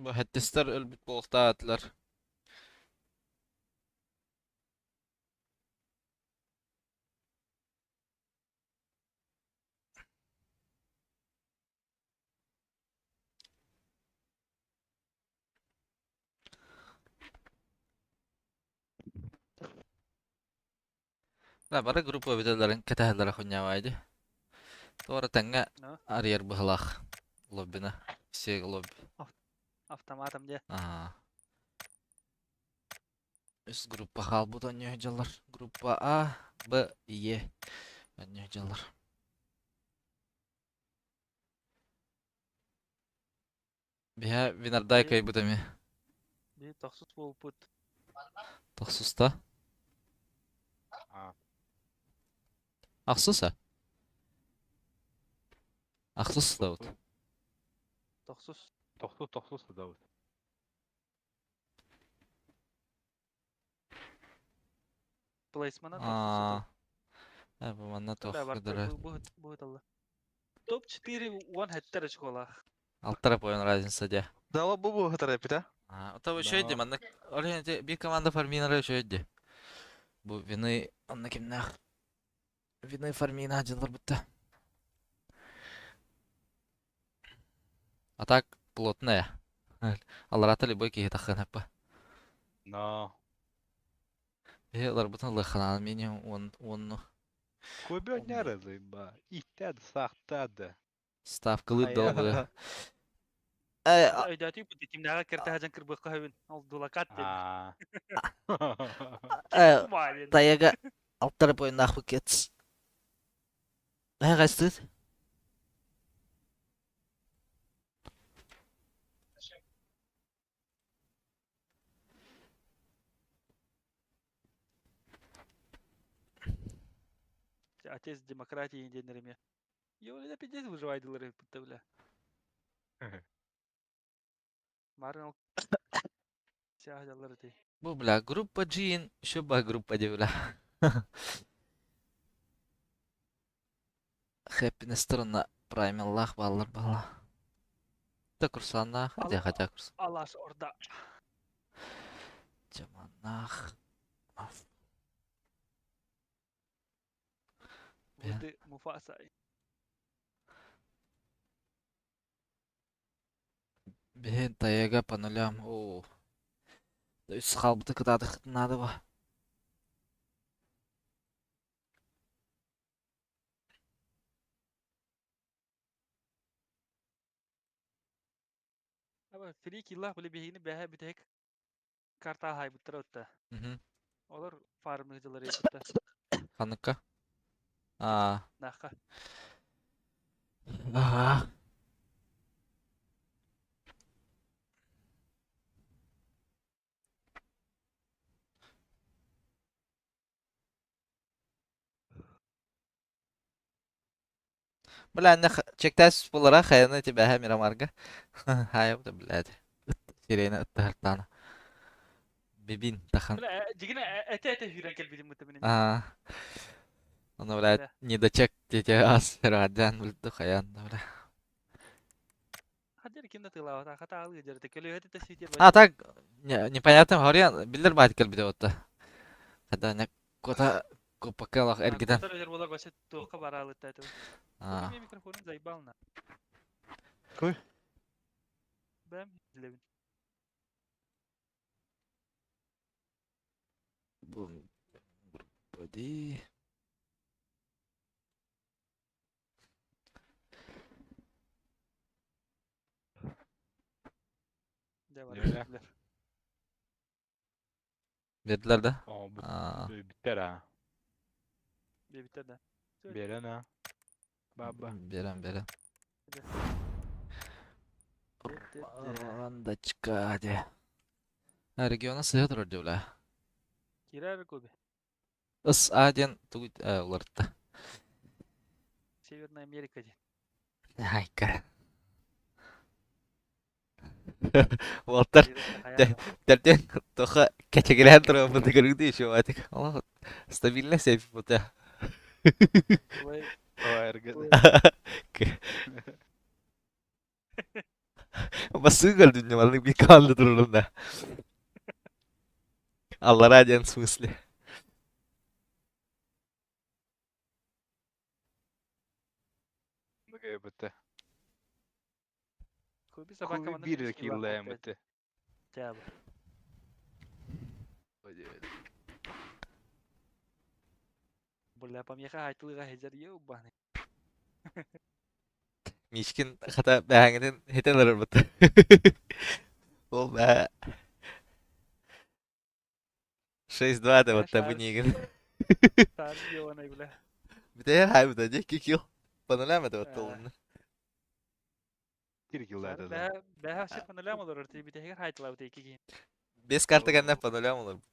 Бу хэттистэр өлбүт буолуохтаатылар. Да, бары группа бүтэллэрин кэтэһэллэрэ хунньаабай дии. Туора тэҥҥэ арыйар быһылаах лоббина. Все лобби. Автоматом дьэ. Аа. Үс группа хаалбыт онньуһу дьаллар. Группа А, Б, Е онньуһу дьаллар. Биһэ Винардай кыайбыт эмиэ. Биһи тохсус буолбут. Тохсуста? Аа. Ахсыс а? Ахсыс да вот. Тохсус. Тохсус, тохсус да вот. Плейсмана Аа. Э, бу манна туох кыдыры. Бу Топ-4 уон хэттэр очколаах. Алтара поен разница дьэ. Дала бу бу хатар эппитэ. А, ота үчүгэй дии, маннык ол иһин ити биир команда Фарминара үчүгэй дии. Бу вины онно кимнээх вины Фармина дьылларбытта. А так плотная. Алларата любой киһи таххын хаппа. Но. Биһи ыларбытын ылыахханаан минимум уон уонну. Көбөнөр ылыйба. Иттед сахтады. Ставкалыыр да Хайа. быа. Э, Өйдөөтүк бу кимнээҕэ кэртэ сылдьан кырбыахха сөбүн. Ол дулакат диэн. Аа. э, Кумалин. Таяга алтара поиннаах букет. Эһэҕэстиит? Отец демократии диэннэр эмиэ. Йо, пиздец выживайдылар эбиппит бля. Марын ол сяһаллар эти. Бу, бля, группа G еще ба группа де, бля. Happiness сторона Праймеллах баллар бала. Да курсаннах, хотя хотя курс. Алаш орда. Жаманнах. Буды Муфаса. Биһин таяга по нулям. О. Үс хаалбыты кытаатых надо ба. Аба фри киллах били биһигини бэһэ бүтэһик карта хаайбыттара отта. Олор фармы дьылар ыйбытта. Ханыкка? Аа. Нахха. Аа. Бля, чектээс булара хайаны тибэһэ Мирамарга. Хайа да блядь. Сирена ыттаһартаана. Бибин тахан. Бля, дьигинэ этэ-этэ сүүрэн кэлбитим быта мин. Аа. Ону, блядь, недочек тете ас радян бүлдү хаян да, бля. Хадер ким да тылаабата, хата алыы дьэрите, көлүөһэтэ да сүүтер А так, непонятно, говоря, биллер баат кэлбите отта. Когда не кота Купакалах эргитэн. Кутар өлөр буолар вообще туохха бараалытта этэ. Аа. Мен микрофонум заебал на. Кой? Бэм билэбин. Бу группа Дэ бар. Ньүөлэ. Бердилер да? О, Аа. бүттэр аа. Бэбиттер да. Берен аа. Баба. Берен берен. Де. Рандачка де. А, региона сыһа турар дии бля. Кирер Коби. Ыс А диэн тугу уларытта. Северная Америка диэн. Айка. Уолтар төрдүөн тоха кэчэгирээн турабын көрүгдүү еще атик. Олох стабильно сейф бута. Ой, Ой, Басыы көрдүн маннык биир команда турурунда. Аллара диэн в смысле. Бытты. Куби собака манна Биир киллээн бытты. Тябы. Бля, помеха айтылыга хезер ебаный. Мишкин хата бэһэҥитин хитэн ыларбыт. Ол бээ 6-2 да вот табы нигин. Саар ебаный, бля. Бүтээр хайбыта дии кикил. Пануляма да оттолунна. Кир киллээтэ. Бэһэ бэһэ вообще панулям олорор, ти битehигэр хайтылабыт ики киһи. Бес карта кэннэ панулям олорбут.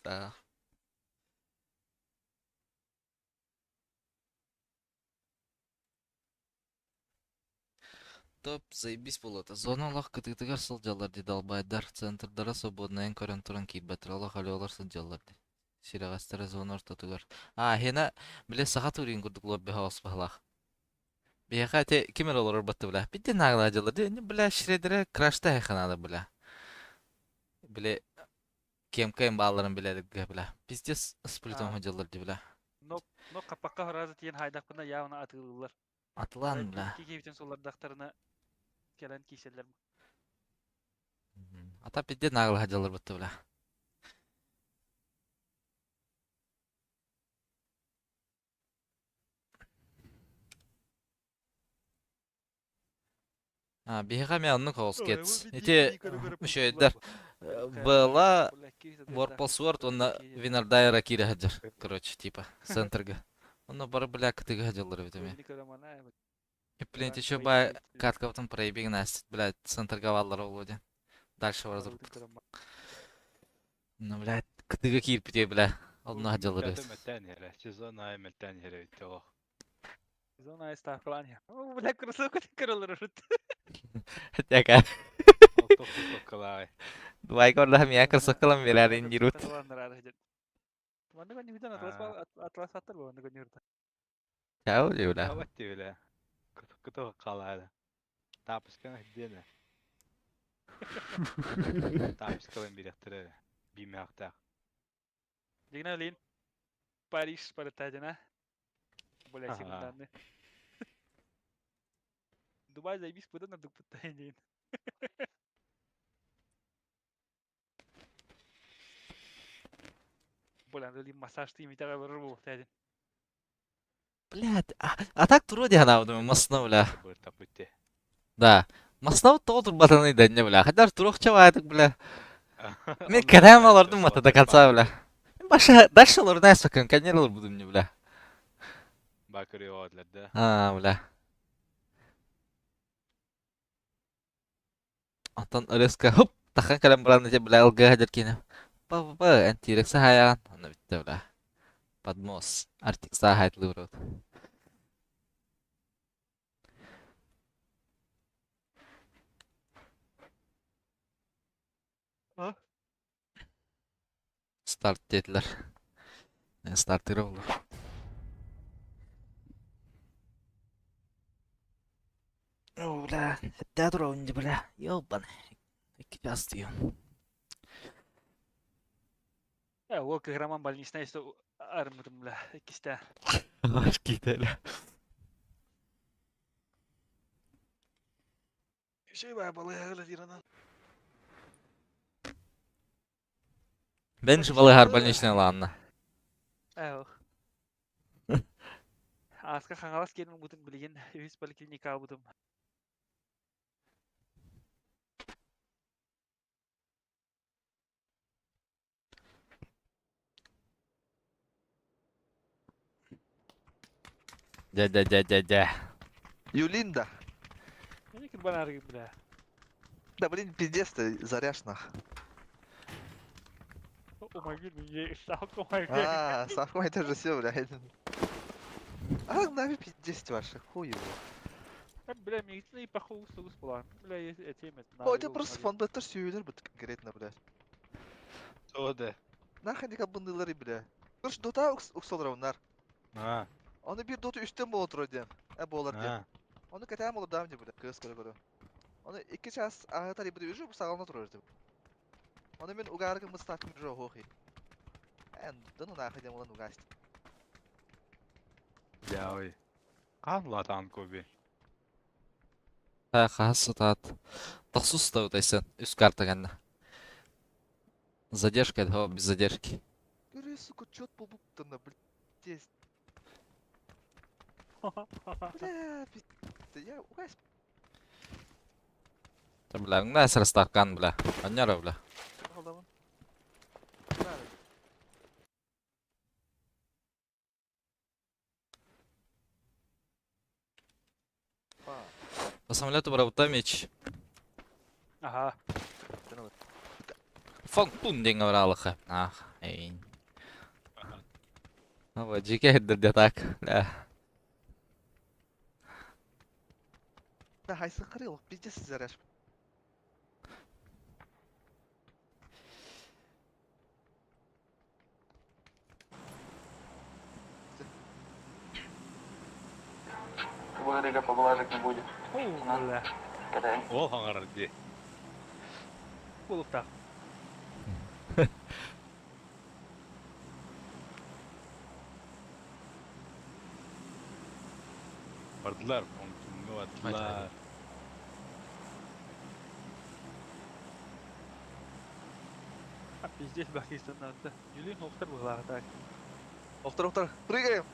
Топ заебись буолуота. Зона олох кытыытыгар сылдьаллар дии далбайдар. Центрдара свободнайын көрөн туран киирбэттэр. Олох алёлар сылдьаллар дии. Сирэҕэстэрэ зона ортотугар. А, хена, бile саха турин курдук лобби хаос баһылаах. Биһиэхэ ити ким эрэ олорор батты бля. Битти нааглаа дьаллар дии. Бля, шредерэ крашта ханаада бля. Бile кемкайын бааларын билэргэ бля. Пиздец сплитом дьаллар дии бля. Но, но капакка хоразы тиен хайдахпына явно атыылыыллар. Атылан бля. Киһибитин суллардахтарына кэлэн кииселлэр. Ата пиздец нааглаа дьаллар батты бля. А, биһиэхэ эмиэ оннук Холскец. Ити үчүгэйдэр Белла, Warpal Sword уонна Винардайра киирэ сылдьар. Короче, типа, центрга. Онно бары бля кытыга сылдьаллар эбит эмиэ. Блин, еще бай каткабытын проебигин ааспыт, блядь, центрга бааллара буолуо диэн. Дальше бар Ну, блядь, кытыга киирбитэ, бля. Онно сылдьаллар эбит. Мэлтээн иһэрэ. Сезон аайы мэлтээн иһэрэ эбит олох. Сезон аайы ставкалаан иһэр. О, бля, кроссовка кыралар урут. Тяка. Ол тохтуу Дубайга орда мия кроссовкалан берәрин дирут. Маннык өнүгүтэн атлас атлас аттар бу маннык өнүгүтэн. Чао, бля. Абатты бля. Кыты калаада. Тапыскан диэне. Тапыскалан бирэхтэрэ. Бимэхтэх. Дигна лин Париж паратадина. Бля, секунданны. Дубай заебись куда надо пытание. Бля, аны массаж тиимитэ барар буолуохтаа Блядь, а, а так вроде она, думаю, масна, бля. Тапытте. Да. Масна тоҕо турбатаный дэннэ, бля. Хотя туруохча бля. Мен кэрэм олордум это до конца, бля. Баша, дальше олордун сокын, конечно, буду мне, бля. Бакыры да. А, бля. Онтон резко, хоп, тахан кэлэн баран ити, бля, ылгыа дьэркиинэ. Па-па-па, антирекса хайаан. Онно бүттэ, бля. Подмос. Артикса хайтлы урут. А? Старт диэтилэр. Стартыра буолуо. О, бля, этэ турабын дии, бля. Ёбаный. Икки час диэн. Э, ол кыграман больничный что Арыммытым бля, иккистээн. Киитэлэ. Үчүгэй баа балыыһа үлэлиир анан. Бен же балыыһар больничный ылаанна. Ээх. Ааска Хаҥалас киэн ылбытым билигин үһүс поликлиника албытым. Дьэ дьэ дьэ дьэ дьэ. Юлинда. Мени кырбан бля. Да блин, пиздец ты, заряж нах. Умагир мне, Савка умагир. А, Савка это же все, блядь. А, нафиг пиздец ваша, хуй его. Бля, медицина и похуй соус была. Бля, эти О, это просто фон беттер сүйелер бит конкретно, блядь. Тода. Нахрен не кабындылары, бля. Короче, дота уксолар А. Оны bir дота үстен бола турар диэн. Э буолар диэн. Оны кэтээн буолар даам диэн, бля, кыыс көрө көрө. Оны 2 час ааһытар ибит уже бу саҕалана турар диэн. Оны мен угааргы мыстаакым уже оһуох. Эн да ну нахуй диэн улан угасть. Дяой. Кан латан коби. Та хас сатаат. Тахсус та утайсан. Үс карта кэннэ. Задержка, да, без задержки. Көрө, сука, чёт болбуптана, блядь. Бля, пиздец. Я угась. Та бля, на срастакан, бля. Анняра, бля. Алдамын. По самолету барабыта меч. Ага. Фонтун диэн баралыха. Ах, эй. А жеке хеддер так. Бля. Да, хайсы қырыл, пиздец заряж. Вырыга поблажек не будет. Бля. Ол хаңарар ди. Булуктах. Бардылар, понтунга баттылар. А пиздец Пакистаннан да. Юлин охтар буглагы так. Охтар, охтар, прыгаем!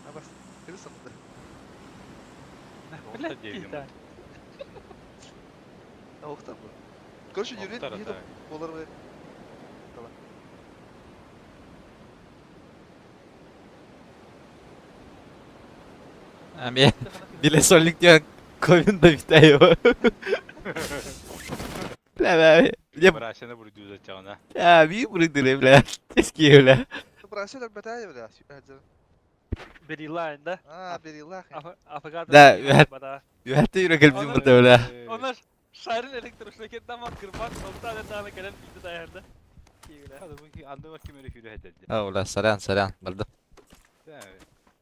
Абас, кирсен да. Бля, деймин. да. Охтар бу. Короче, Юлин Охтар, не так. болар бу. Ами, биле сольник диэн ковин да битэ его. Бля, бля, мне Брасена бурду зачагына. бля, би бурдыры, бля. Тески, бля. Брасилер бетәй, бля. Берилайн да. А, берилах. Афагата. Да, я- Бада. Үһәтте юрэ кэлбитим бата, бля. Onlar Şahin elektroşleketden var kırmak nokta tane gelen bildi dayandı. Бля. Hadi bu andı bak kim öyle yürü hededi. А, бля, сорян, сорян, барды.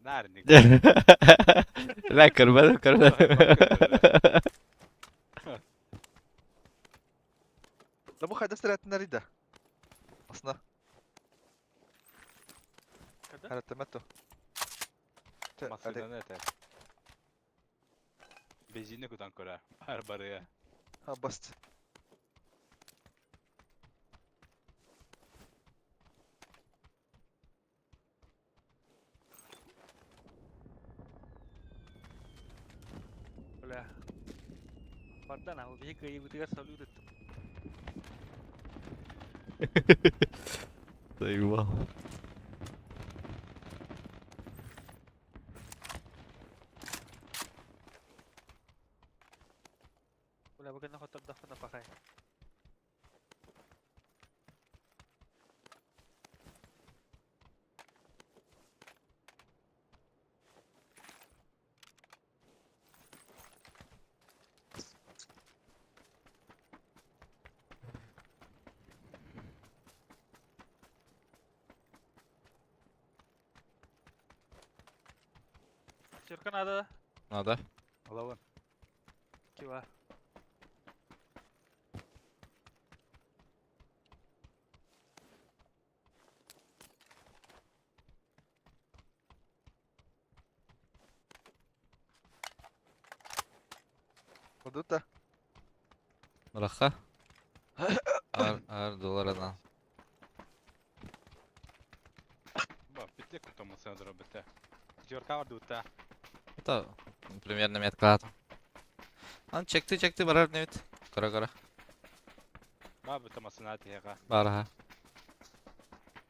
Нарник. Бля, көрбөдүм, көрбөдүм. Да бу хайда сирәтиннер иде. Асына. Када? Хараттамат. Масыдан это. Бензинni кутан көрө. Бар барыга. Ha, баст. Бля. Бардан ал бии кыйыбытыгар салют эттим. Заебал. Бля, бүгін хотор пахай. Сюрка надо. Надо. Алабын. Кива. Бардыта. Бырахха. Ар ар долларынан. Ба, бите кутаммын сана бите. Пятерка бардыбыта. Это примерно меткалаатым. Ан чекти чекти барар небит. Кара кара. Ба бите масына тиһэҕэ. Бараха.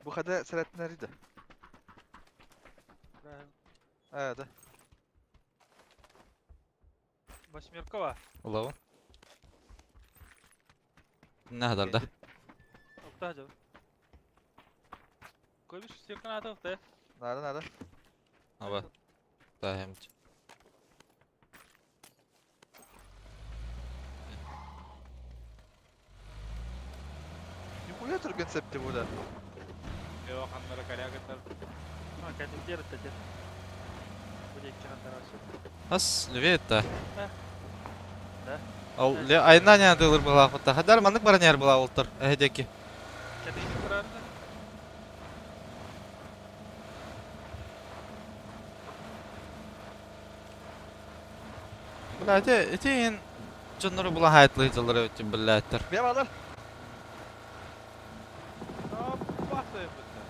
Бу хада сэрэтинэр иди. Ээ да. Восьмерка ба. Улабын. Не хадарда. Окта жол. Көбүс шестерканы атык да. Надо, надо. Аба. Таһым. Нихуя түрген септи буда. Эва ханнара корягаттар. А, кәдімдер тәтер. Бу декки хантара сөп. Ас левее-та. Да. Ал ле айна не дылыр была хута. Хадар манык баранер была олтор. Эдеки. Кәдімдер тұрарында. Бля, эти эти дьоннору була хайтлы дьыллары өтүн биллээттер. Мен алар. Аппасы бите.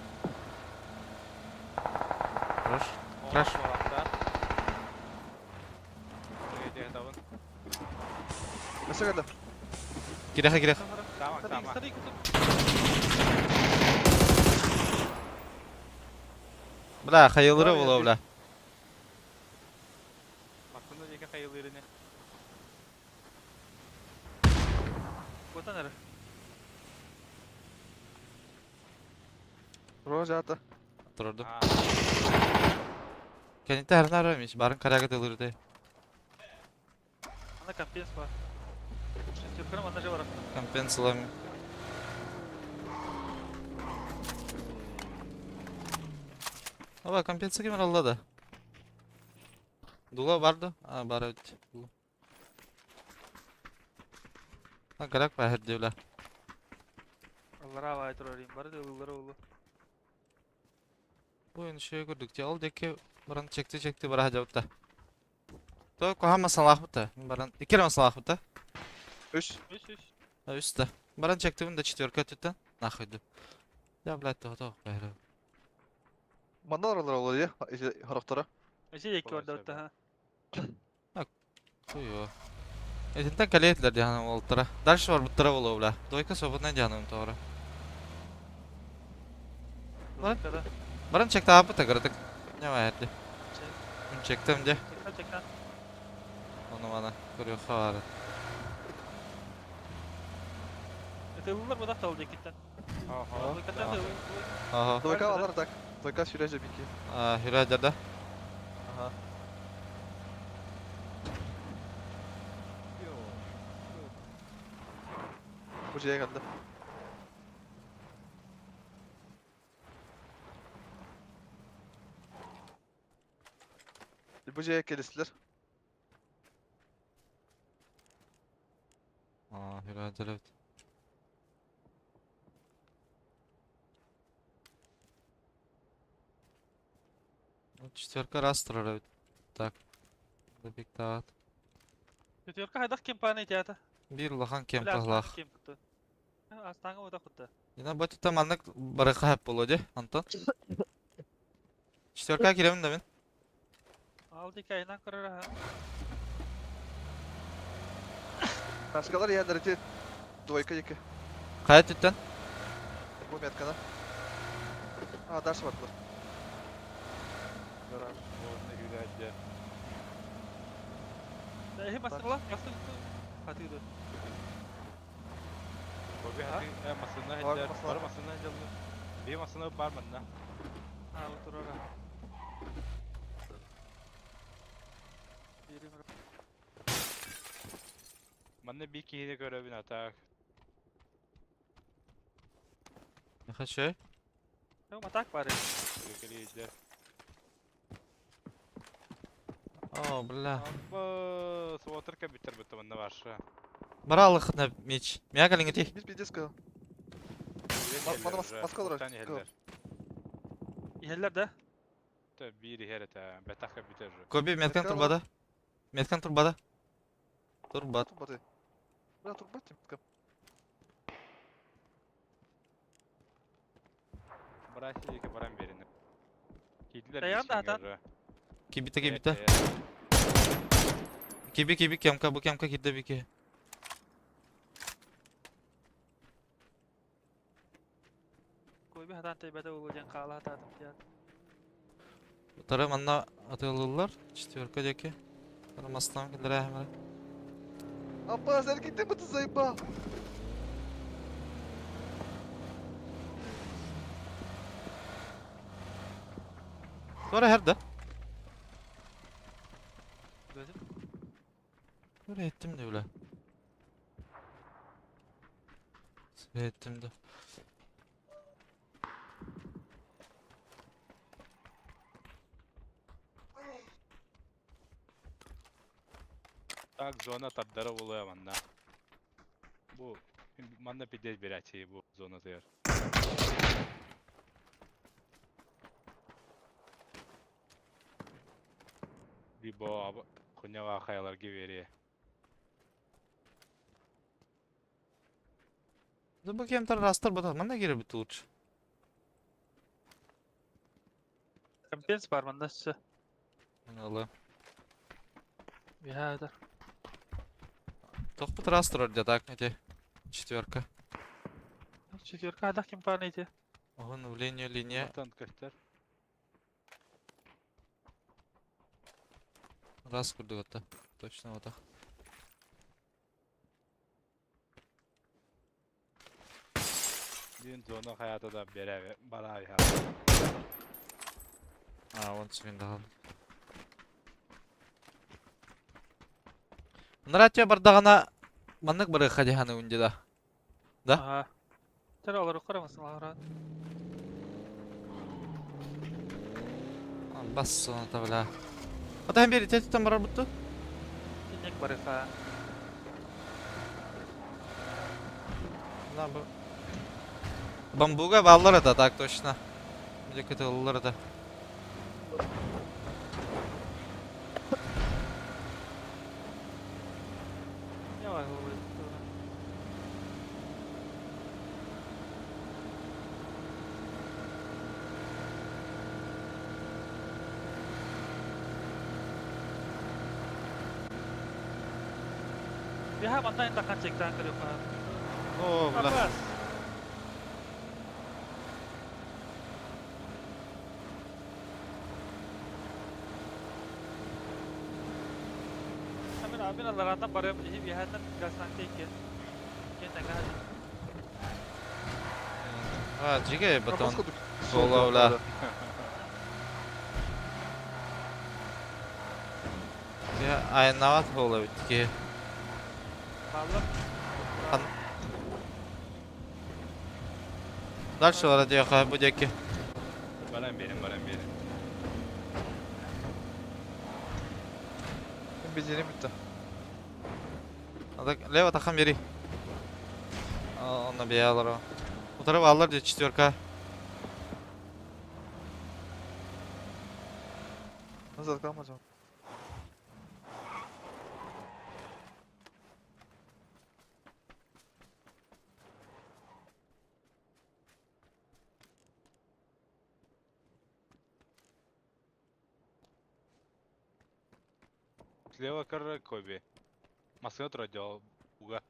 Хорош. Краш. Өсө келді. Киреха кирех. Тамак, тамак. Бля, хайылыры була бля. Массына деке хайылырыны. Котан әрі. Рожа ата. Турду. Кенитте хәрнар эмиш, барын карага дылырды. Ана компенс бар. Шестерканы манда же бар. Компенсалам. Аба компенса ким аллады? Дула барды. А, бар өт. Дула. А, гарак бар дивла. Аллара бай турар им бар дылылары улу. Бу энэ шөй көрдүк. Ал деке баран чекти чекти бара жабытта. То коха масалах бута. Баран икер масалах бута. Үш. Үш үш. Үстэ. Баран чектибин да четверка түттен. Нахуй. Я, блядь, то то бәрі. Мандан аралар олар иә. Характара. Эже екі бар да ха. Хуё. Этинтен калетлер диһаным олтара. Дальше бар буттара болу бля. Двойка свободная диһаным тоғра. Бар. Баран чекти апы тагырдык. Не бар Мен чектим де. Чектен чектен. Оны мана көрүө хабары. Дылылар бу да тал декиттен. Ага. Ага. Двойка алар так. Двойка сүрәҗә бики. А, хүрәҗәрдә. Ага. Бу жеге келді. Бу жеге келістілер. А, хүрәҗәрдә. Четверка раз турар Так. Добиктаат. Четверка хайдах кемпаны теата. Бир улахан кемп ахлах. Астаңы ода кутты. Ина бу маннык барыка хап болу де, Антон. Четверка киремин да мен. Ал деке айнан көрөр ха. Ташкалар yerleri Двойка екі. Кая түттен? Бу меткана. А, дальше бардылар. Эхи масыла, масы хатыды. Масына хәлләр, бар масына хәлләр. Би масына бар манна. А, отырар. Манна би киһини көрөбүн атак. Нехочой? Атак бар. Кирилдер. О, бля. Абы, суотыр кәбиттер бітті манна башы. Бара алыхына меч. Мия калиңити. Бир пиздец кыл. Мана маскалар. Иһэллэр да? Бир иһэр этэ, бэтах кәбиттер же. Коби меткан турбада. Меткан турбада. Турбат. Турбаты. Бля, турбат тимка. Братья диэки баран биэрин. Киирдилэр Тайаан да хатан. Кибите кибите. Киби киби кемка бу кемка кирде бики. Куйби хатан тайбата улуу диэн хаала хатаатым диэн. Утары манна атыылыыллар. Четверка диэки. Мастан киллэрээһимэрэ. Аппа, sen gittin mi заебал? Sonra herde. Бөтүм. Böyle ettim de öyle. Ettim de. Так, зона тардара буолуо манна. Бу манна пиздец берээччи бу зона тыгар. Либо хунява хайаларга бериэ. Да бу кемтер растар батар. Манна киирбит лучше. Компенс бар манна өссө. Алы. Биһаатар. Тохпут растер где так эти. Четверка. Четверка хадах ким баар ити. Оһон в линию линия. Мантан көстөр. Раз курдук это. Точно вот так. Диэн зона хаята да бере бараа А, вон свин дал. Нратя бардагана маннык бары хадиханы унди да. Да? Аха. Тэр олору карамасын алара. Бас соната бля. Ата бери тетен барар бутту. Иннек барыха. На бу. Бамбуга баллар это так точно. Где кытыллар это. Не бар ол. Биһа манна интахан чектан көрүөххэ. О, бля. Апас. Амин амин алларандан барыам иһи биһааттан гастан тейкен. Кен таңга. А, жиге батон. Абас курдук. Ола, бля. Я айнават хола битки. Баллар. Хан. Дальше вара диэхэ бу диэки. Баран берин, баран берин. Бензиним bitti. Ата лево тахан бери. Онно биялар. Утары баллар де четверка. Назад kalmayacağım. Слева кыры Коби. Маскына турар дьол уга.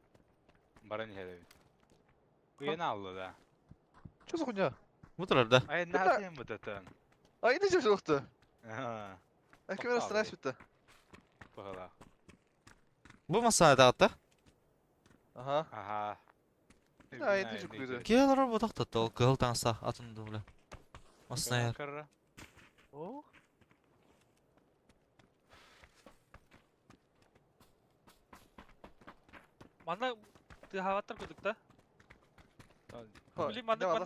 Баран иһэр эбит. Уйан алла да. Что за хуйня? Бу турар да. Ай Да. наатыйын бутатын. А не жокtu. Аха. А камера страйс bitti. Пахала. Бу масана таатта. Ага. Аха. Ай, не жокtu. Киялар бу тахтатта ол кыһыл таҥса атын бля. Масана Кыры. О. Манна тыхаваттар кудук да. Ха, Били маннык не бар,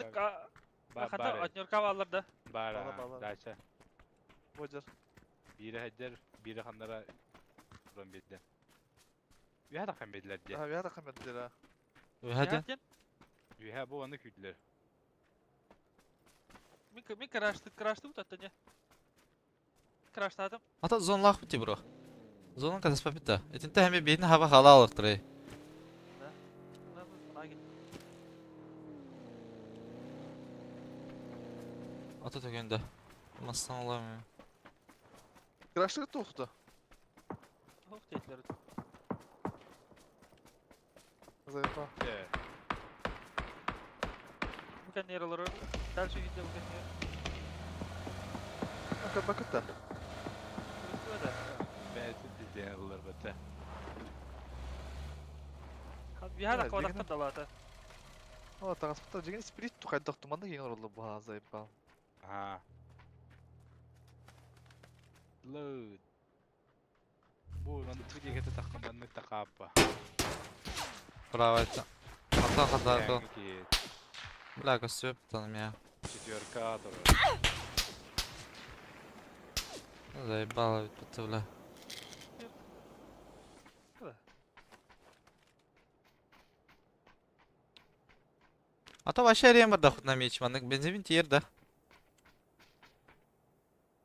маннык ханда однерка баллар да. Бар. Бала, бала. Дальше. Божар. Бири хәддер, бири ханнара туран биэрдэ. Үһэ тахан биэрдилэр дии. Ага, я так хамят. Hadi. Үһэ бу аны күүтүлэр. Мин мин крашты крашты бут аттане. Краштадым. Ата зонлах бити бро. Зонун катаспаппыт да. Итинтэ эмиэ биһини хаба хаала алыктырай. Да. Ата төгөн да. Мастан olamıyor. Крашлык туохта. Туох диэтилэр. Заебал. Э, Бу кэннигэр олорор. Дальше видео бу кэннигэр. Ака бакыта. Көрүстүбэ да. бэйэтин диэн ыллар бата. Биһа да Да, кодактар далаата. О, тагаспыта жеген спирит тухайдах туманда кең ороллу бу заебал. Аа. Load. Бу маннык диэки таххан маннык тахааппа. Браво это. Хата хата то. Бля, көстүбэт там я. Четверка турар. Заебало ведь это, бля. А то вообще эрийэн бардахпыт на меч маннык бензин тиэр да.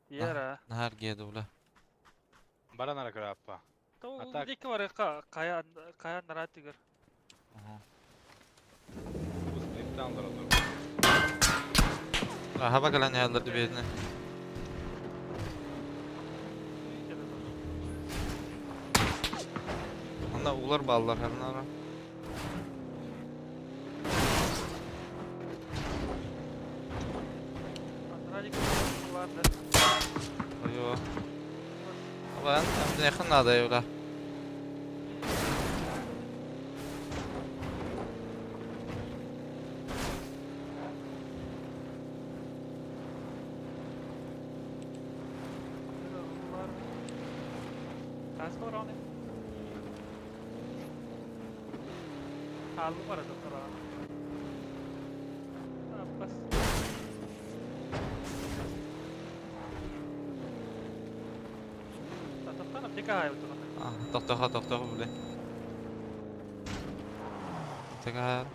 Тиэр Нахар геду, бля. Баран ара көрөппа. То А так- диэки барыахха хайа хайа анараа түгэр. Ага. Бу сплиттан олороллор. Аха кэлэн иһэллэр дибиэтини. Онно уулар бааллар харнара. Анараа диэки баар да. Ойоо. Абан, эмдиэхэн наада бля. Тааска бараҕын. Хааллым бара доктор. Бас. Тохтон аптека хаайбыт Тохтоха, тохтоха, бля. Аптека.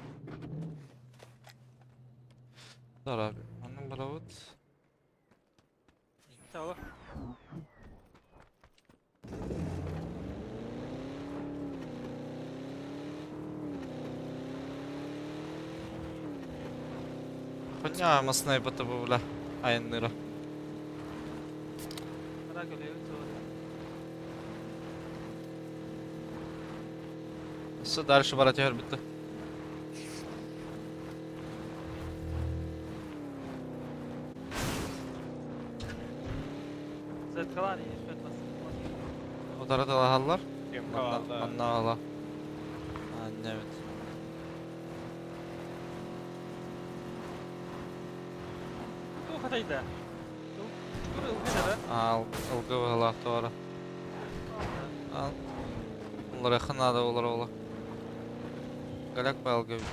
Дора, маннык барабыт. Чао. Хуйня масная бата бля. Айнныра. Ара көлөйүн суох. Все дальше бара түһэр бүтті. Зеткалан испет бас. Утары талаһаллар. Кем Манна кавалла. манна ала. Анне бит. Ту хатайда. Ту ылгы да. Ал ылгы быһылаах туора. Ал. Олар надо олар ола. Галяк балгы бит.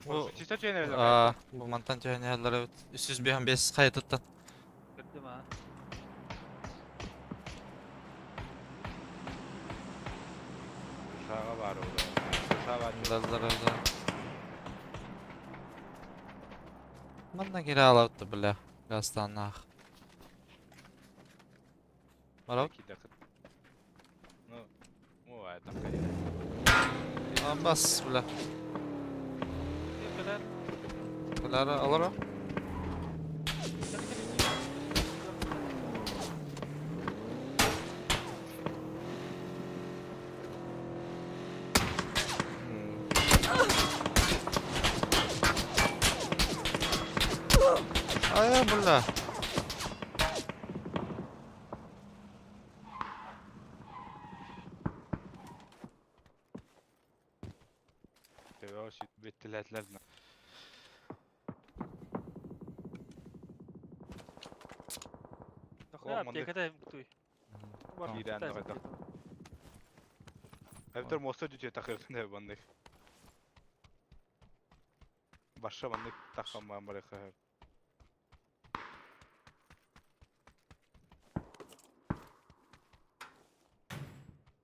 Бу Чисто чейнер. аа бу мантан түһэнэһэллэр эбит. 305 хайытыттан. Көрдүм аа. Шага бар ол. Шага бар. Даллар öyle. Манна кире алабытты бля. Гастаннах. Барабыт. Ну, ну, это конечно. Бас бля. Кэлэр. Кылары алар. Ай, бля. Төбө бүттүләтләр. Тохтой аптеката туй. Киирэн даҕайда. Эбэтэр муоста дьүтүө тахыахтын эбэ баннык. Баша баннык таххан баан барыахха сөп.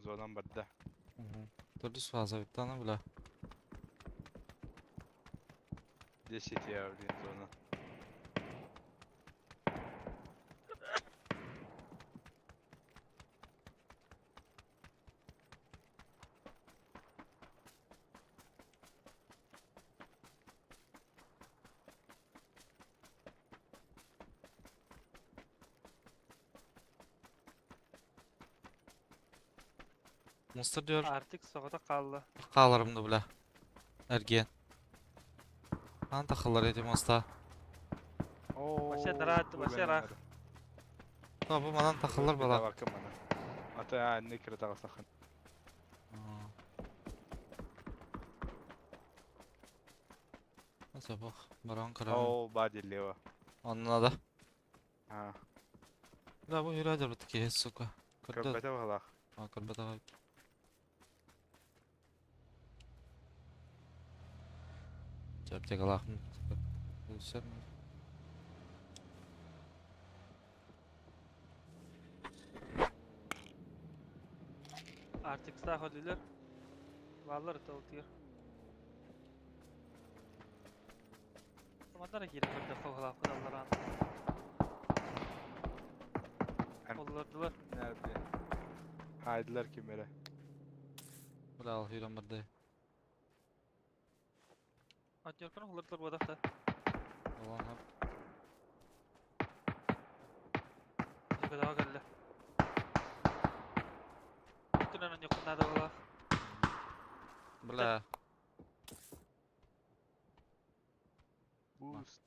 Зонан барда. Төрдүс фаза бүттү аны бля. 10 я, блин, зона. Monster diyor. Артик соҕотох хаалла. Хааларым да бля. Эргиэн. Хаан тахаллар эти моста. Вообще нрат, вообще рах. Да, бу манан тахаллар бала. Ата анны кире тагысахан. Sabah баран кырам. О, бади лево. Онна да. А, Да, бу юрэ дөрбүт ки, сука. Көрдө. көрбөтө балах. А, көрбөтө. Аптекалаахпын. Өлсөр. Артикстаах өлүлэр. Бааллар ытылтыыр. Манна эрэ киирэн көрдөххө уһалаахпыт аллараан. Оллордулар. Nerede? Haydiler kimere. Бля, ал хүрэн барды. Отдерканы уллардылар буодахта. Алан хап. Жыгыдаға кэллэ. Түнэн онньуккунаада буолаах. Бля. Boost.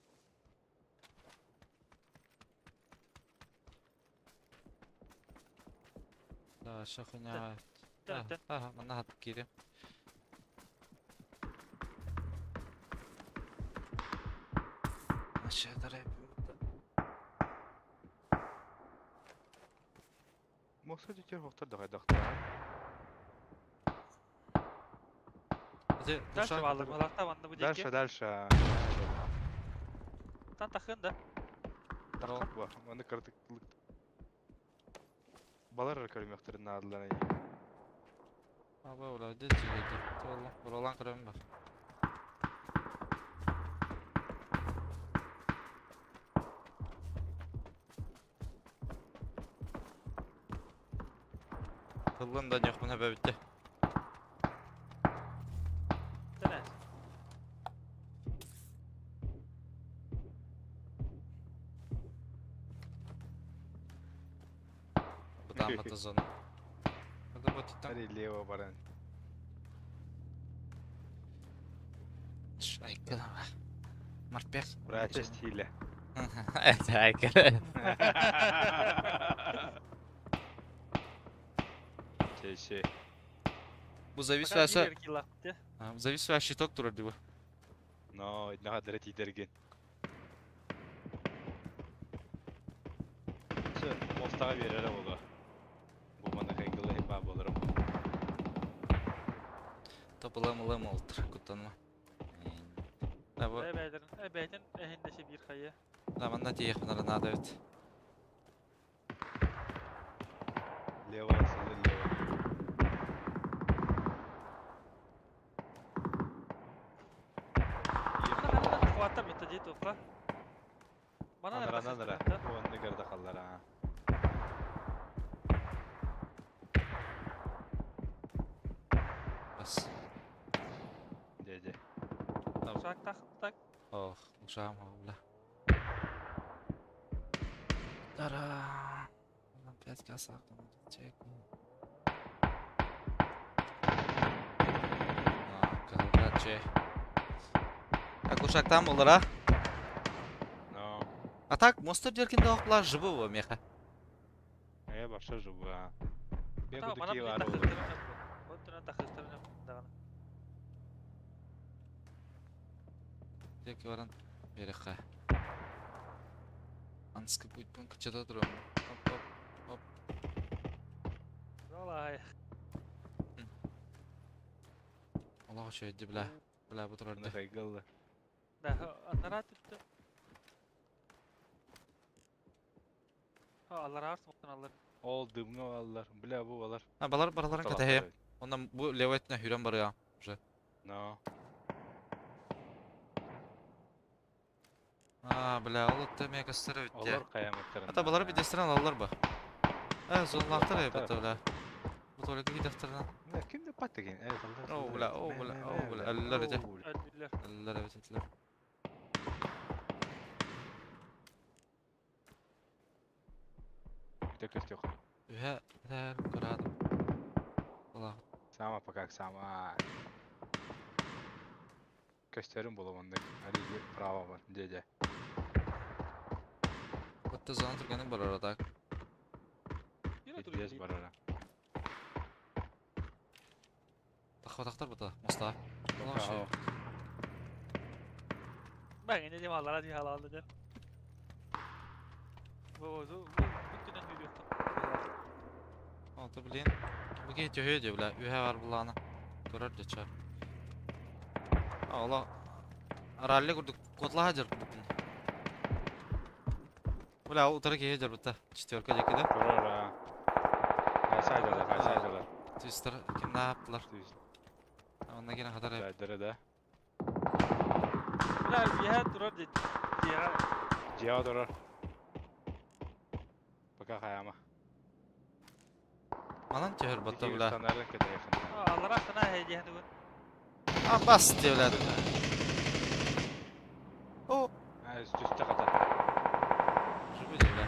Да, шахыня. Тэн тэн. Аха, манна хат киирим. Aşağıda Мокса жетер хоқтар да қайдақта. Ити Дальше душа. бааллар буолаахта манна бу Дальше, диэки. дальше. Тан тахын да. Таққат ба. Маны кырдык. Балар көрмөктөрүн надылар. Аба ула де жигеди. Туолла, буралан кырам бар. Тыллын да нехмын хөбө битте. Тэн Бытаамата зона. Это вот там. Ари лево баран. Айкыл. Мартпех. Братья стиля. Это айкыл. Чеше. Бу завис Пока васа. биир киллаахпыт. Завис ва щиток турар дибу. Но, нахадыр тидерген. Чы, мостага берер болу. Бу мана кайгылы хепа болорум. Топылам ылам олтыр куттанма. Да бу. Эбэдэрин эбээтин эһиндэши биир хайа. Да манна тиэх бунара надо бит. Лево, сылы лево. Манна ханна хваттар битта дии туохха. Манан эрэ Анара анара. тахсыахтара. Онны көрдө халлар а. Бас. Деде. Шак так так. Ох, ушам бля. Тара. Опять косак там чек. А, Так ушак там болар, а? Но. А так, монстр деркинде окла жыбы меха. Э, баша жубу а. Мен Та буду манан киев билин ары болор. тахсыахтарын Оттунан тахсыахтарын даҕаны. Деки баран береха. Анский путь пункт кычата турам. Оп, оп. Ролай. Аллах өчөйдү бля. Бля бу турар Мына кайгылы. Да, анараа түттэ. Ha, аллараар смоктан аллар. Ол дымга аллар. Бля бу алар. А балар бараларын катахе. Ондан бу левайтына хүрен барыга. Но. Аа, бля, ол отто эмиэ көстөр эбит дии. Олор хайамыттарын. Ата балары бидестирэн алаллар ба. Э, зонлаахтар Зонлаахтар. эбит бля. Бу только кидэхтэринэн. Ким да пат деген. Э, талдар. Оо, бля, оо, бля, оо, бля, өллөр ити. Өлдүлэр. Өллөр эбит этилэр. Бүтэ көстүөх. Үһэ, этэр, кыраадым. Алах. Сама пока сама. Көстөрүн була оннук. Али право бар, дедэ. Бутта зона түргэнник барар так. Yine Пиздец duruyor. барара. Тахватахтар бута, моста. Улан ши. Ben yine dedim Allah'a diye halal dedim. Bu bu bu bütün yürüyor. Ата блин. Бу кей төһө дии бля, үһэ бар булаана. Көрөр дии ча. Ала ралли курдук котлаха жар курдук. Бля, утары киһи жар бутта. Четверка диэки да. Турар а. Хайсайдалар, хайсайдалар. Твистер кимнää аптылар. Онна кene хатар эбит. Сайдары да. Бля, bir durar dedi. Diye. Жиа турар. Пока хаяма. Манан төһөр батта бля. Станарын кетейхин. Allah sana hediye hadi. А бас дии бля. О, Түстэ ката. жубы дии бля.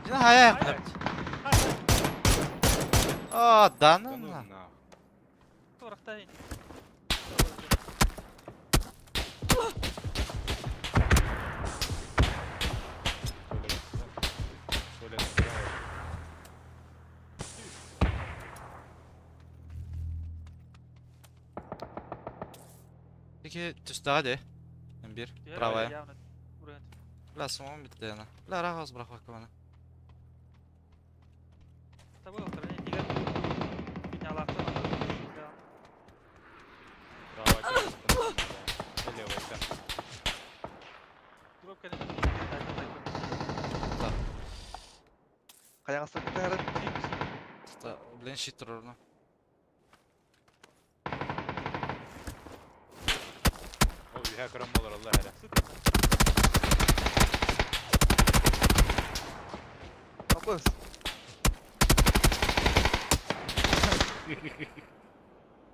Дина хая бля. А, да ну на. На. Туrakta. Peki түстәгә ди. Бир. Правая. Бля, самом битте яна. Бля, рагаз брак бак мана. Tabi otur. Diğer binalarda. Drop kendini. Хайаҕастан кытаарын. Тута, блин, щит турурну. О, үһэ көрөн болор Алла эрэ. Абыс.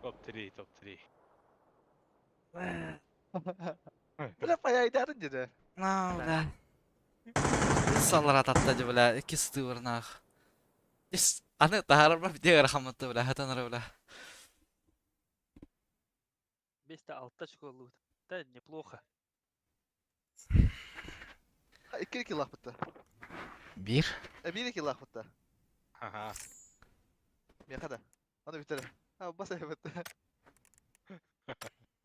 Топ 3, топ 3. Бля, паяйдарын деді. На, бля. Саллар ататта ди, бля. Ики стывырнах. Ис, аны тахарба бите рахматты, бля. Хатанара, бля. 5'te 6'ta çıkıyor. Да, неплохо. Икки килах бітті. Бир. Бир килах бітті. Ха-ха. Меха да. Аны бітті. А, бас бітті.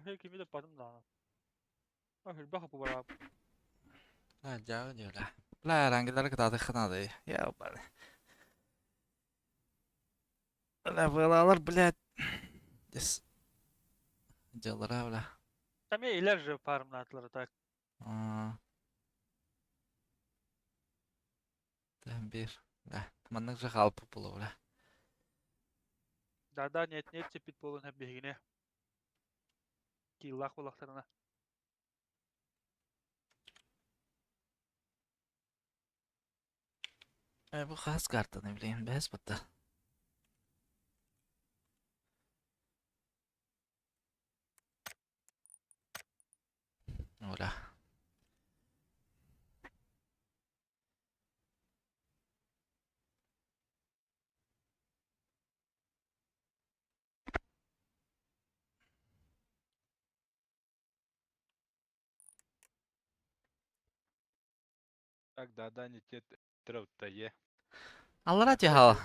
Kimi de padım da. Ah, bak bu bara. Бля, жагы ди, бля. Бля, рангилар кытаты ханады. Я, бля. Бля, балалар, блядь. Дес. Дялара, бля. Там я iler же parımlatları так. Аа. Тэн бир. Бля, маннык же халпы була, бля. Да да нет нет тепит болun hep bilgine. Killak bulaklarına. Э, бу хас картаны, блин, бэс бутта. Оля. Так, да, да, не те трёт-то е. Аллара тихал.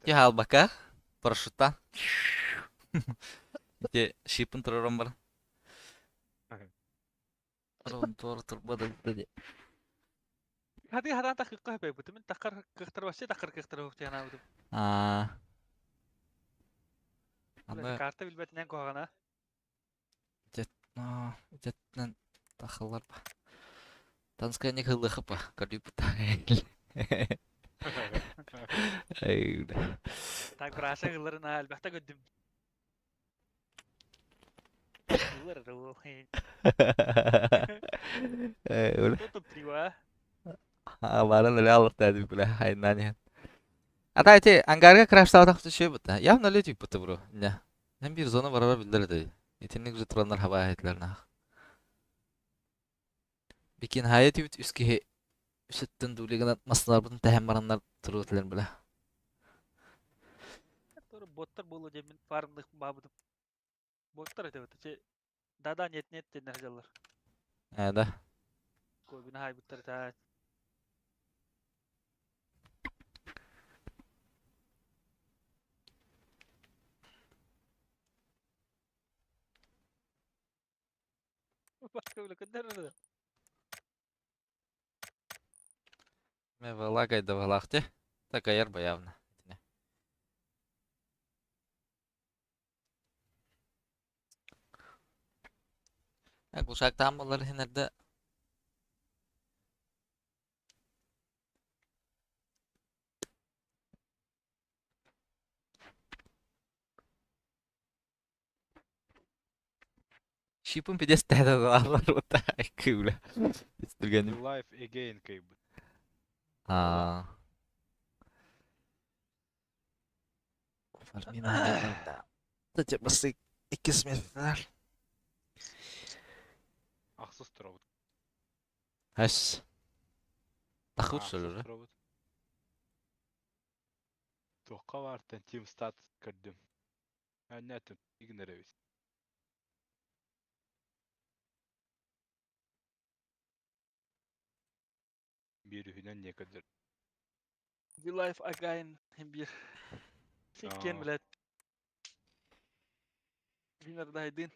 Тихал бака. Парашютта. Ите шипын турарым бар. Рон туар турбада диди. Hadi hadi takı kahve bu. Min takar kıhtır başı takır kıhtır hukti ana bu. Аа. Аны Карта билбетинен kohagana. Аа, итеттен тахалар ба. Танская не хылыхы ба, көрдүп та. Ай. Так браса gılların ha elbette gördüm. Булар эрэ уол. Э, Өлө. Кто топ-3 а? Аларын эле алырта дии бля, айнан иһэн. Ата эти ангарга краштаабатах түшүө бутта. Явно люди бутта бро. Не. Hem bir зона барара билдер эти. Итинник же тураннар хабаа этилер нах. Бикин хайа түбүт үс киһи үсөттөн дуулигынан масларбытын тэһэн бараннар туруутулар бля. Тоже боттар болу диэн мин фармных баабытым. Боттар этэ быта. Че да-да нет нет диэн сылдьаллар. Э да. Кобина хайбыттар та. Баска бile көндөрөр. Ме валагай да валахте. Такаяр баявна. Глушактан болар хинерде Шипын пидес тәдә алар ота күлә. Истергәнем. Life again кайбыт. А. Фармина. Тәтә басы икес метр. Ахсыз туробут. Хәс. Тахыр Ахсыз сөлөрө. туробут. Туохха баартан Team Stats көрдүм. Аннатын игноребит. Биир үһүнэн не көрдөр. The Life Again hem bir. Сиккен Аа. блядь. Винардайдын.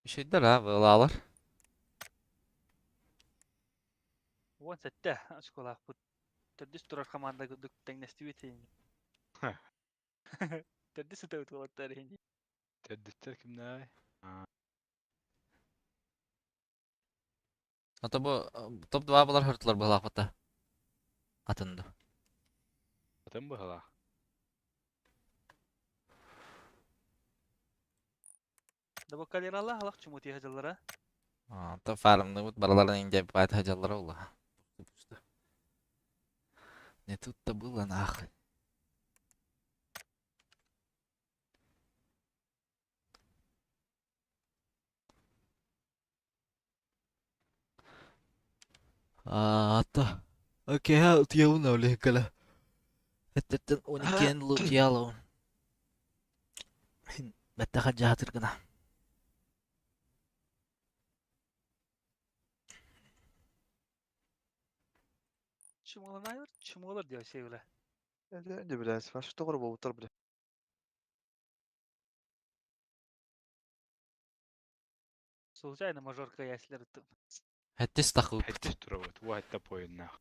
Şeyler ha velalar. 17 очколаахпыт. Төрдүс турар команда курдук тэҥнэстибит ини. Төрдүс ытабыт уолаттар ини. Төрдүстэр кимнээй? Ата бу топ 2 булар хыртылар булахпата. Атынды. Атын быһалаах. Да бу калерала халах чумути хажаллара. Ата фармны бут бараларын инде бат хаҗаллар ула. Не тут-то было нахуй. Ата. Окей, ha утьявна олехкала. Эттен 12 лутьяло. Бәттәхә жаһатыр гына. Чумаланайыр, чумалар диye şey bile. Önce блядь, ваш тоғыр болып тұр, бля. Случайно мажорка яслер ыттым. Хәттис тахып. Хэттис туробут. Уа хэтта поиннаах.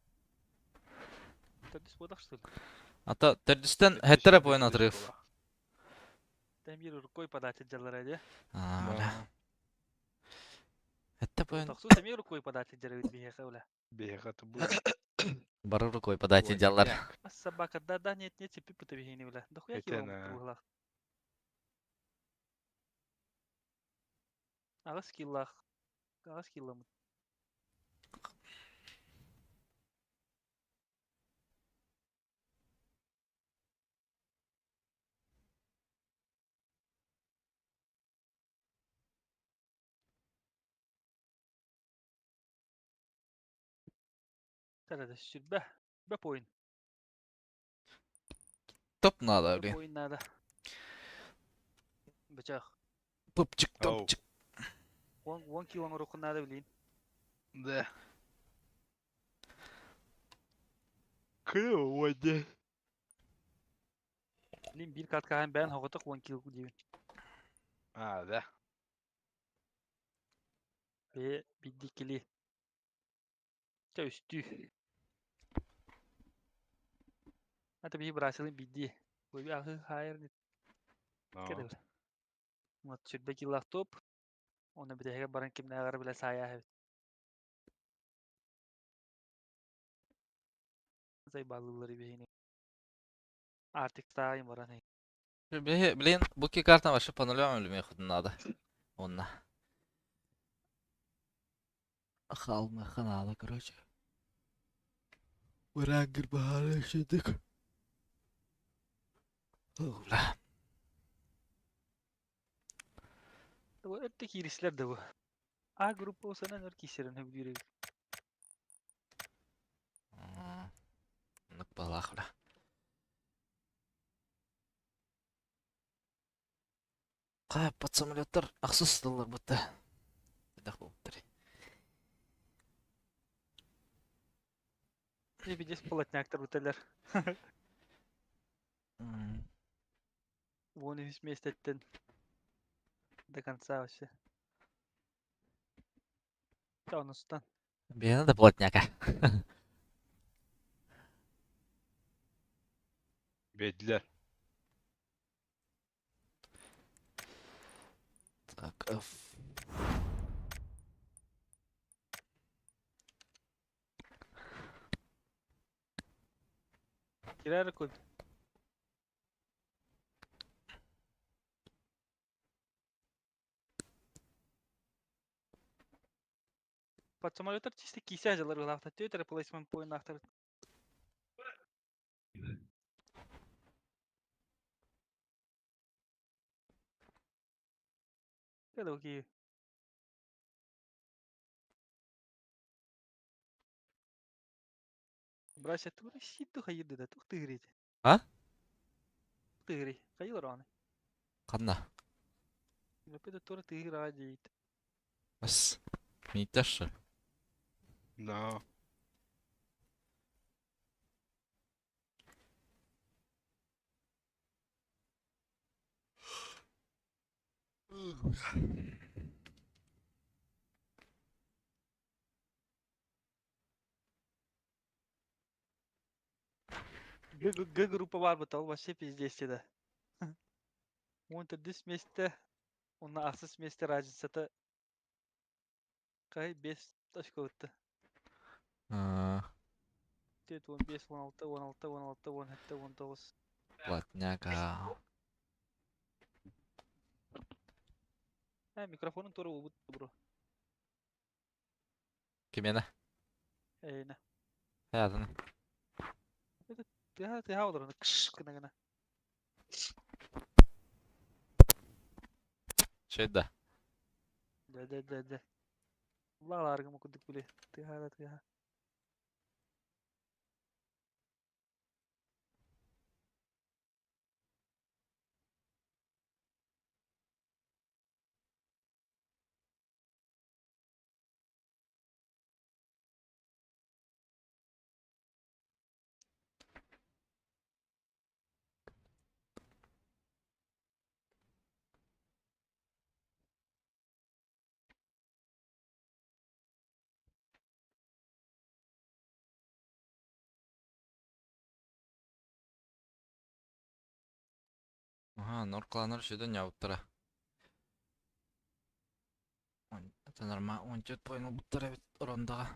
Төрдүс бодах что ли? Ата төрдүстен хәттәрә поин отрыв. Там bir рукой подать жаллара де. А, бля. Хәттә поин Тохсу сами рукой подать жаллара бихе бля. Биһиэхэ тубу. бары рукой подать жаллар. А собака да да нет нет типа пыта бихени бля. Да хуя Это кило на. буглах. Агас киллах. Агас киллам. Тәрәдә сүрбә. Бә поин. Топ надо, Бә блин. поин надо. Бычах. Топчик, Оу. топчик. 10 кило рухын надо, блин. Да. Кыа Блин, бир катка һәм бән хоготок 10 кило дибин. А, да. Бе бидди кили. Ча үстү. Ата би брасылын бидди. Бу би ахы хайр не Но. кедер. Вот сүрбә киллах топ. Оны битәгә баран кимнәгәр белә сая хәбит. Зай балылары бихини. Артик тайм баран. Блин, буки карта вообще по нулям или мне надо. Онна хаалмыахха наада, короче. Врангель баһаара үчүгдүк. Бля. Бу өртө киирислэр да бу. А группа усанан өр киирсэрин хөбүлүүр эбит. Оннук баалаах бля. Хааппат самолеттар ахсыс тылларбыт да. Элбэх буолбуттар. Видишь, плотняктар буталар. 13 миэстэттэн до конца вообще. Тонустан. Бэйэни да плотняка. Бэйдилэр. Так, F. Кирэр кут. Под самолеттар чисто кисе дьалар ылаахта түөтэрэ плейсмент поиннаахтар. Hello, киһи. Брася, тура ситу хайырды да, тух тыгырыйды. А? Тыгырый. Хайылар аны. Ханна? Мөпөдө тура тыгыр аа дейт. Бас. Мииттэшші. No. Г, Г группа бар бу вообще пиздец да. Он төрдүс месте, онна ахсыс месте разницата кай 5 точка өттү. 4, 15, 16, 16, 16, 17, 19. Плотняка. Ә, микрофонун тура болбут бро. Кимена? Эйне. Хаятын. Тыха тыха олорон кш гына гына. Шейда. Да да да да. Лаларгым кудук биле. Тыха да тыха. Аха, норкаланар шөдөн ябыттара. Это норма, 14 поин буттара бит рондаға.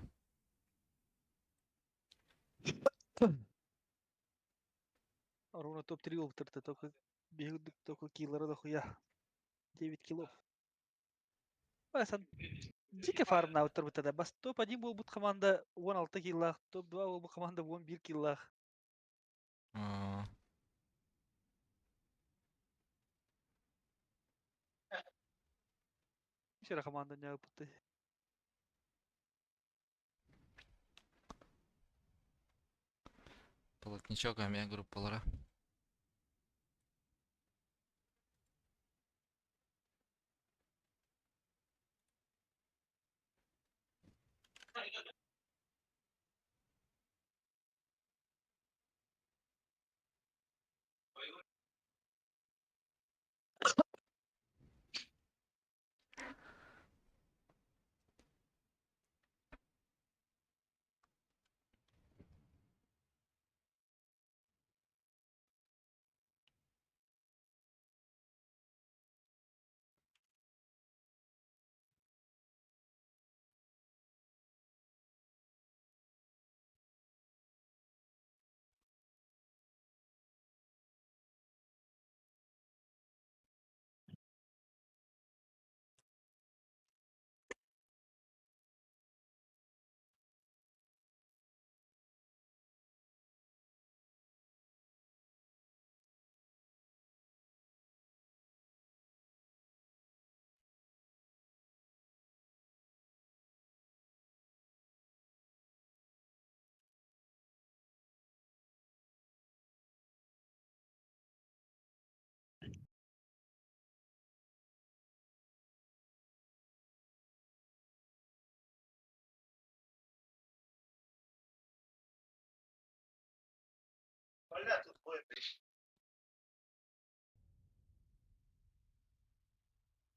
Ровно топ-3 болуптар только бегудук только киллера дохуя. 9 киллов. Асан дике фарм науттар бутада. Бас топ-1 болбут команда 16 киллах, топ-2 болбут команда 11 киллах. Вчера команда не опыты. Полотничок эме группалара.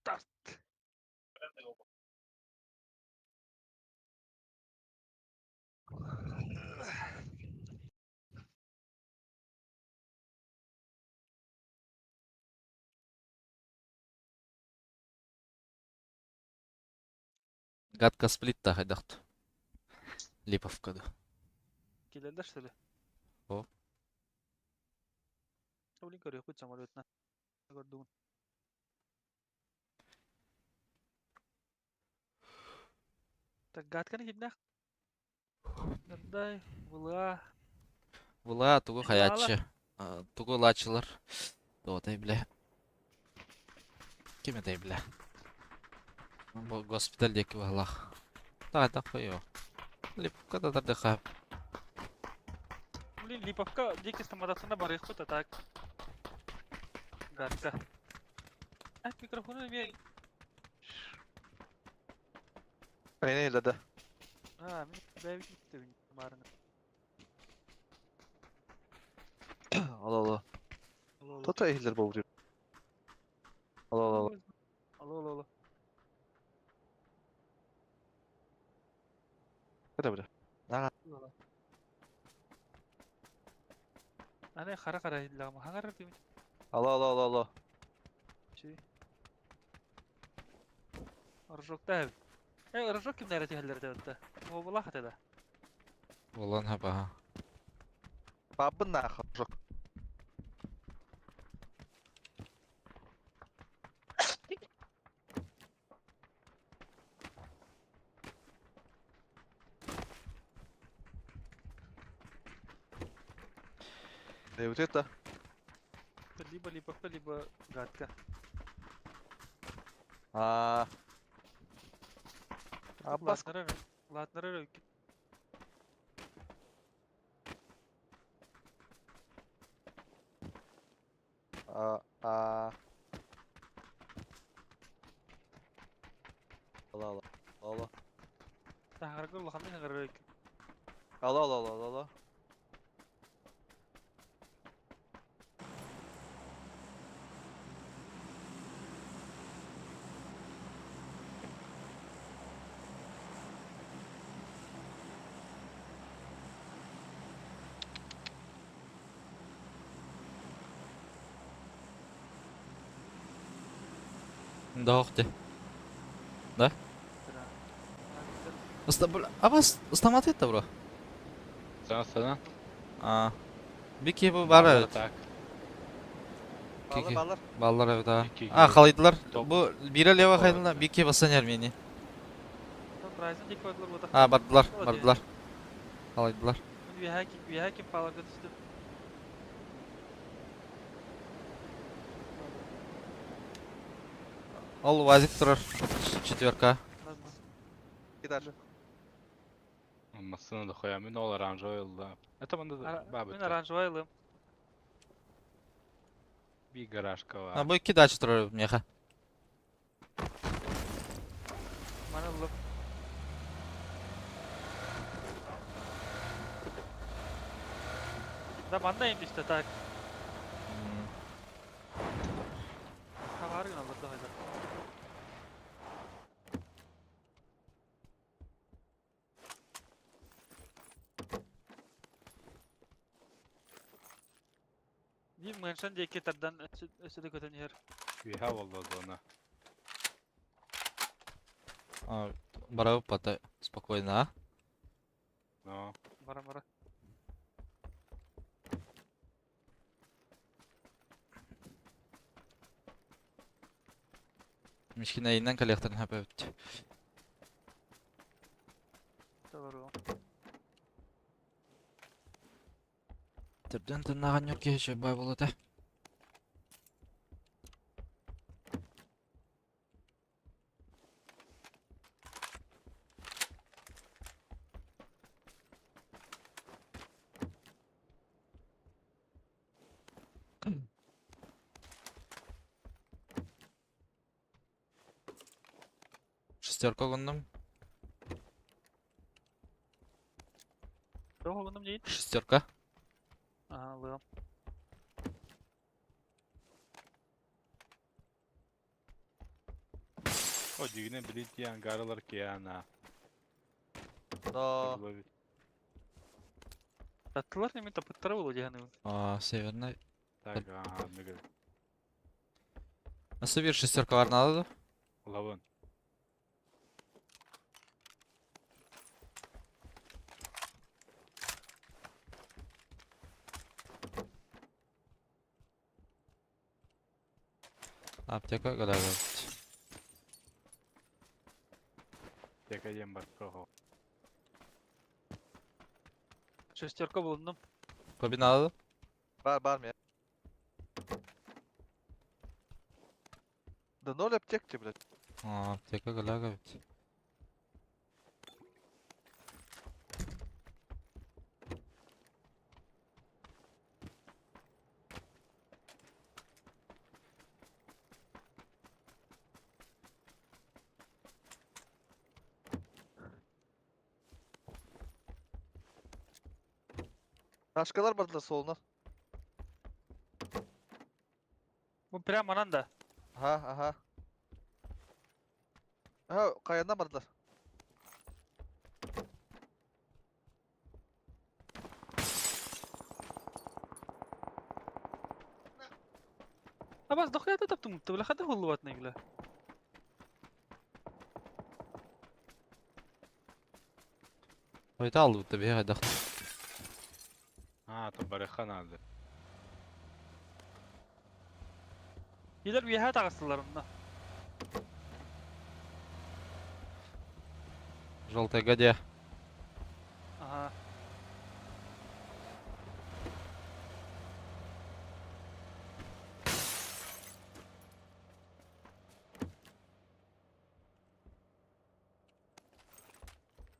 Тарт. Гадка сплит та хайдахт. Липовка да. Кэлэллэр что ли? О. Блин, көрүөхпүт самолетна. Көрдүгүн. Так гадканы кимнээх? Нырдай, Выла. Выла тугу хаяччы. Тугу ылааччылар. Туотай бля. Ким этэй бля? Бу госпиталь диэки баһылаах. Таҕайдах қойо. Липовка да тардыха. Блин, Липовка диэки стоматологына барыахпыт, а так. Гадка. А, микрофону эмиэ Aynen öyle de. А, мин бэйэбит истэбин баарына. Алло алло. Алло, алло. Tota ehiller бовур. Алло алло алло. Алло, алло, алло. Кыда бile. Ага. Алло. Аны хара хара иһиллэҕим. Хаҥарар дии. Алло алло алло алло. Чи. Рожокта эбит. Э, рожок кимнэрэ түһэллэр этэ Буоллах этэ да. Буолан хапаха. Бабын нахуй. Жок. Не вот это. Либо Липовка, либо Гадка. А. Аббас. Латнары А. А. Алло алло. Алло. Таһарга улаханнык хаҥарар Алло алло алло алло. Дохты. Да? Ыста бля. Абас ыстамат это бро. Sana sana. А. Бики бу бар эбит. Так. Баллар Кики. баллар. Баллар эбит а. Икки А, киһи. халайдылар. Топ. Бу бире лево Топ хайдылар, бики басан Армения. Райзен диэки бардылар буолбатах. А, бардылар, Молодец. бардылар. Халайдылар. Мин үөһээ ким пааларга түстүм. Ол вазик турар. Четверка. Ладно. Gider. Массыына да хоя. Мин ол оранжевый ылла. Это манда бабы. Мин оранжевый ылым. Би гаражка А бу икки дача турар меха. Маны ыллым. Да манна им түстэ так. Хабары гына алырда хайдар. Биир мэншэн диэки тардан өссө да көтөн иһэр. Үһэ болла зона. А, барабы пата спокойно, а? Но. Бара бара. Мишкина иннен коллекторын хапа бит. Толору. Түрден тырнаган yok ki бай болот, э. Шестерка оҕуннум. Тоҕо оҕуннум диин? Шестерка. Аха, ылыам. О, дьигинэ били тиэ ангарылар киэна. Но. Таттылар немен тапыттара буолуо дии саныыбын. А, северный. Так, ага, ныгы. Асы бир шестерка бар надо да? Лавын. Аптека галага. Аптека диэн бар кого. Шестерка булуннум. Коби надо да? Бар бар мия. Да ноль аптек тебе, блядь. А, аптека галяга ведь. Ташкалар бардылар солуна. Бу прям манан да. Ага, ага. Ага, каяндан бардылар. Абас дохуя таптым, ты бля хата hulлубатный бля. Ойта алды бутта бе хайдах. А, то барыха надо. Илер үөһэ таҕыстылар онно. Желтая гадя. Ага.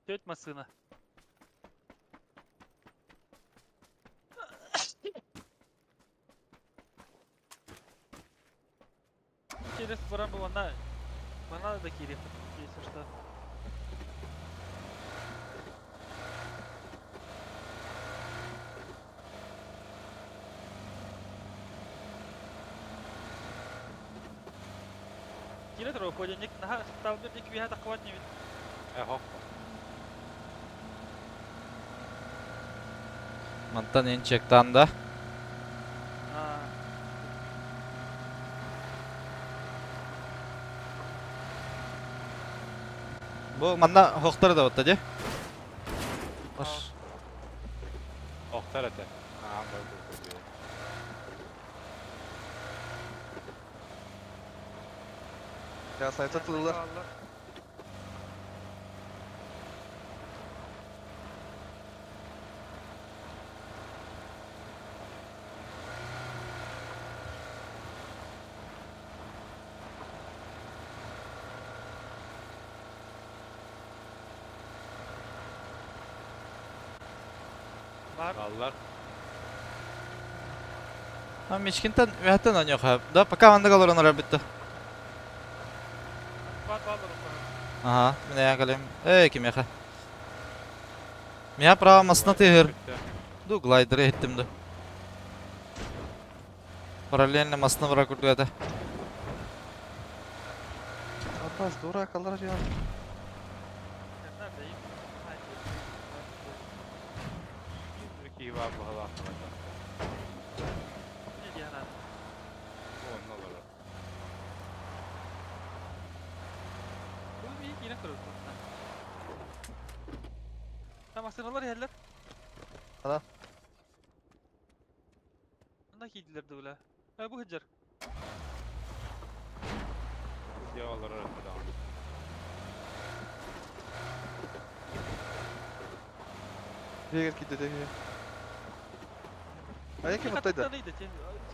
Теть массына. Через баран бу манна. Манна да киириэх если что. Киирэ турар ходенник наһаа талбыр дик үөһэ таххыбат нибит. Э, хоп. Мантан эн чектан да. Аа. Бу манна хохтар да батта де. Баш. Охтар этэ. Аа, бар бу. Я сайта тылылар. Бар. Баллар. А мичкинтен үһәттен оньоха. Да, пока маннык олорон эрэр бүтте. Бар бар бар. Ага, мин кэлим. Эй, кимиэхэ? Миа право масына тыһыр. Ду глайдеры иһиттим да. Параллельно масына бара курдук этэ. Аббас, дурак, аллар жиан. Киһи баар баһалаах Не диэн Онно олорор. Бу бии киирэн көрөбүт. Там массыналар иһэллэр. Ана. Онно киирдилэр да бля. Э бу сылдьар. Дьэ олорор этэ даҕаны. Бегер киирдэ дэгиэ. А ким оттайда?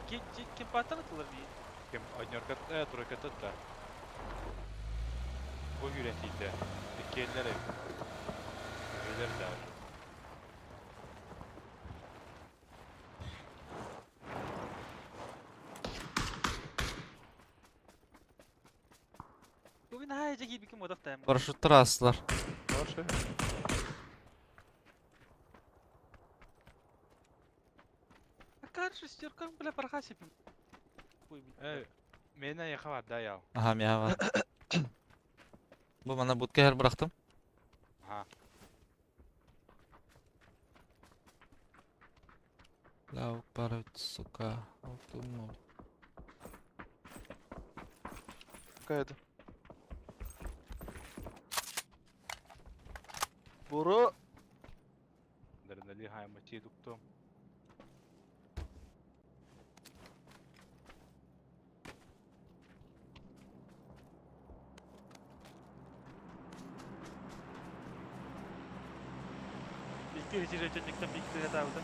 Ким паттан ытылар бии. Ким однеркат э тройкатат да. Бу күүрэн тиийдэ. Иккиэллэр эбит. Үһүөлэр даже. Бу мин наһаа эдьэ киирбиккин модах таайым. Парашюттар аастылар. Хорошо. Акар шестеркам бля парха сепим. Ой, Э, мен айха бар да ял. Аха, миа бар. Бу мана будка иһэр бырахтым. Аха. Бля, барыт, сука. Алтын Кайды. Буру. Адреналин хаймачи туктум. Икки үчүгэй түннүктэн биир тыатаабыта.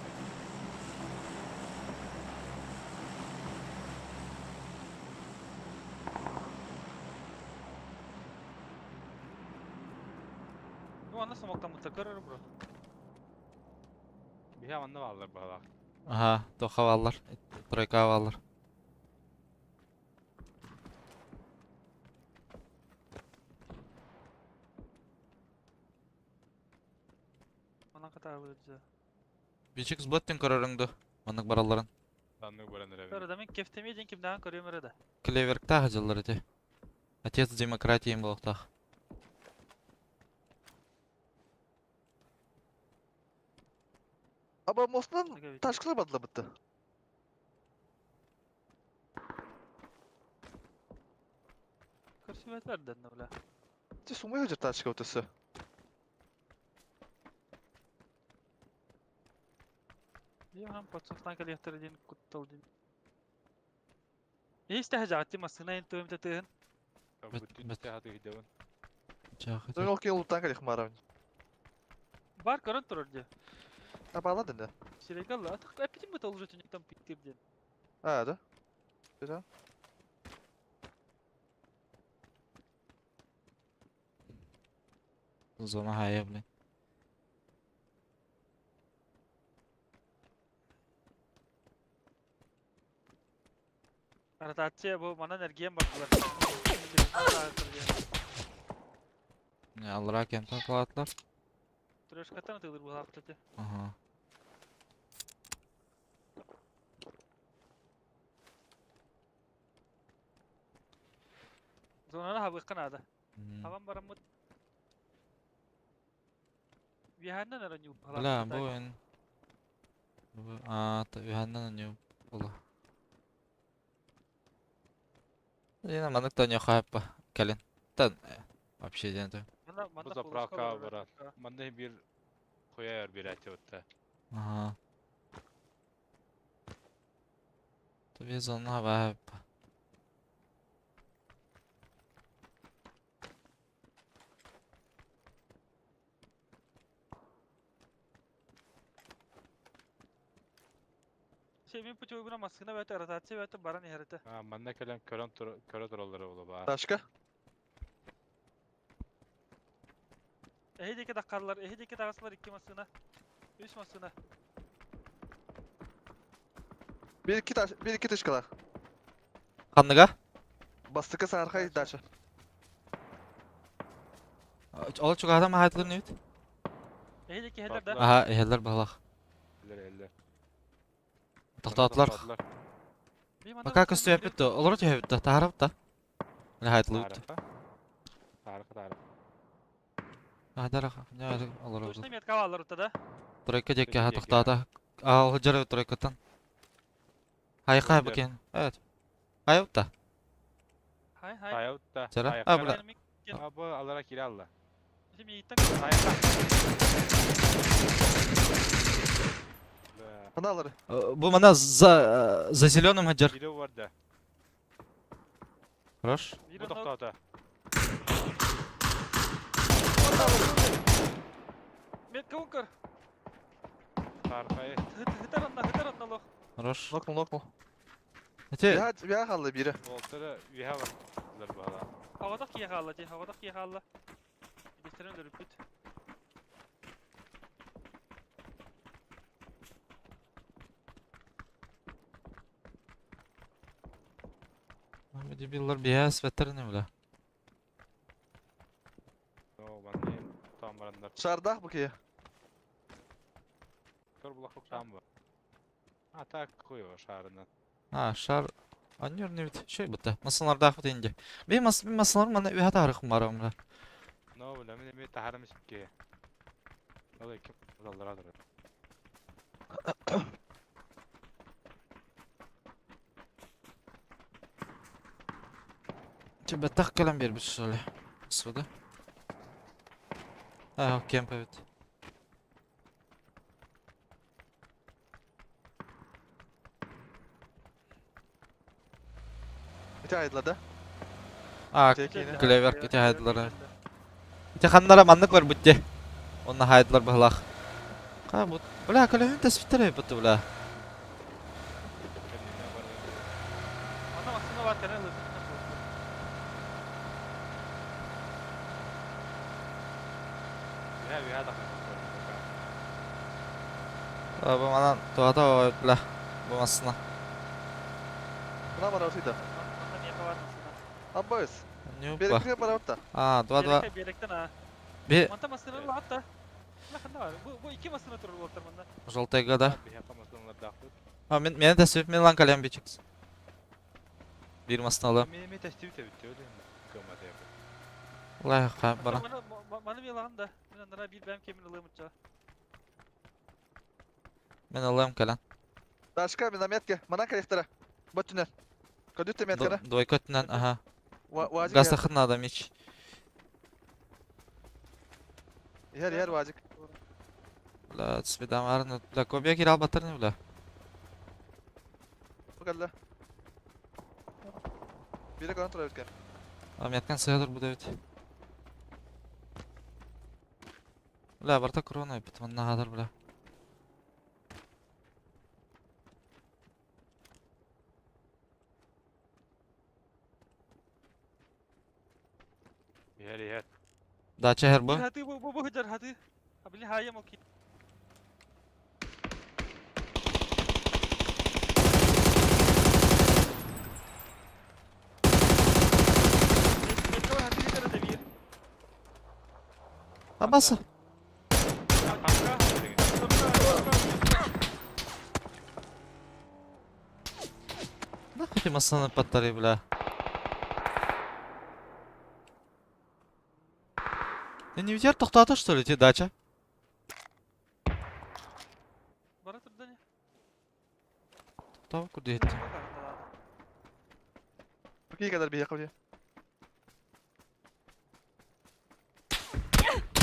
Ну, аны самоктаммыттар көрөр бро. Биһи манна бааллар баһылаах. Аха, тоха бааллар. Тройка бааллар. Манан хатаабыт дьэ. Бичик сботтен көрөрүҥ ду. Маннык баралларын. Даннык баран эрэбин. Көрө да мин кефтемие диэн кимнээҕин көрүөм эрэ да. Клеверктаах дьыллар ити. Отец демократии буолуохтаах. Аба мостунан ташкалар бадылабытты. Көрсүбэтилэр дэннэ бля. Ти сумуя жыр тачка өтөсө. Биһан подсофтан кэлиэхтэрэ диэн куттал диэн. Истэ хаҗаатти массыына ин тыым тытыһын. Бүттүн тахаты хидебин. Дөн ол киһи улуттан кэлих маравын. Бар көрөн турар дии. Абала дэнэ. Сирэйгэ алла. Эппитим бу уже түнүктэн пиктир диэн. А, да? Да. Зона хая, блин. Ротация бу манан эргиэн бардылар. Не, аллара кемтен калатлар. Трешкаттан атыылыр быһаахтар дии. Ага. Зонаны хабыахха наада. Хабан бараммыт. Үөһээннэн эрэ ньуу. Бля, бу эн... А, үөһээннэн ньуу була. Дина маннык та ньохаппа кэлин. Тан вообще диэн то. Бу заправка барар. Манна бир хуяр берәти отта. Ага. Тебе зона хабаппа. Şey мен путевойбуна массыына бэйэтэ ротация бэйэтэ баран иһэр этэ. А, манна кэлэн көрөн көрө тураллара була баар. Ташка. Эһи диэки таххаллар, эһи диэки таҕыстылар икки массыына. Үс массыына. Bir iki taş, bir iki тышкалар. Ханныга? Бастыкы саархай дача. Ол чугаһата маһаатылар небит? Эһи диэки иһэллэр да. Аха, иһэллэр баһылах. Эллер эллер. Тохтоотулар. Пока көстүөппүт да, олоро түһэбит да, таһарабыт да. Міне хайытылыбыт. Тарыха тарыха. Аһдара, не олоро. Точно метка бааллар утта да. Тройка диэки аха тохтоото. Аа, жары тройкаттан. Хайха бакен. Evet. Хайыпта. Хай хай. Хайыпта. Жара. А, бля. Абы алара кире алла. Хайха. Аналары. Бу мана за за зеленым хаджар. Бире бар да. Хорош. Бу токтоото. Метка ункар. Тархай. Хытар анна, хытар анна лох. Хорош. Нокнул, нокнул. Эти. Я, я халлы бире. Болтары үйе бар. Бала. Хавадах кие хаалла, ти хавадах кие хаалла. Бистерен өлүппүт. Бу дебиллар бияс беттерне бля. О, манны там барандар. Шардах бу кие. Көр булах там бар. А так хуево шарына. А, шар Аннер не бит. Шөй бутта. Масалар дахыт инде. Би мас би масалар мана үһә тарых барам бля. Бля, мин эмиэ таһарым испикки. Ол икки удаллара турар. Чэ, бэттэх кэлэн биэрбит что ли? Сюда. А, кемп эбит. Ити айдыла да? А, клевер ити хайдылар. Ити ханнара маннык барбыт де. Онно хайдылар быһылах. Ха, бу бля, көлөһүн тэспиттэр эбит бля. Манна массыына бар кэлэн ылыахпын Үһэ үһэ тахсан Бу манан туһата бля. Бу массыына. Мына барабыт да. Манна миэхэ бар массыына. Аббас. Нюпа. Биэрэккэ барабыт да. А, два-два. Биэрэккэ биэрэктэн а. Би Манта массыына ылаҕыт да. Мына ханна бар? Бу бу икки массыына турар буолтар манна. Желтайга да. Биһиэхэ массыыналардаахпыт. А, мен мени тэстибит мен лан калям бичикс. Биир массыыналыам. Мен эмиэ тэстибит эбит диэ кыаммат эбит. Лайха баран. Маны маны милаҕын да. Мин анараа биир бэйэм кэмин ылыам учча. Мен ылыам кэлэн. Дашка, минометка. Манан кэлиэхтэрэ. Бу өттүнэн. Көдүттэ метканы. Двойка өттүнэн, аха. Вазик. Гастахын надо меч. Иһэр, иһэр Вазик. Бля, свидамарын, бля, кобия кире албаттар не, бля. Бу кэллэ. Бире көрөн турар эбит А, меткан сыһа турбут эбит. Бля, барта корона эбит, манна хаатар, бля. Иһэр иһэр. Дача иһэр бу. Хаты бу бу бу хыдьар хаты. А били хаайам ол Абасы. Нахуй ты массаны подтары, бля. Ты не видел тохтоото, что ли, ти дача? Бара турда не? Тохтоо курду иһиттим. Какие кадр биһиэхэ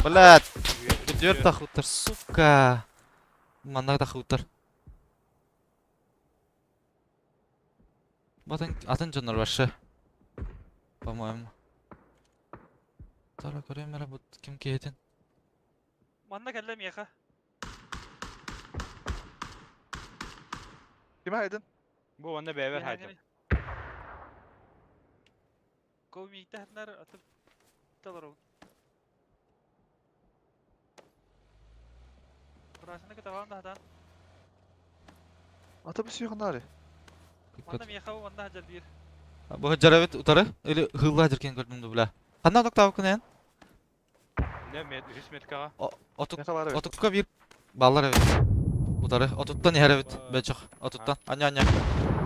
Блядь, түөрт тахыттар, сука. Манна тахыттар. Атын, атын дьоннор вообще. По-моему. Тара көрөм эрэ бу ким киһитин. Манна кэллэ миэхэ. Ким хайдын? Бу онно бэйэбэр хайдым. Комикте хатнар атып талар Курасыны кытаҕан да хатан. Ата bir сүйханары. Манна миэхэ манна хадьар биир. Бу жарабит утары или хылла жеркен көрдүм да бля. Ханна токтаабыккын эн? Не мет үһүс меткаҕа. Отук Меха бар эбит. отукка биир баллар эбит. Утары отуттан иһэр эбит бөчөх отуттан. Аня аня.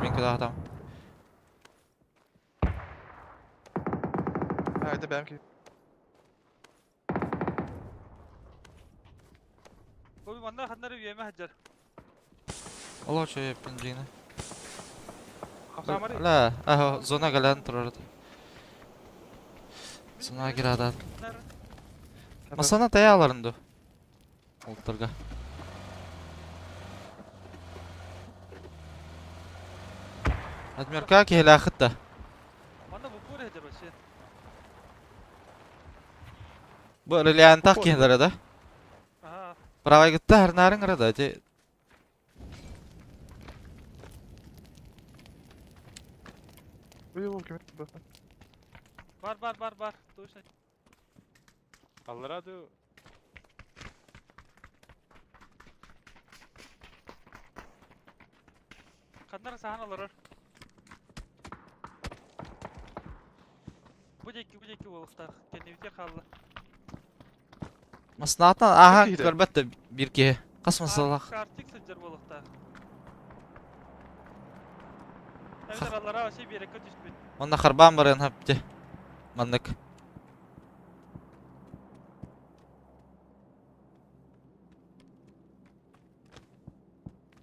Мен кытаатам. Haydi benimki. Бу манна ханнары үөмэ хадьар. Олоо чөйөппүн дьиҥинэ. Хапсаамары. Ла, аһо зона галан турар. Зона кирадан. Масана тая аларын ду. Олтарга. Адмирка киһилээхит да. Манна бу бур хадьар вообще. Бу релиантах киһилэрэ да. Аха. Правайгытта харнарын кыра да. Ти Бу ким? Бар бар бар бар. Точно. Аллара ду. Ханнар сахан олорор. Бу диэки бу диэки буолуохтаах. Кэннибитигэр хаалла. Маснаатан ахан Киһитэ. көрбөт да биир киһи. Хас масалах. Артик сылдьар буолуохтаах. Эбэтэр аллараа вообще биэрэккэ түспүт. Онно харбаан барыан хапты. Маннык.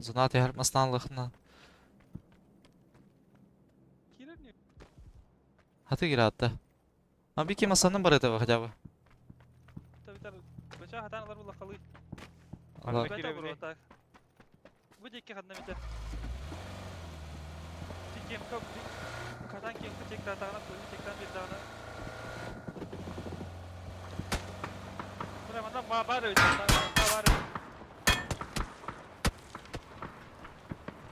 Зона түһэр масынан лыхна. Киирэр не? Хаты киратта. А бики масанын бар это хотя бы. Табитар бача хатан алар буллахалы. Ала. Ханна кирэбиний? Так. Бу диэки ханна бүтэ. Ти кемка катан кемка чектаатаҕына куйу чектаан биэрдэҕинэ. Бра манна ма баар эбит манна баар эбит.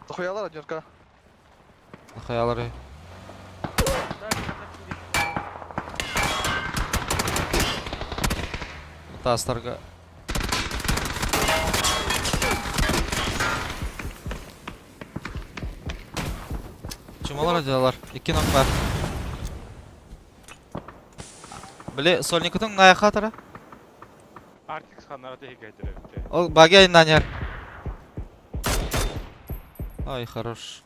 Дохуялар однерка. Хаялары. Да, ханна киирин. Таастарга. Чумалар дьалар. Икки нок бар. Били, сольникутун наайха тара. Арктик ханнара тэһигэйдэр эбит. Ол баги айнанер. Ой, хорош.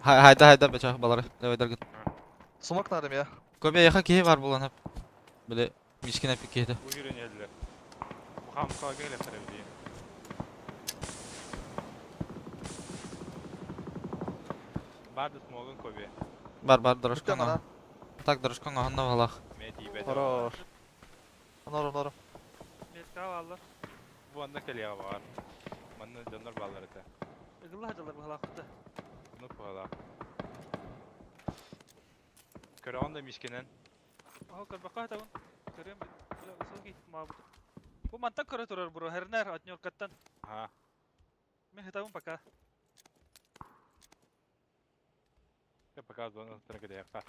Хайда хайда бечах балары. Давай даргын. Сумак надо я. Көбе яха киһи бар булан хап. Били, мишкин апи киһи. Бу үйренеллер. Бу хамкаға келектер эбит. Барды смогын көбе. Бар бар Бүттен дорожкаң. ана. Так дорожкаң оһонно балах. Ме тиибет. Хорош. Норм, норм. Метка алалар. Бу анда келеға бар. Манна дьоннор баалар этэ. Ыгылла хадалар быһалаахпыта. Ну пала. Көрөҕүн да мискинен. Оһо көрбөккө хатабын. Көрөм бile высокий маабыт. Бу мантан көрө турар бро. Хернер отнеркаттан. Аха. Мен хатабын пока. Те пока зона кедеяққа.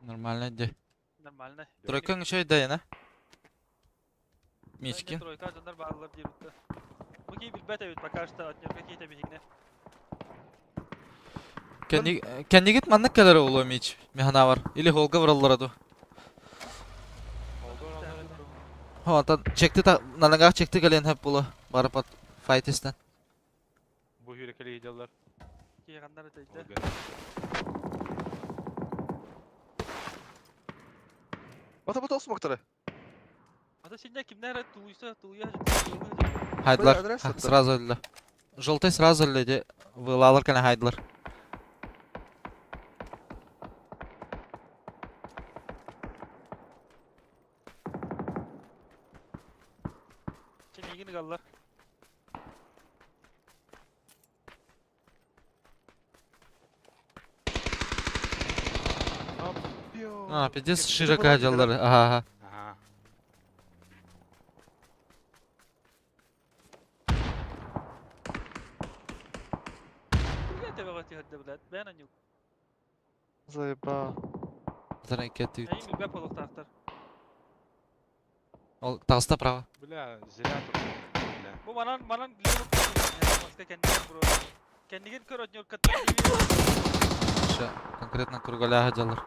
Нормально де. Нормально. Тройкаң еще да яна. Мишкин. Тройка дьоннор бааллар диэбитте. Бу кии билбэт эбит пока что отнерка киһитэ биһигинэ. Кэннигит маннык кэлэр улуу мич. Механа бар. Или холга бараллара ду. Хо, чекти та налангах чекти кэлен хап була. Барапат файтистен. Бу хүрекели идэллэр. Киһи ханнар этейдэ. Бата бата смоктары. Ата синне кимнер тулуйса тулуя Хайдлар. адрес Ха, это? Сразу эле. Желтый сразу эле де. Вылалар кана хайдлар. Чемигин галлар. А, пиздец, широко дьаллар. Ага, ага. Аха. Бля тебеҕэ түһэрдэ блядь. Бээн аньыл. Заебал. Таран кетти. Эйин билбэт буолуохтаахтар. Ол тағыста право. Бля, зря тут. Бля. Бу манан манан билиэ маска кэннигин бро. Кэннигин көр отнеркаттан Ша, конкретно кругаляга дьаллар.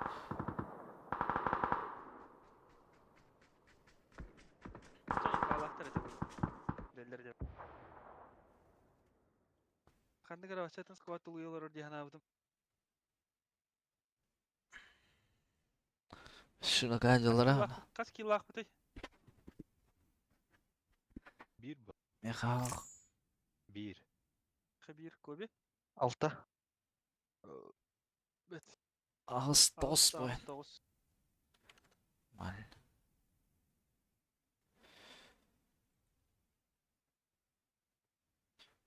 Баалаахтар этэ бу. Дэллэр деп. Ханнык эрэ баччатын сквад тулуйа олорор дии санаабытым. Широко дьаллар. Хас килаахпытый? Бир бу. Михаил. Бир. Хабир Коби. Алта. Бэт. Ағыс тоғыз бой. Тоғыз. Нормально.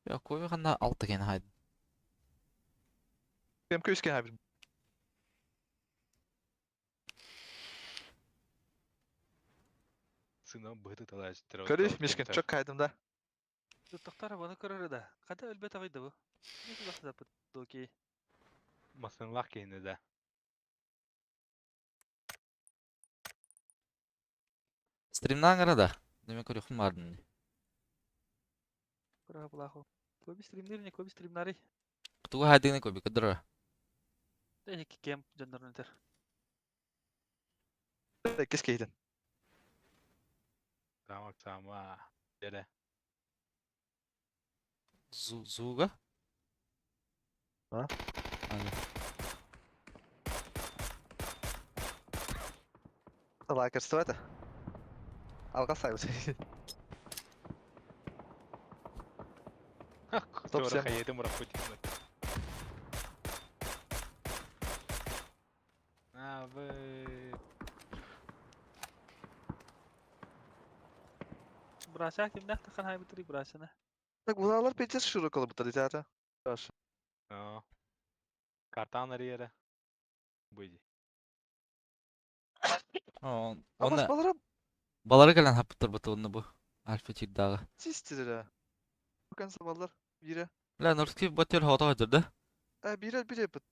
Я кофе хана алты кен хайд. МК үскен хабир. Сына быты талаштыр. Көрү мишкин чок кайдым да. Туттахтар баны көрөр да. Хата өлбөт аҕайда бу. Не тулахтапыт доки. Масынлах кейини да. Стримнан гара да. Неме көрөхүм бардын. Көрө булаху. Коби стримнер не коби стримнары. Туга хайдыгны көбү көдөрө. Тэки кем дьоннорун этер. Кес кейден. Тамак сама. Дере. Зуга? А? Ага. Лайкерство это. Алга сайбыз. Топ-7. Хайытым бырахпыт. Абы. Брася кимнээх тахан хайбытырый брасына? Так булалар пиздец широко бутар дитята. Хорошо. Аа. Картан арыйара. Быйди. Онна Абас балара балары кэлэн хаппыттар быты онно бу. Альфа тирдааҕы. систирere. Bakın saballar. Bire. Бля, Норский ботер хоото хадыр да? Э, бире бире бит.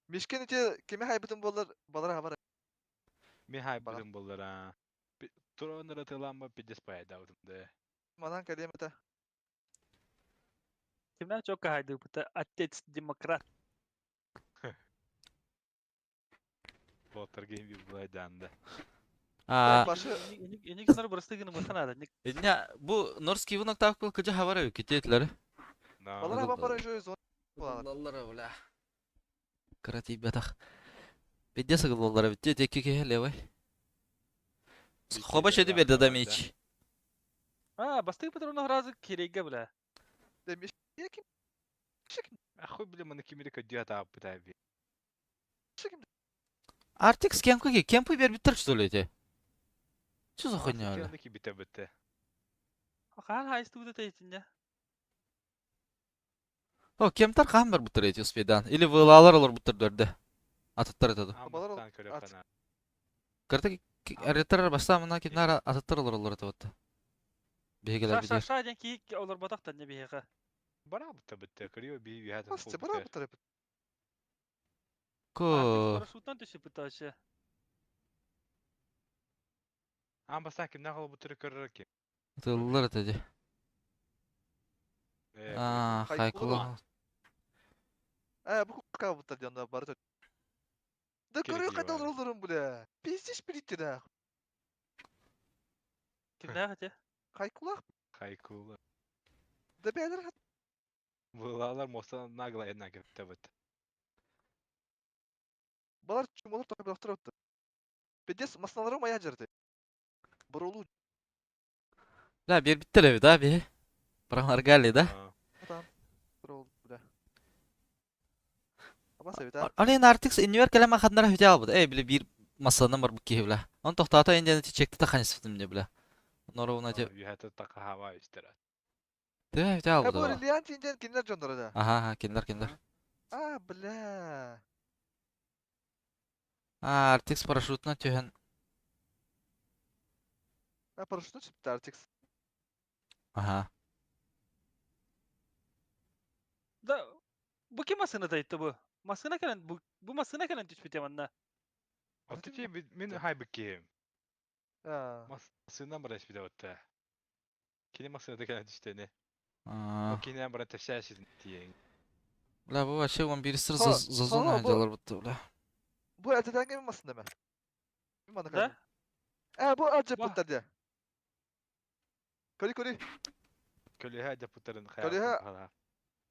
Мишкен ите кеме хайбытын болар балара хабар. Мен хайбытым боллар а. Туроннара тыламма пиздец пайда да. Манан калем это. Кимнээх чокка хайдыппыта? Отец демократ. Боттар гейм булайдан да. А, Башы Эник сар бырысты гына мыхан ада. Ник Эдня бу Норский вынок так кыжа хабара кететлер. балара хабар бара жой зон. Булалар. Лаллара бля. Кратий батах. Пиздец лаллара битте текки ке левай. Хоба шеди берди да меч. А, бастык патронов разы кереге бля. Де миш ким? Шиким. Ахуй бля маны кимире көдү ата аппыта би. Шиким. Артикс кемпы ке кемпы бер биттер что ли эти? Что за хуйня бля? Кемди бите битте. Хаан хайстыбыта тейтинне. О, кемтар хаан бар буттар эти успедан. Или вылалар олар буттар дөрдө. Атыттар этedi. Балар Амматтан көрөп кана. Карта ареттар баста мына кинара атыттар олар олар это вот. Бегелер Ша ша битер. ша ден ки олар батактан не бихега. Бара бутта битте. Көрү би би хатын. Басты бара бутар. Ко. Парашюттан түшүп буташы. Ам баста кимнә калып бутыр көрөр ки. Тыллар этedi. Э. А, Хайкула. хайкула. Э, бу кука бутар дигәндә бар. Да Керек көрү кайда бар. олорум бля. Пиздец билите да. Кимнээх эте? Хайкула. Хайкула. Да бәлер хат. Булалар моста нагло една кепте бит. Балар чумолор тохой бирок туруп. Пиздец масналары мая жерде. Бурулу Бля, бер биттер эбит, а, би. Проморгали, да? там. Бурул бля. Абас эбит а. Ален Артикс инвер келем хаднара хүтә албыт. Эй, биле бир масанан бар бу киһи бля. Он тохтаата индияны чекти та ханисытым не бля. Норовна те. Юхата такахава истера. Тә хүтә Э, албыт. бу Релиант индиян киндер жондора да. Аха, аха, киндер, киндер. А, бля. А, Артикс парашютына төһен. А, парашютны чыпты Артикс. Аха. Да бу ким масына тайтты бу? Масына кэлэн бу бу масына кэлэн түспүтэ манна. Аты мин хайбы кем. А. Масына бар эспиде отта. Кини масына да кэлэн түштене. А. Кине бар тәшәшин тиен. Бля, бу вообще он бир сыр Ха, зазон ха, бу- хайдалар бутты, бля. Бу әлдәдән кем масында ме? Мин маны Да? карадым. Э, бу аҗып Ба. буттар да. Көри көри. Көлөһә депутарын Көлөһә- хаял.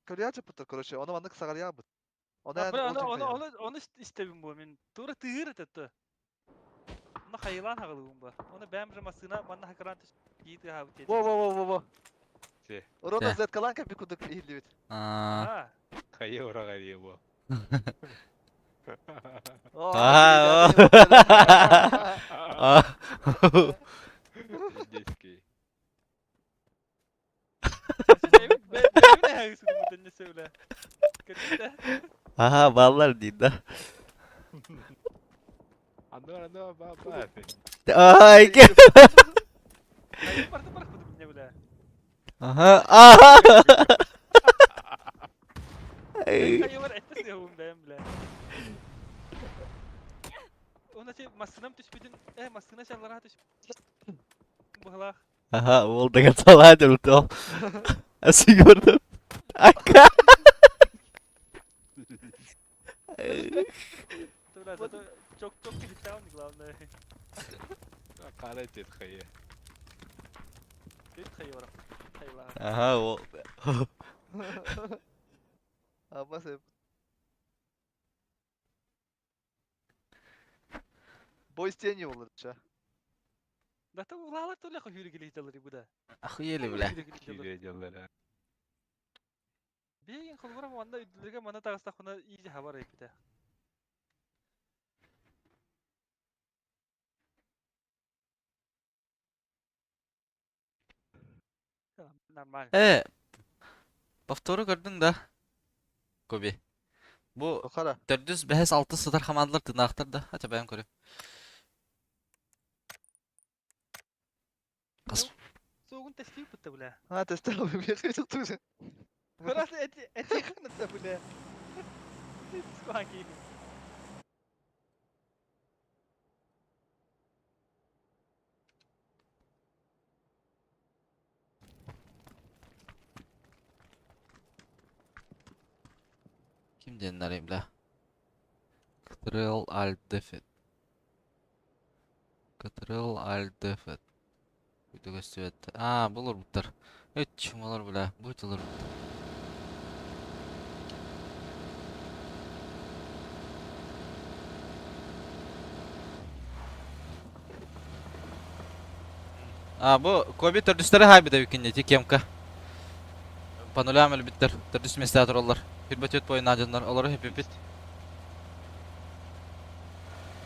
Көри аҗып буттар, короче. Оны маны кысагаря бут. Оны А, ән бля, оны улжун оны кая. оны оны истебим бу мен. Тура тыыр этетти. Оны хайылан хагалыгым бу. Оны бәм же масына манна хакран түш кийти хабыт Во во во во во. Се. Урона Те. зеткалан кем бикудык ихлибит. А. А, Хайы урага бу. О, А, А. Детский. бәм не хагысы бу дөнья сөйлә. Көрдө. Аха, баллар дейт да. Аны аны ба ба. Ай, ке. Хайы барды барак бу дөнья бля. Аха. Аха. Эй. Хайы бар этте сыгым бәм бля. Оны че масынам түшпүтүн, э масына шаллара түш. Бухлах. Аха, ол деген салат өлтө. Аси көрдүм. Ака. Эй. Бля, зато чок чок китаун главное. Кара тет хайы. Бит хайы бар. Хайла. Аха, ол. Абас эбит. Бой с тенью болар ча. Да та улалар төлө хүйрү келе хиталар бу да. Охуели, бля. Кире деллер. Билигин холобура манна үрдүлэргэ манна таҕыстахпына изи хабар эппитэ. Нормально. Э, повтору көрдүҥ да? Коби. Бу Хара. төрдүс, бэһис, алтыс сытар хамаандалар тынаахтар да. Ача бэйэм көрүм. Хас Сугун тестиир бутта бля. А, тестер бля. Раз эти эти ханна бля. Скваки. Ким диэн арыйым бля? Ctrl Alt Defet. Ctrl Alt Defet. Үйдө көстүбэт. Аа, бу олорбуттар. Үч, олор бля, бу олорбуттар. А, бу Коби төрдүстэрэ хаайбыта бүккиннети кемка. По нулям өлбүттэр. Төрдүс миэстэҕэ тураллар. Хүрбэ түөрт буойуннаах дьоннор олору хэппиппит.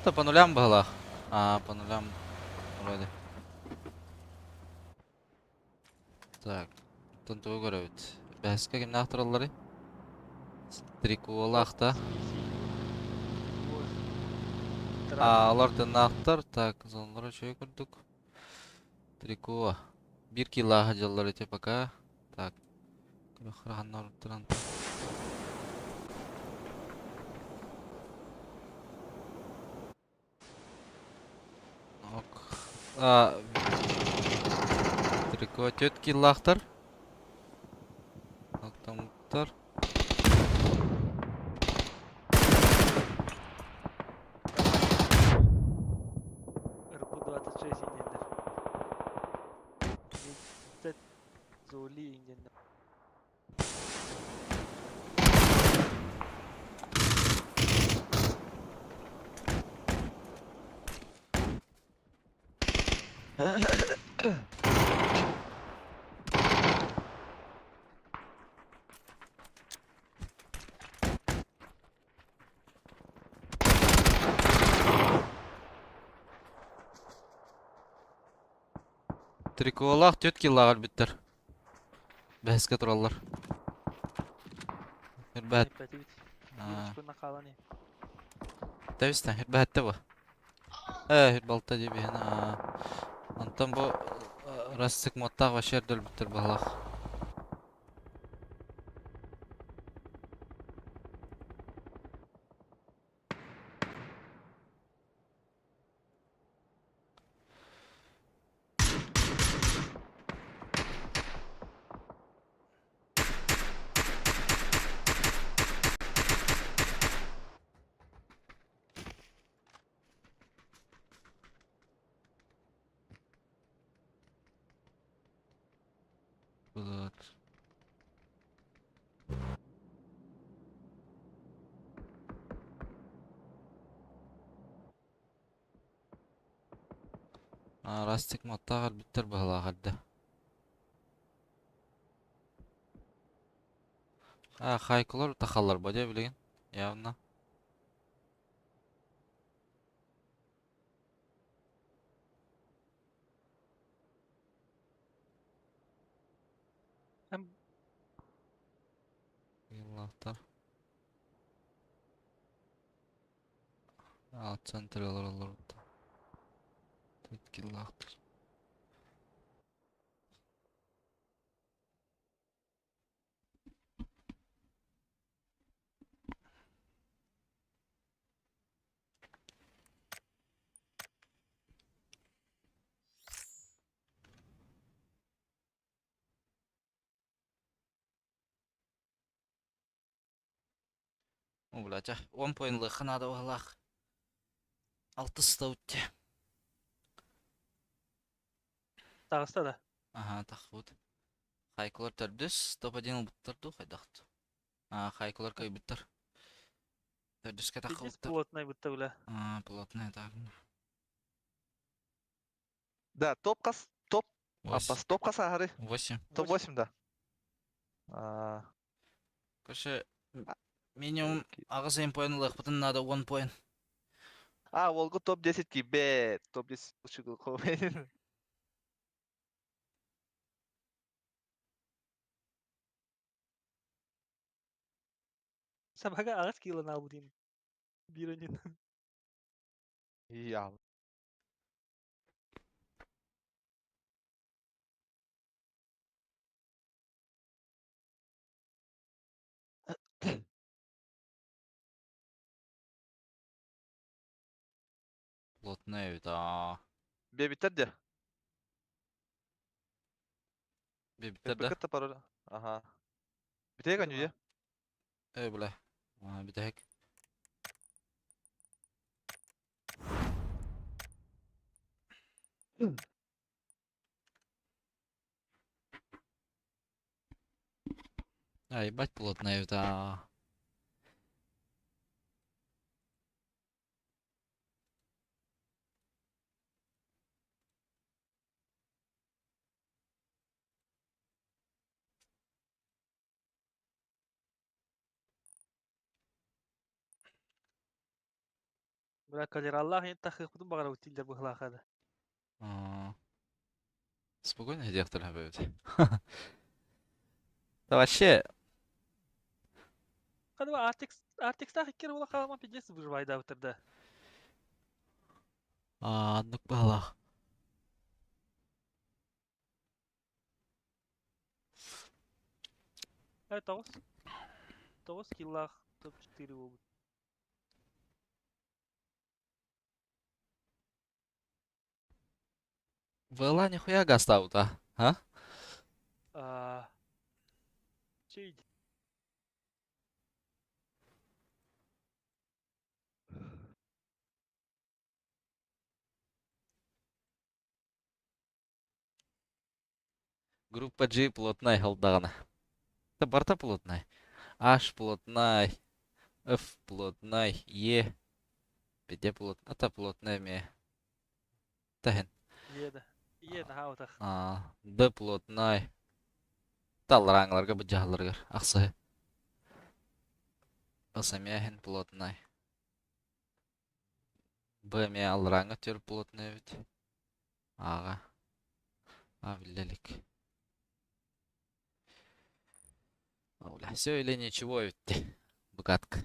То по нулям быһалаах. А, по нулям вроде. Так, оттон тугу көрөбүт? Бэһискэ кимнээх туралларый? Триколаах да. А, олор тыыннаахтар. Так, зоналара үчүгэй курдук. Трико. Биир килааһа дьаллар ити пока. Так. Ханна туран. Ок. А, Трико 4 киллаахтар. Алтамыттар. РП-26 индиэннэр. Зет Золи индиэннэр. Триколаах 4 киллаах өлбүттэр. Бэһискэ тураллар. Ирбэт. Тэбистэн ирбэһэттэ бу. Ээ, ирбалта диэбиһин. Онтон бу Растик муоттаах вообще эрдэ өлбүттэр быһалаах. Булат. Растик маттааҕар бүттэр быһалаах эрдэ. А, хайкалар тахаллар ба дии билигин. Явно. Yıllar. Alt центр олороллорбут. Киллаахтар. О, блядь, он поинлыха надо углах. Алтыс таутте. Таҕыста да? Аха, таххыбыт. Хайкалар төрдүс, топ-1 ылбыттар дуу, хайдахт. А, хайкалар кыайбыттар. Төрдүскэ Пиздец таххыбыттар. плотный бытта бля. А, плотная так. Да, топ хас, топ, Восемь. аппас, топ хас аһары. Восемь. Топ 8 да. А. Короче, минимум 8 поин ылыахпытын наада 10 поин. А, Волга топ-10 кибет. Топ-10 лучше голков. Собака 8 кило на албутин. Биронин. Я. Плотная эбит аа. Бебиттер де. Бебиттер да? ПК пароль. Ага. Битеге каню Э, бля. А, бүтэһик. А, ебать плотная эбит аа. Бля, калераллах ен тахыпытын бағара утилдер быхлахады. Аа. Спокойно диэхтэр эбит. Да вообще, Кадыба Артекс Артекстах иккер була қалма пиздец выживайда бутырда. аа, оннук баһалаах. Э, тоғыз. 9 киллах топ-4 болбут. ВЛА нихуя гастаут, а? А? А, Чейд. Группа G плотная халдагана. Это барта плотная. H плотная. F плотная. Е. Пиде плотная. Это плотная ме. Тахен. Еда. Еда хаутах. А, Д плотная. Талраңларга бу жаһаларгар. Ахсы. Асамяхин плотная. Б ме алраңа төр плотная бит. Ага. А, билелик. Бля, все или ничего ведь. Богатка.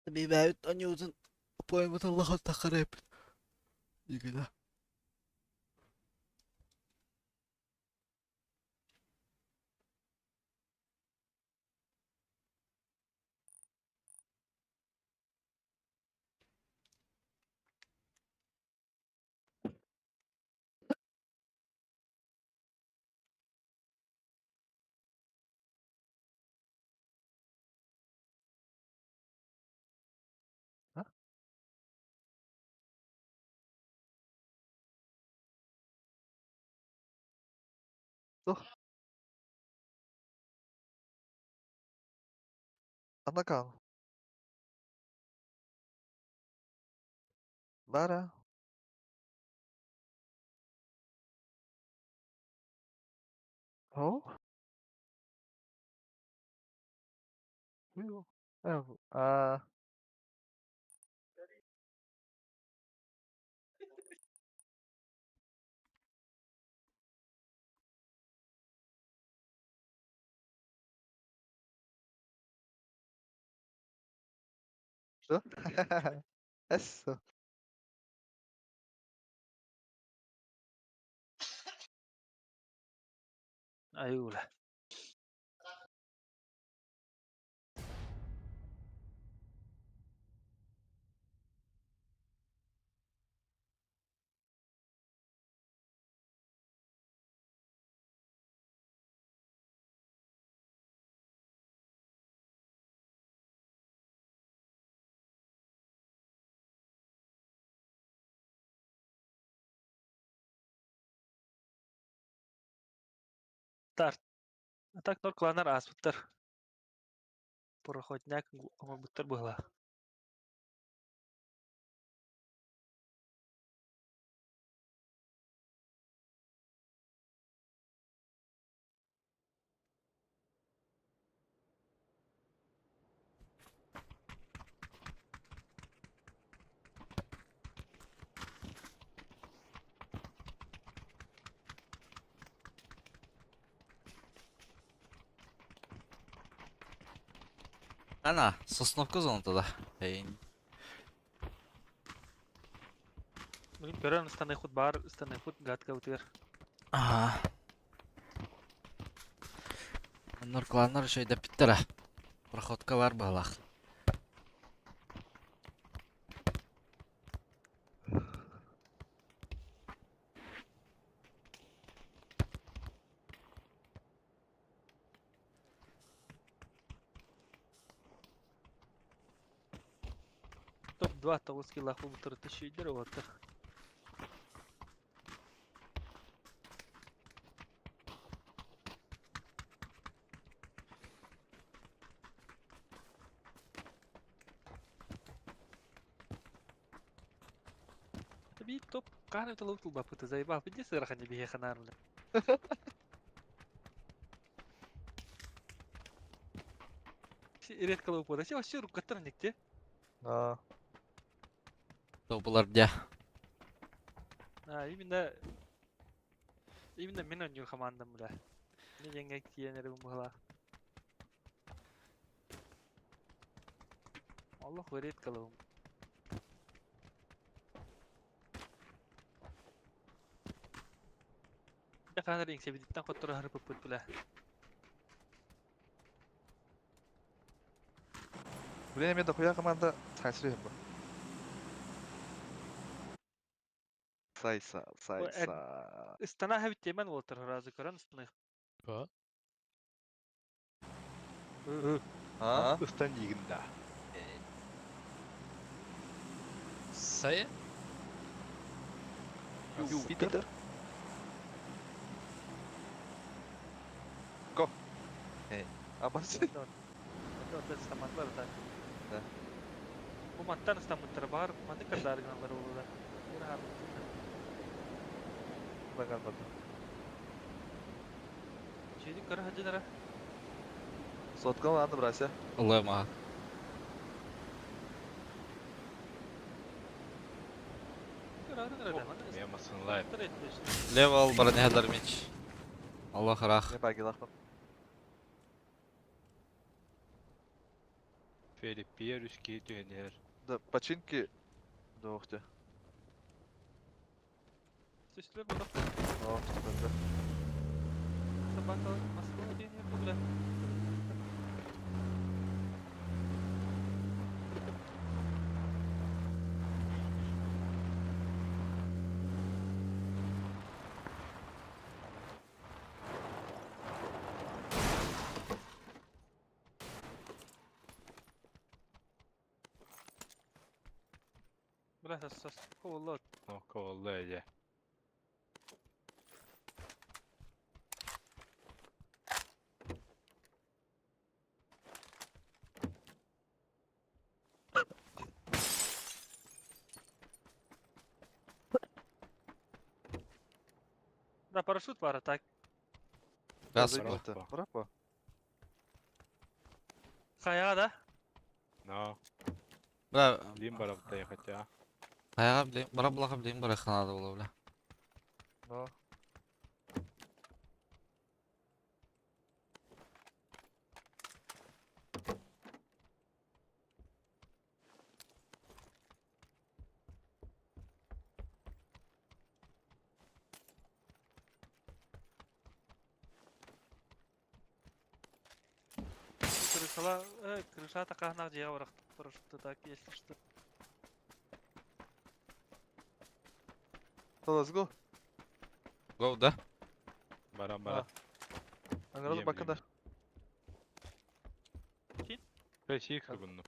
Бибәбит оньуутун поэматын лахан тахарайпыт. Игина. Анакан. Лара. Oh. Ah. Что? Eso. Айула. Старт. А так нор кланнар ааспыттар. Проходняк оҥорбуттар быһыылаах. Ана, Сосновка зоната да. Эйин. Билин көрөн ыстаныахпыт баар ыстаныахпыт гадкабытыгар. Аа. Оннор кланнар үчүгэйдэппиттэрэ. Проходка бар быһалаах. Топ-2 тоҕус килах бултарыта шүйдер уоттар. Биир топ хаһан эбит ылыбыт ылбаппыт заебал пиздец ыарахан дии биһиэхэ наар бля. Редко лову вообще вообще рукаттан никте. Аа. Тобулар дьэ. А, именно именно мин оонньуур хамаандам бля. Мин дьэҥҥэ тиийэн эрэ быһылаах. Олох редко ловум. Дьэ хаһан эрэ иҥсэбититтэн хотторо аһарыппыппыт бля. Блин, эмиэ дохуя команда сайсыр үһү бу. Сайса, сайса. Ыстана эбит диэмэн уолаттар сразу көрөн ыстаныах. Ба. А? Ыстан диигин да. Сайа? Юпитер. Го. Эй, абасы. Онтон ыстамматылар да. Да. Бу мантан ыстаммыттара баар маннык кардаары гыналлар буолла. Багарбата. Чиди көрө сылдьан эрэ. Сотка ладно, брася. Ылыам аха. Мен масынлайм. Левал баран иһэллэр мич. Аллах ыраах. Не багилахпын. Филиппиер үс киһи түһэн иһэр. Да, починки. Да, ух ты. Түстүлэр буолуох. О, да. Собака Москва диэн бу бля. Бля, сос сос. Коллот. Нокка болла эдэ. Да, парашют баар так. Газ Да, бу. да, Браво. Хайаҕа да? Но. Бля, Лим барабытай хотя. хайаҕа билим, бара булаха билим бара ханада була бля. Но. Крышала, крыша такаһнаах дьиэҕэ барахтар парашютта так, если что. So, let's go. Go да. Баран баран. Аңыралы Ием, бакында. Бэсик сугунну.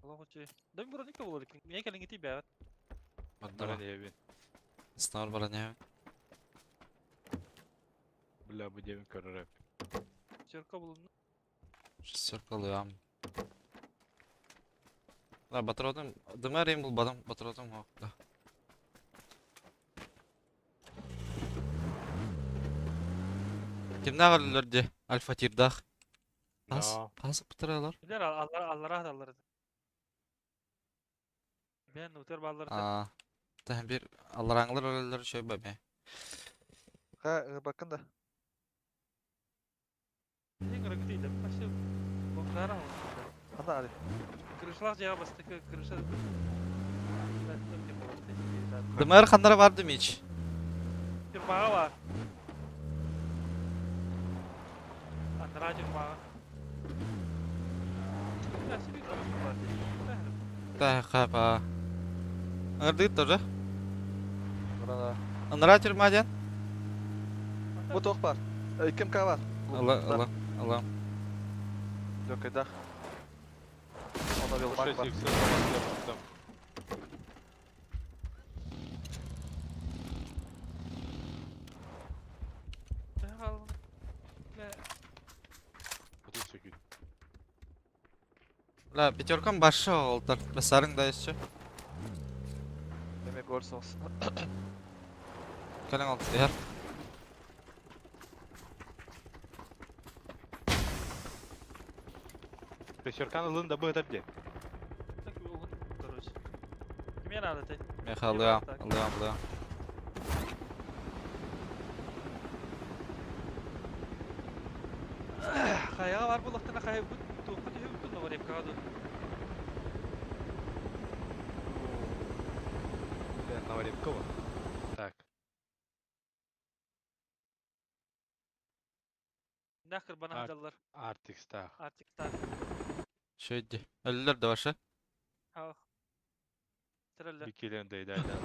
Олох үчүгэй. Да мин броника буолар эбиккин. Миэхэ кэлиҥҥитий бээҕит. Бардыма. Баран иһэбин. Снар баран иһэбин. Бля. Бля, бу диэбин көрөр эбит. Пятерка булунна. Шестерка ылыам. Да, батыротум, дымарым булбадым, батыротум суох да. Кимнээх өлөлөр дии? Альфа-тирдаах. Хас, Но. хас ыптыралар? Билэр аллара аллара аллара. Бен утер баллар да. Аа, таһын бир аллараңлар өлөлөр шөй бәме. Ха, бакын да. Ең рыгды иде. Вообще бомжара ол. Ана али. Крышалар жайға бастықы крыша. Дымар ханнара барды мич. Тюрьмаға бар. Андыра тюрьмаға. Та хапа. Аңырдыгыт тоже. Мына. Андыра тюрьма ден. Бу тоқ бар. 2 МК бар. Ала, ала, ала. Лөкөйдах. Она вилмак Шесть бар. икс там. 38. Ла, пятеркам башы олтар. Басарың да еще. Эме гол соғыс. Кэлэн олт яр. Пятерканы ылын да быһытар дии. Короче. Киме надо ты? Меха алыам, алыам, алыам. Хаяға бар булақтана хая бүт туққа түйе бүтін бар епкаға ду. Бля, Новорепкова. Так. Нахыр бана хадаллар. Артикстах. Артиктар. Шөйдди. Өлөлөр да башы. Ах. Тірілі. Бикелен дейдайдан.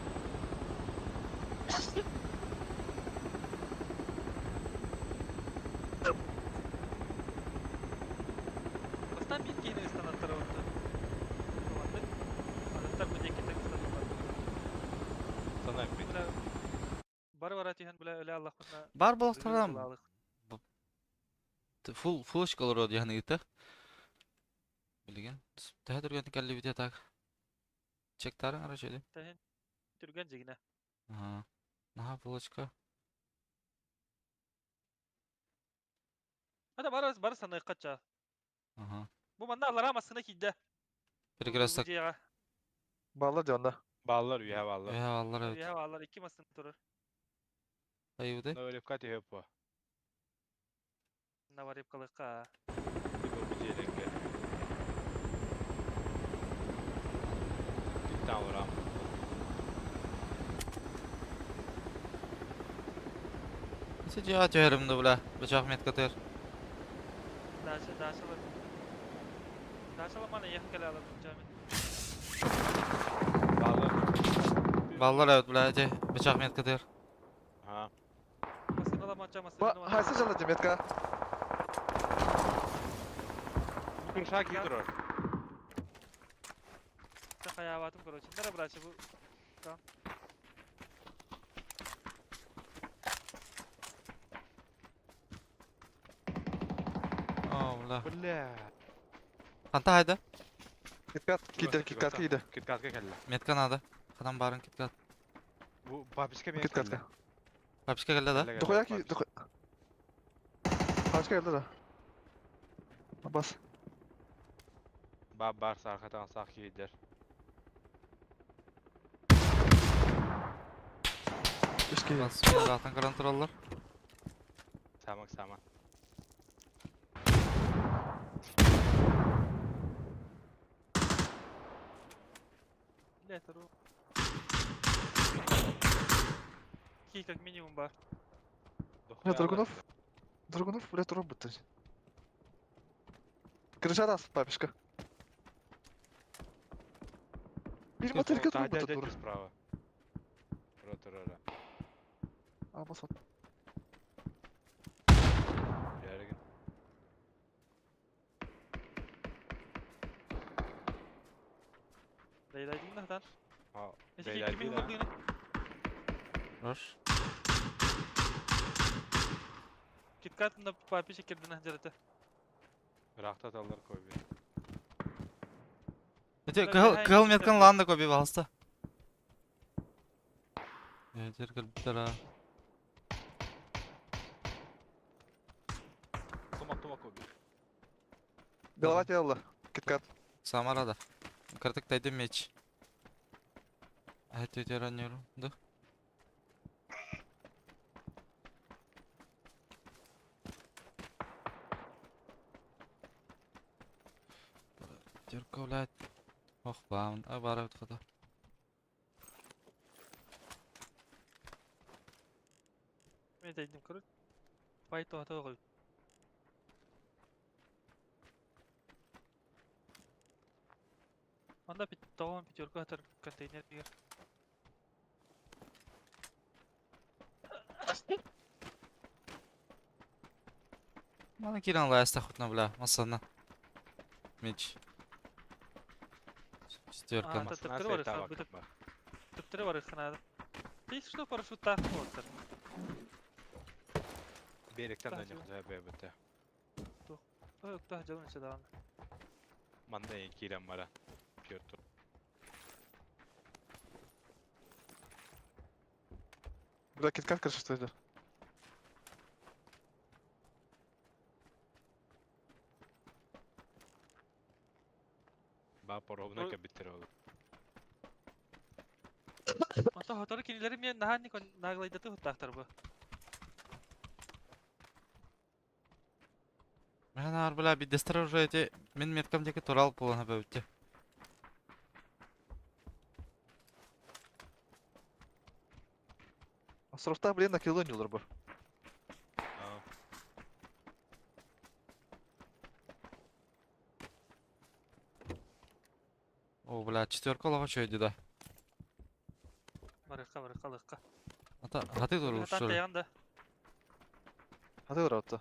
Бастан бит кейін станаттар өтті. Адаттар бұл екі тек станаттар. Санай бит. Бля, бары бара түйін бля өлі Аллах құтына. Бар болақтардан фул фулочкалар од яны ыта. Билген. Тәһә түргән кәлли бит так. Чектарын ара шөйдө. Тәһін түрген жегіне. Ага. Наха фулочка. Ада бары бары санай қатша. Ага. Бу манда аллара масына кийді. Перекресток. Баллар дионда. Баллар үйә баллар. Э, аллар evet. Ya аллар iki masını турur. Айыбыды. Новорепка тиһеп бу. Наварып калыкка. Типа бу желенге. Биттан урам. Сидя түһәрімді була. Бычак метка төр. Даша дашала. Дашала мана yakın kele alalım cami. Баллар. Баллар evet була. Эте бычак метка төр. Ха. Masını alamam masını. Ба, хайсы жала деметка. Крыша кидро. Хаяватым короче. Нара брачы бу. О, була. Бля. Канта хайда? Киткат киди, киткат киди. Киткатка кэллэ. Метка надо. Ханан барын киткат. Бу папичка мен Киткатка. Папичка келді да? Дохуя ки, дохуя. Пачка келди да. Бас. Ба бар сархатан сақ киидер. Үш ки. Бас, Zaten kontroller. Самак сама. Бля, это ру. Ки как минимум бар. Бля, Драгунов. Драгунов, блядь, робот. Крыша раз, папишка. Bir мотылька Та робот тур. справа. Ротор А, бас. Ярыгын. Дайдайдың да Ha. Эти Бейлер кими değil ha. хылдыгыны? Рош. Киткат на папича кирдена дьарыта. Ыраахта аталлар Коби. Эти кыһыл кыһыл метканы лаан да Коби пожалуйста. Этер кэлбиттэр Тума тума Коби. Голова телла. Киткат. Самарада. Кыртык тайдым меч. Эти раннеру, да? Дюрка, блядь. Ох, баун. А, бара хата. Мен тайдым көрүт. Пай тоһата оҕой. Онда тоҕон пятерка хатар контейнер дигэр. Мана киран ласта хотна, бля, масана. Меч. Четверка. А, төптөрү бар Төптөрү бар ханада. Ты что парашюттаах буолтар? Беректен да нехуя бэбэте. Оттah дьон өссө даҕаны. Манна киирэн бара. Петр. Бля, киткат короче, что Ба поробна кэбиттер ол. Онто хотору кинилэри мен наһаа наглайдаты хуттаахтар бу. Мен ар, бля, бидестер уже эти мен меткам деки турал полона бөбүттэ. Островта, блин, на кило не бар. О, бля, четверка лаға чөйді да. Барыкка, барыкка, лыкка. Ата, хаты туру Хатан что ли? тайган да. А ты урапта.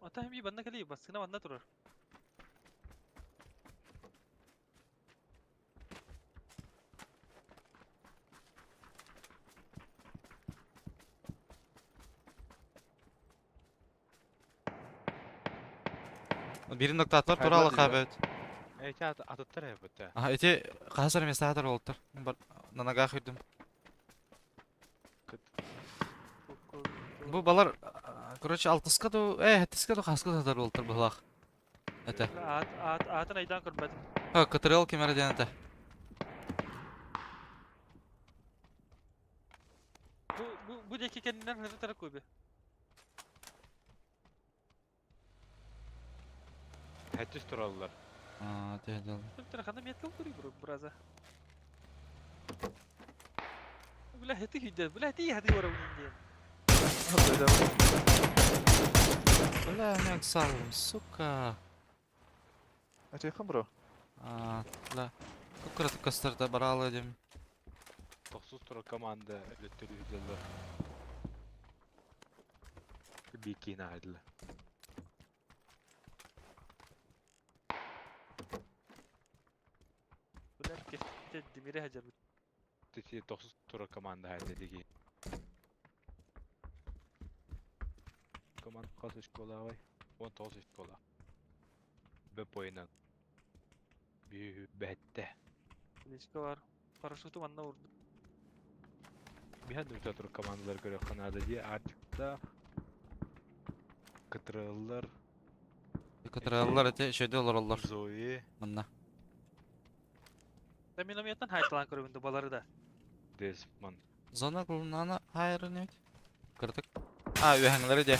Ата хеми банна кали, баскына банна турар. Бирин ноктатлар туралы хабет. Эти атыттар эбите. Аха, эти қасыр емес атыр болуптар. Бар, на ногах үрдім. Бу балар, короче, алтыска ду, хеттиска ду хаска татар болуптар булах. Это. Ат, ат, атын айдан көрбөтүм. Ха, КТРЛ кемер ден это. Бу, бу, бу деки кеннен хызы тара көбі. Хеттис тураллар. А, дедел. Төптөр хана меткал көрүй бу біраза. Бля, хети хүйдө, бля, хети хети бара буның Бля, мен салым, сука. А ты бро? А, бля. Кукура кастарда баралы дем. Тохсус тура команда өттөрү үдөлөр. Бикин айдылы. Бля, кесте демире хажар. Тети тохсус тура команда хайды диги. Команд қас школа бай. 19 школа. Б пойнан. Би бәтте. Личка бар. Парашюту манна урду. Биһэн үтә тур командалар көрө канада ди Артикта Кытрыллар, КТРЛлар эти шөйдө олороллор. Зои, Манна. Да минометтан хайталан көрөбүн балары да. Десман. Зона кулунана хайрын ведь. Кыртык. А, үһәңләре де.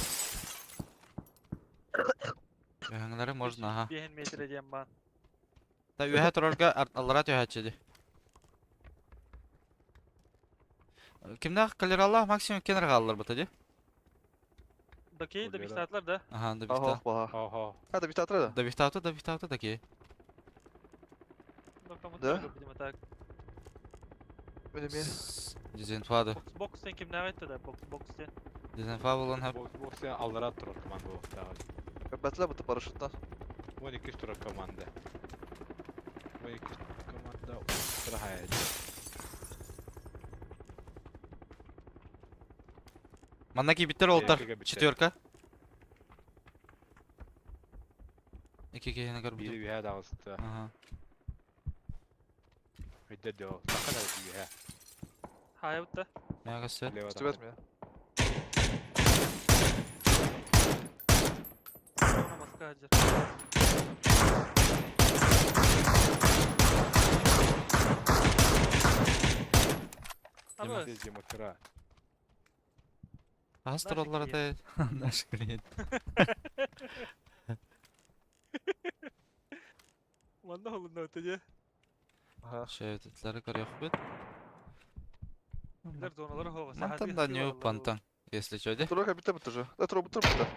Үһәңләре можно, ага. 5 метр диэн баан. Та үһә турарга аллара түһәчеди. Кимнәх калералла максимум кенерга аллар бута ди. Докей да Кулера. бихтатлар да. Ага, да Ага, бихта. ага. Ага. А, да битатра да? Да бихтаута, да бихтаута такие. Да? Видимо так. Мен мен. Дезинфады. Бокс бокс сен кимнәр айтты да, бокс бокс сен. Дезинфа болан хап. Бокс бокс сен аллара тур команда болуктагы. Бәтлә бу парашюттан. 12 тур команда. 12 команда тур хайды. Манна киирбиттэр уолаттар. Четверка. Икки киһини көрбүтүм. Биири үһэ таҕыста. Аха. Өйдө дөө. Таха да үһэ. Хаайабыт да. Мэ көстөр. Лево Көстүбэт мэ. Ona маска хаджар. Абы. Демокра. Хас Наши тураллар клиент. это наш клиент. Манна холунна өтөже. Аха. Шеветлери көрүөхпүт. Билер зоналар хоға. Мантан да не пантан, если чё, де. Тройка битэ бит уже. Да тройка битэ бит.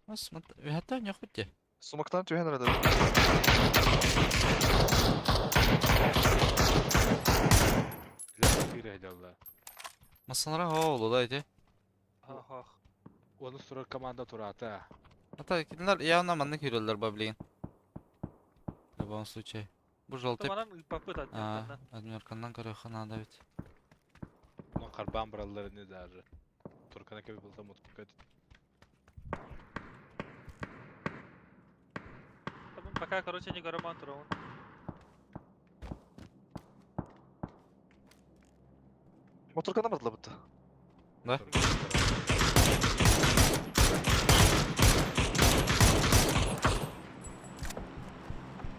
Бас, Үһәттә не бит де. Сумактан түһэн эрэ. Киирэ Масалара хоолу да ити. Оны сурар команда турата. Ата кинилер явно маннык үрөллөр ба билигин. В любом случае. Бу желтый А, адмирканнан көрүөххэ наада бит. Онон карбан бараллар не даже. Туркана кеби булса мут көт. Пока, короче, не гороман турон. Моторкана бардыла битте. Да?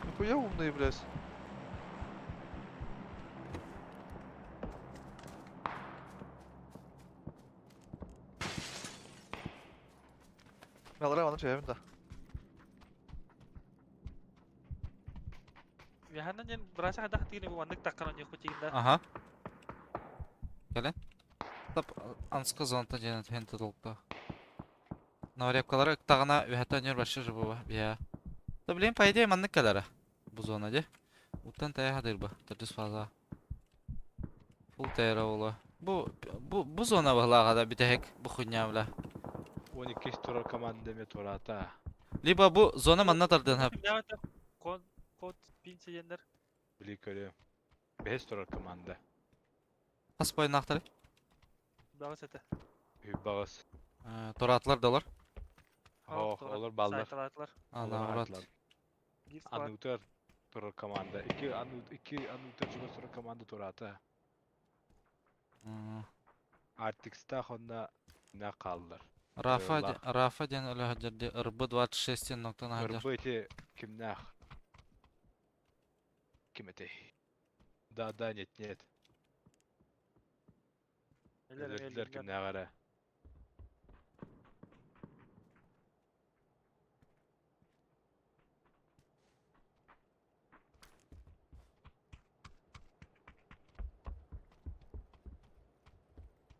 Нихуя умные, блядь. Мен аларам аны чөйөбүн да. Яханан ден браса хадах тигини бу маннык таккан оньох бутигин да. Аха. Кэлэн. Тап анскы зонта дьиэн түһэн тутулуктаах. Новорепкалары ыктаҕына үһэтэ өнөр вообще же буба бия. Да блин, по идее маннык кэлэрэ. Бу зона дии. Уттан тайа хатыырба. Төрдүс фаза. Фул тайра буолуо. Бу бу бу зона быһылааҕа да бүтэһик бу хуйня бля. 12 турар команда эме турата. Либо бу зона манна тардыан хап. Кон код пинсе диэннэр. Били көрүм. Бэс турар команда. Хас пойнаахтары? Баҕас этэ. Үббаҕас. Тураатылар да олор. Ох, олор баллар. Сайталаатылар. Наоборот. Биир склад. Анутар турар команда. Икки анут икки анутар чугас турар команда турата. Артикстаах онно на хааллар. Рафа Ыллаах. Рафа диэн өлөһөддөрдү РБ 26 диэн ноктон аһардар. Ырбы ити кимнээх? Ким этэй? Да, да, нет, нет. Элер Өлөрдүлэр элер. кимнээх эрэ.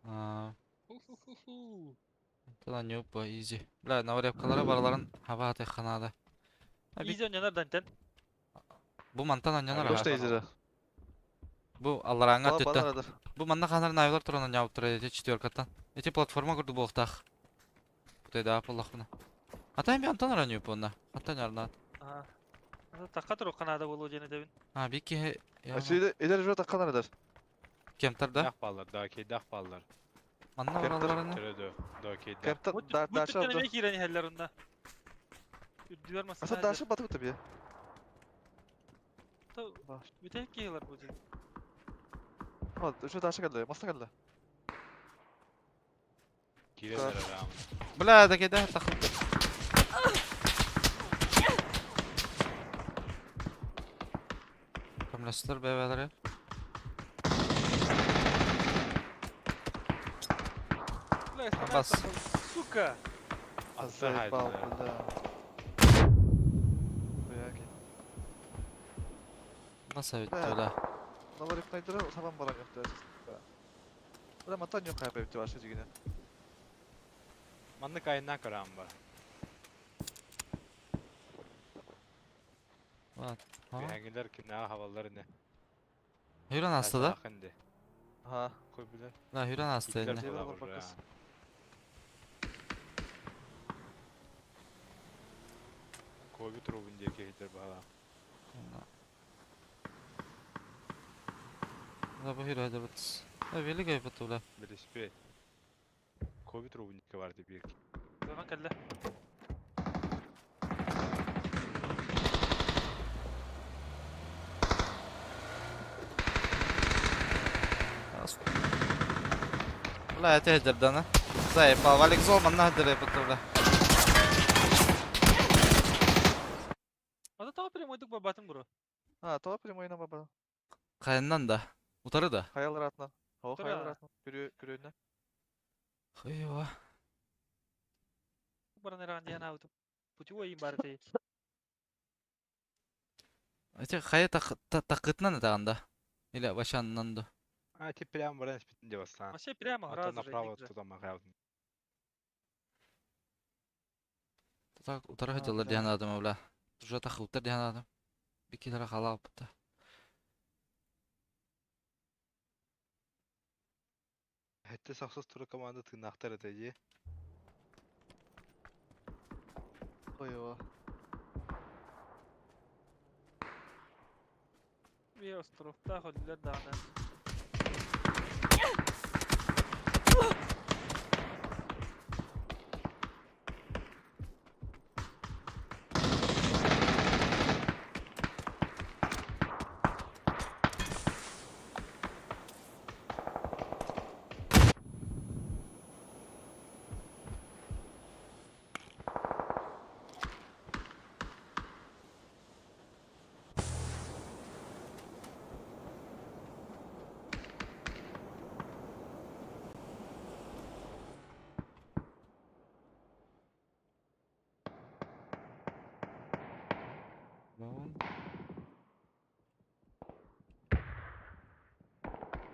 Аа, Тана ньуппа изи. Бля, новорепкалара бараларын хаба атыахха наада. А Изи онньонор дантен. Бу мантан анньанар Точно аха. изера. Бу алларааҥҥа Бала өттүттэн. банарадыр. Бу манна хаанар наайылар туран анньаабыттара эти четверкаттан. Эти платформа курдук буолуохтаах. Бутайдаах буоллахпына. Ата эми антан араньюп онно. Антан арнаат. Аа. Такка турук Канада болуу диэн этэбин. А, бик киһи Ачы эдер жо таккан арадар. кемтер да. Дах баллар, да, кейдах баллар. Манна Кемтер. баралларына. Төрөдө, да, кейдах. Кемтер Бу да даша. түттен эме киирэн иһэллэр онно. Үрдүгэр Аса массына даша батып бит. Бүтэһик киһилэр бу диэн. Ма, жо даша келди. Маста келди. Киирэн эрэ Бля, да кейдах тахыл. Көмлөстөр бэбэлэри. Бля, Бас. Сука! Аса Заебал, хайдылар. бля. Хуяки. Маса бит Бля. бля. Новорепнайдыра сабан баран ёкты. Бля, матан ёк хайпа бит вообще дигене. Маннык айынан көрөм ба. Үһэҥилэр кимнээҕи хабаллар ини. Хүрэн ааста да? Инди. Ага. Кой билэр. Да, хүрэн ааста Итлер инни. буолар Жебер уже. бакыс. Коби трубун диэки иһитэр баһалаах. Да, бу хүрэ да бут. Да, велик айбыт бля. Билиспет. Коби трубун диэки бар деп биир. Зона кэллэ. Бля, это хедердана. Заебал, Валик зол, манна хедер айбыт бля. Ата тоҕо прямойдук барбатым бро. А, тоҕо прямойна баба. Хайаннан да. Утары да. Хаялар атынан. О, Тура. хаялар атынан. Күрү күрүнэ. Хуева. Баран эран диэн аабытым. Путевой им бар дии. Эти хайа такытынан этаган да. Или башаннан да. А, ти прямо баран испитин деп бастан. Вообще прямо А то сразу же направо ник же. туда махаябытын. Так, утары А, хедерлер бля. диэн адам бля. Уже тахыттар диэн адам. Бикилere халааппыта. Хэтте сахсыз туру команда тыыннаахтар этэ дии. Хуева. Bir островта холлер даҕаны.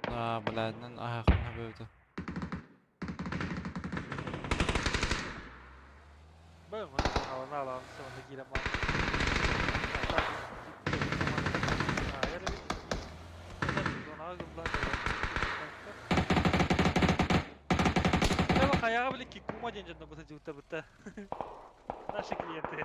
Да, блядь, ну ахын бөтө. Бөм, алана алан сонда киирэн баар. Хайаҕа били кикума диэн дьонно быта дьуутта бытта. Наши клиенты.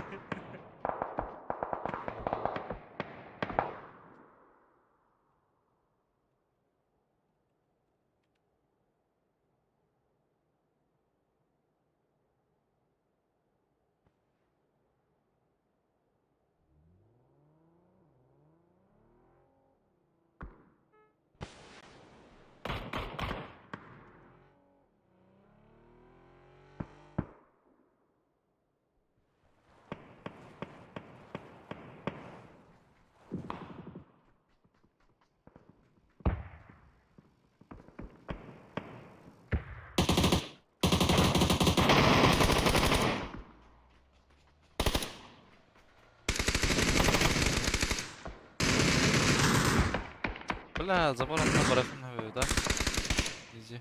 Бля, забор онно барахын бөтө. Изи.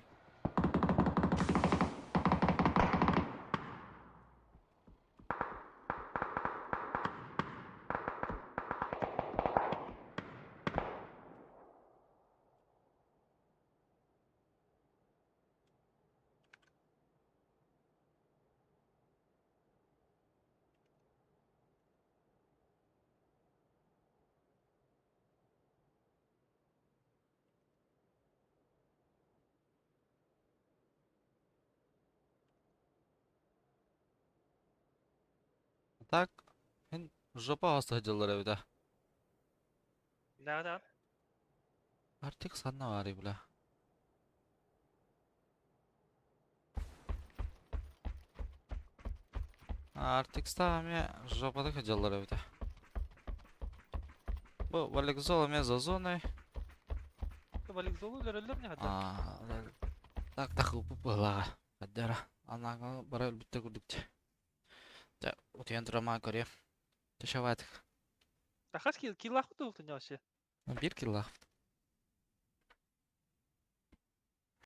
Так, хин жопа хаста хедерлер бөтө. Наадан. Артик санна бар бля. Артикста ме жопада хедерлер бөтө. Бу Валикзола ме за зоной. Балик золу өлөрөллөр не хата. А, так тахы была. Аддара. Анага бара бүтте күрдүк. Та, утуйан турама көрө. Ташават. Тахас кил киллах тулту не вообще. Бир киллах.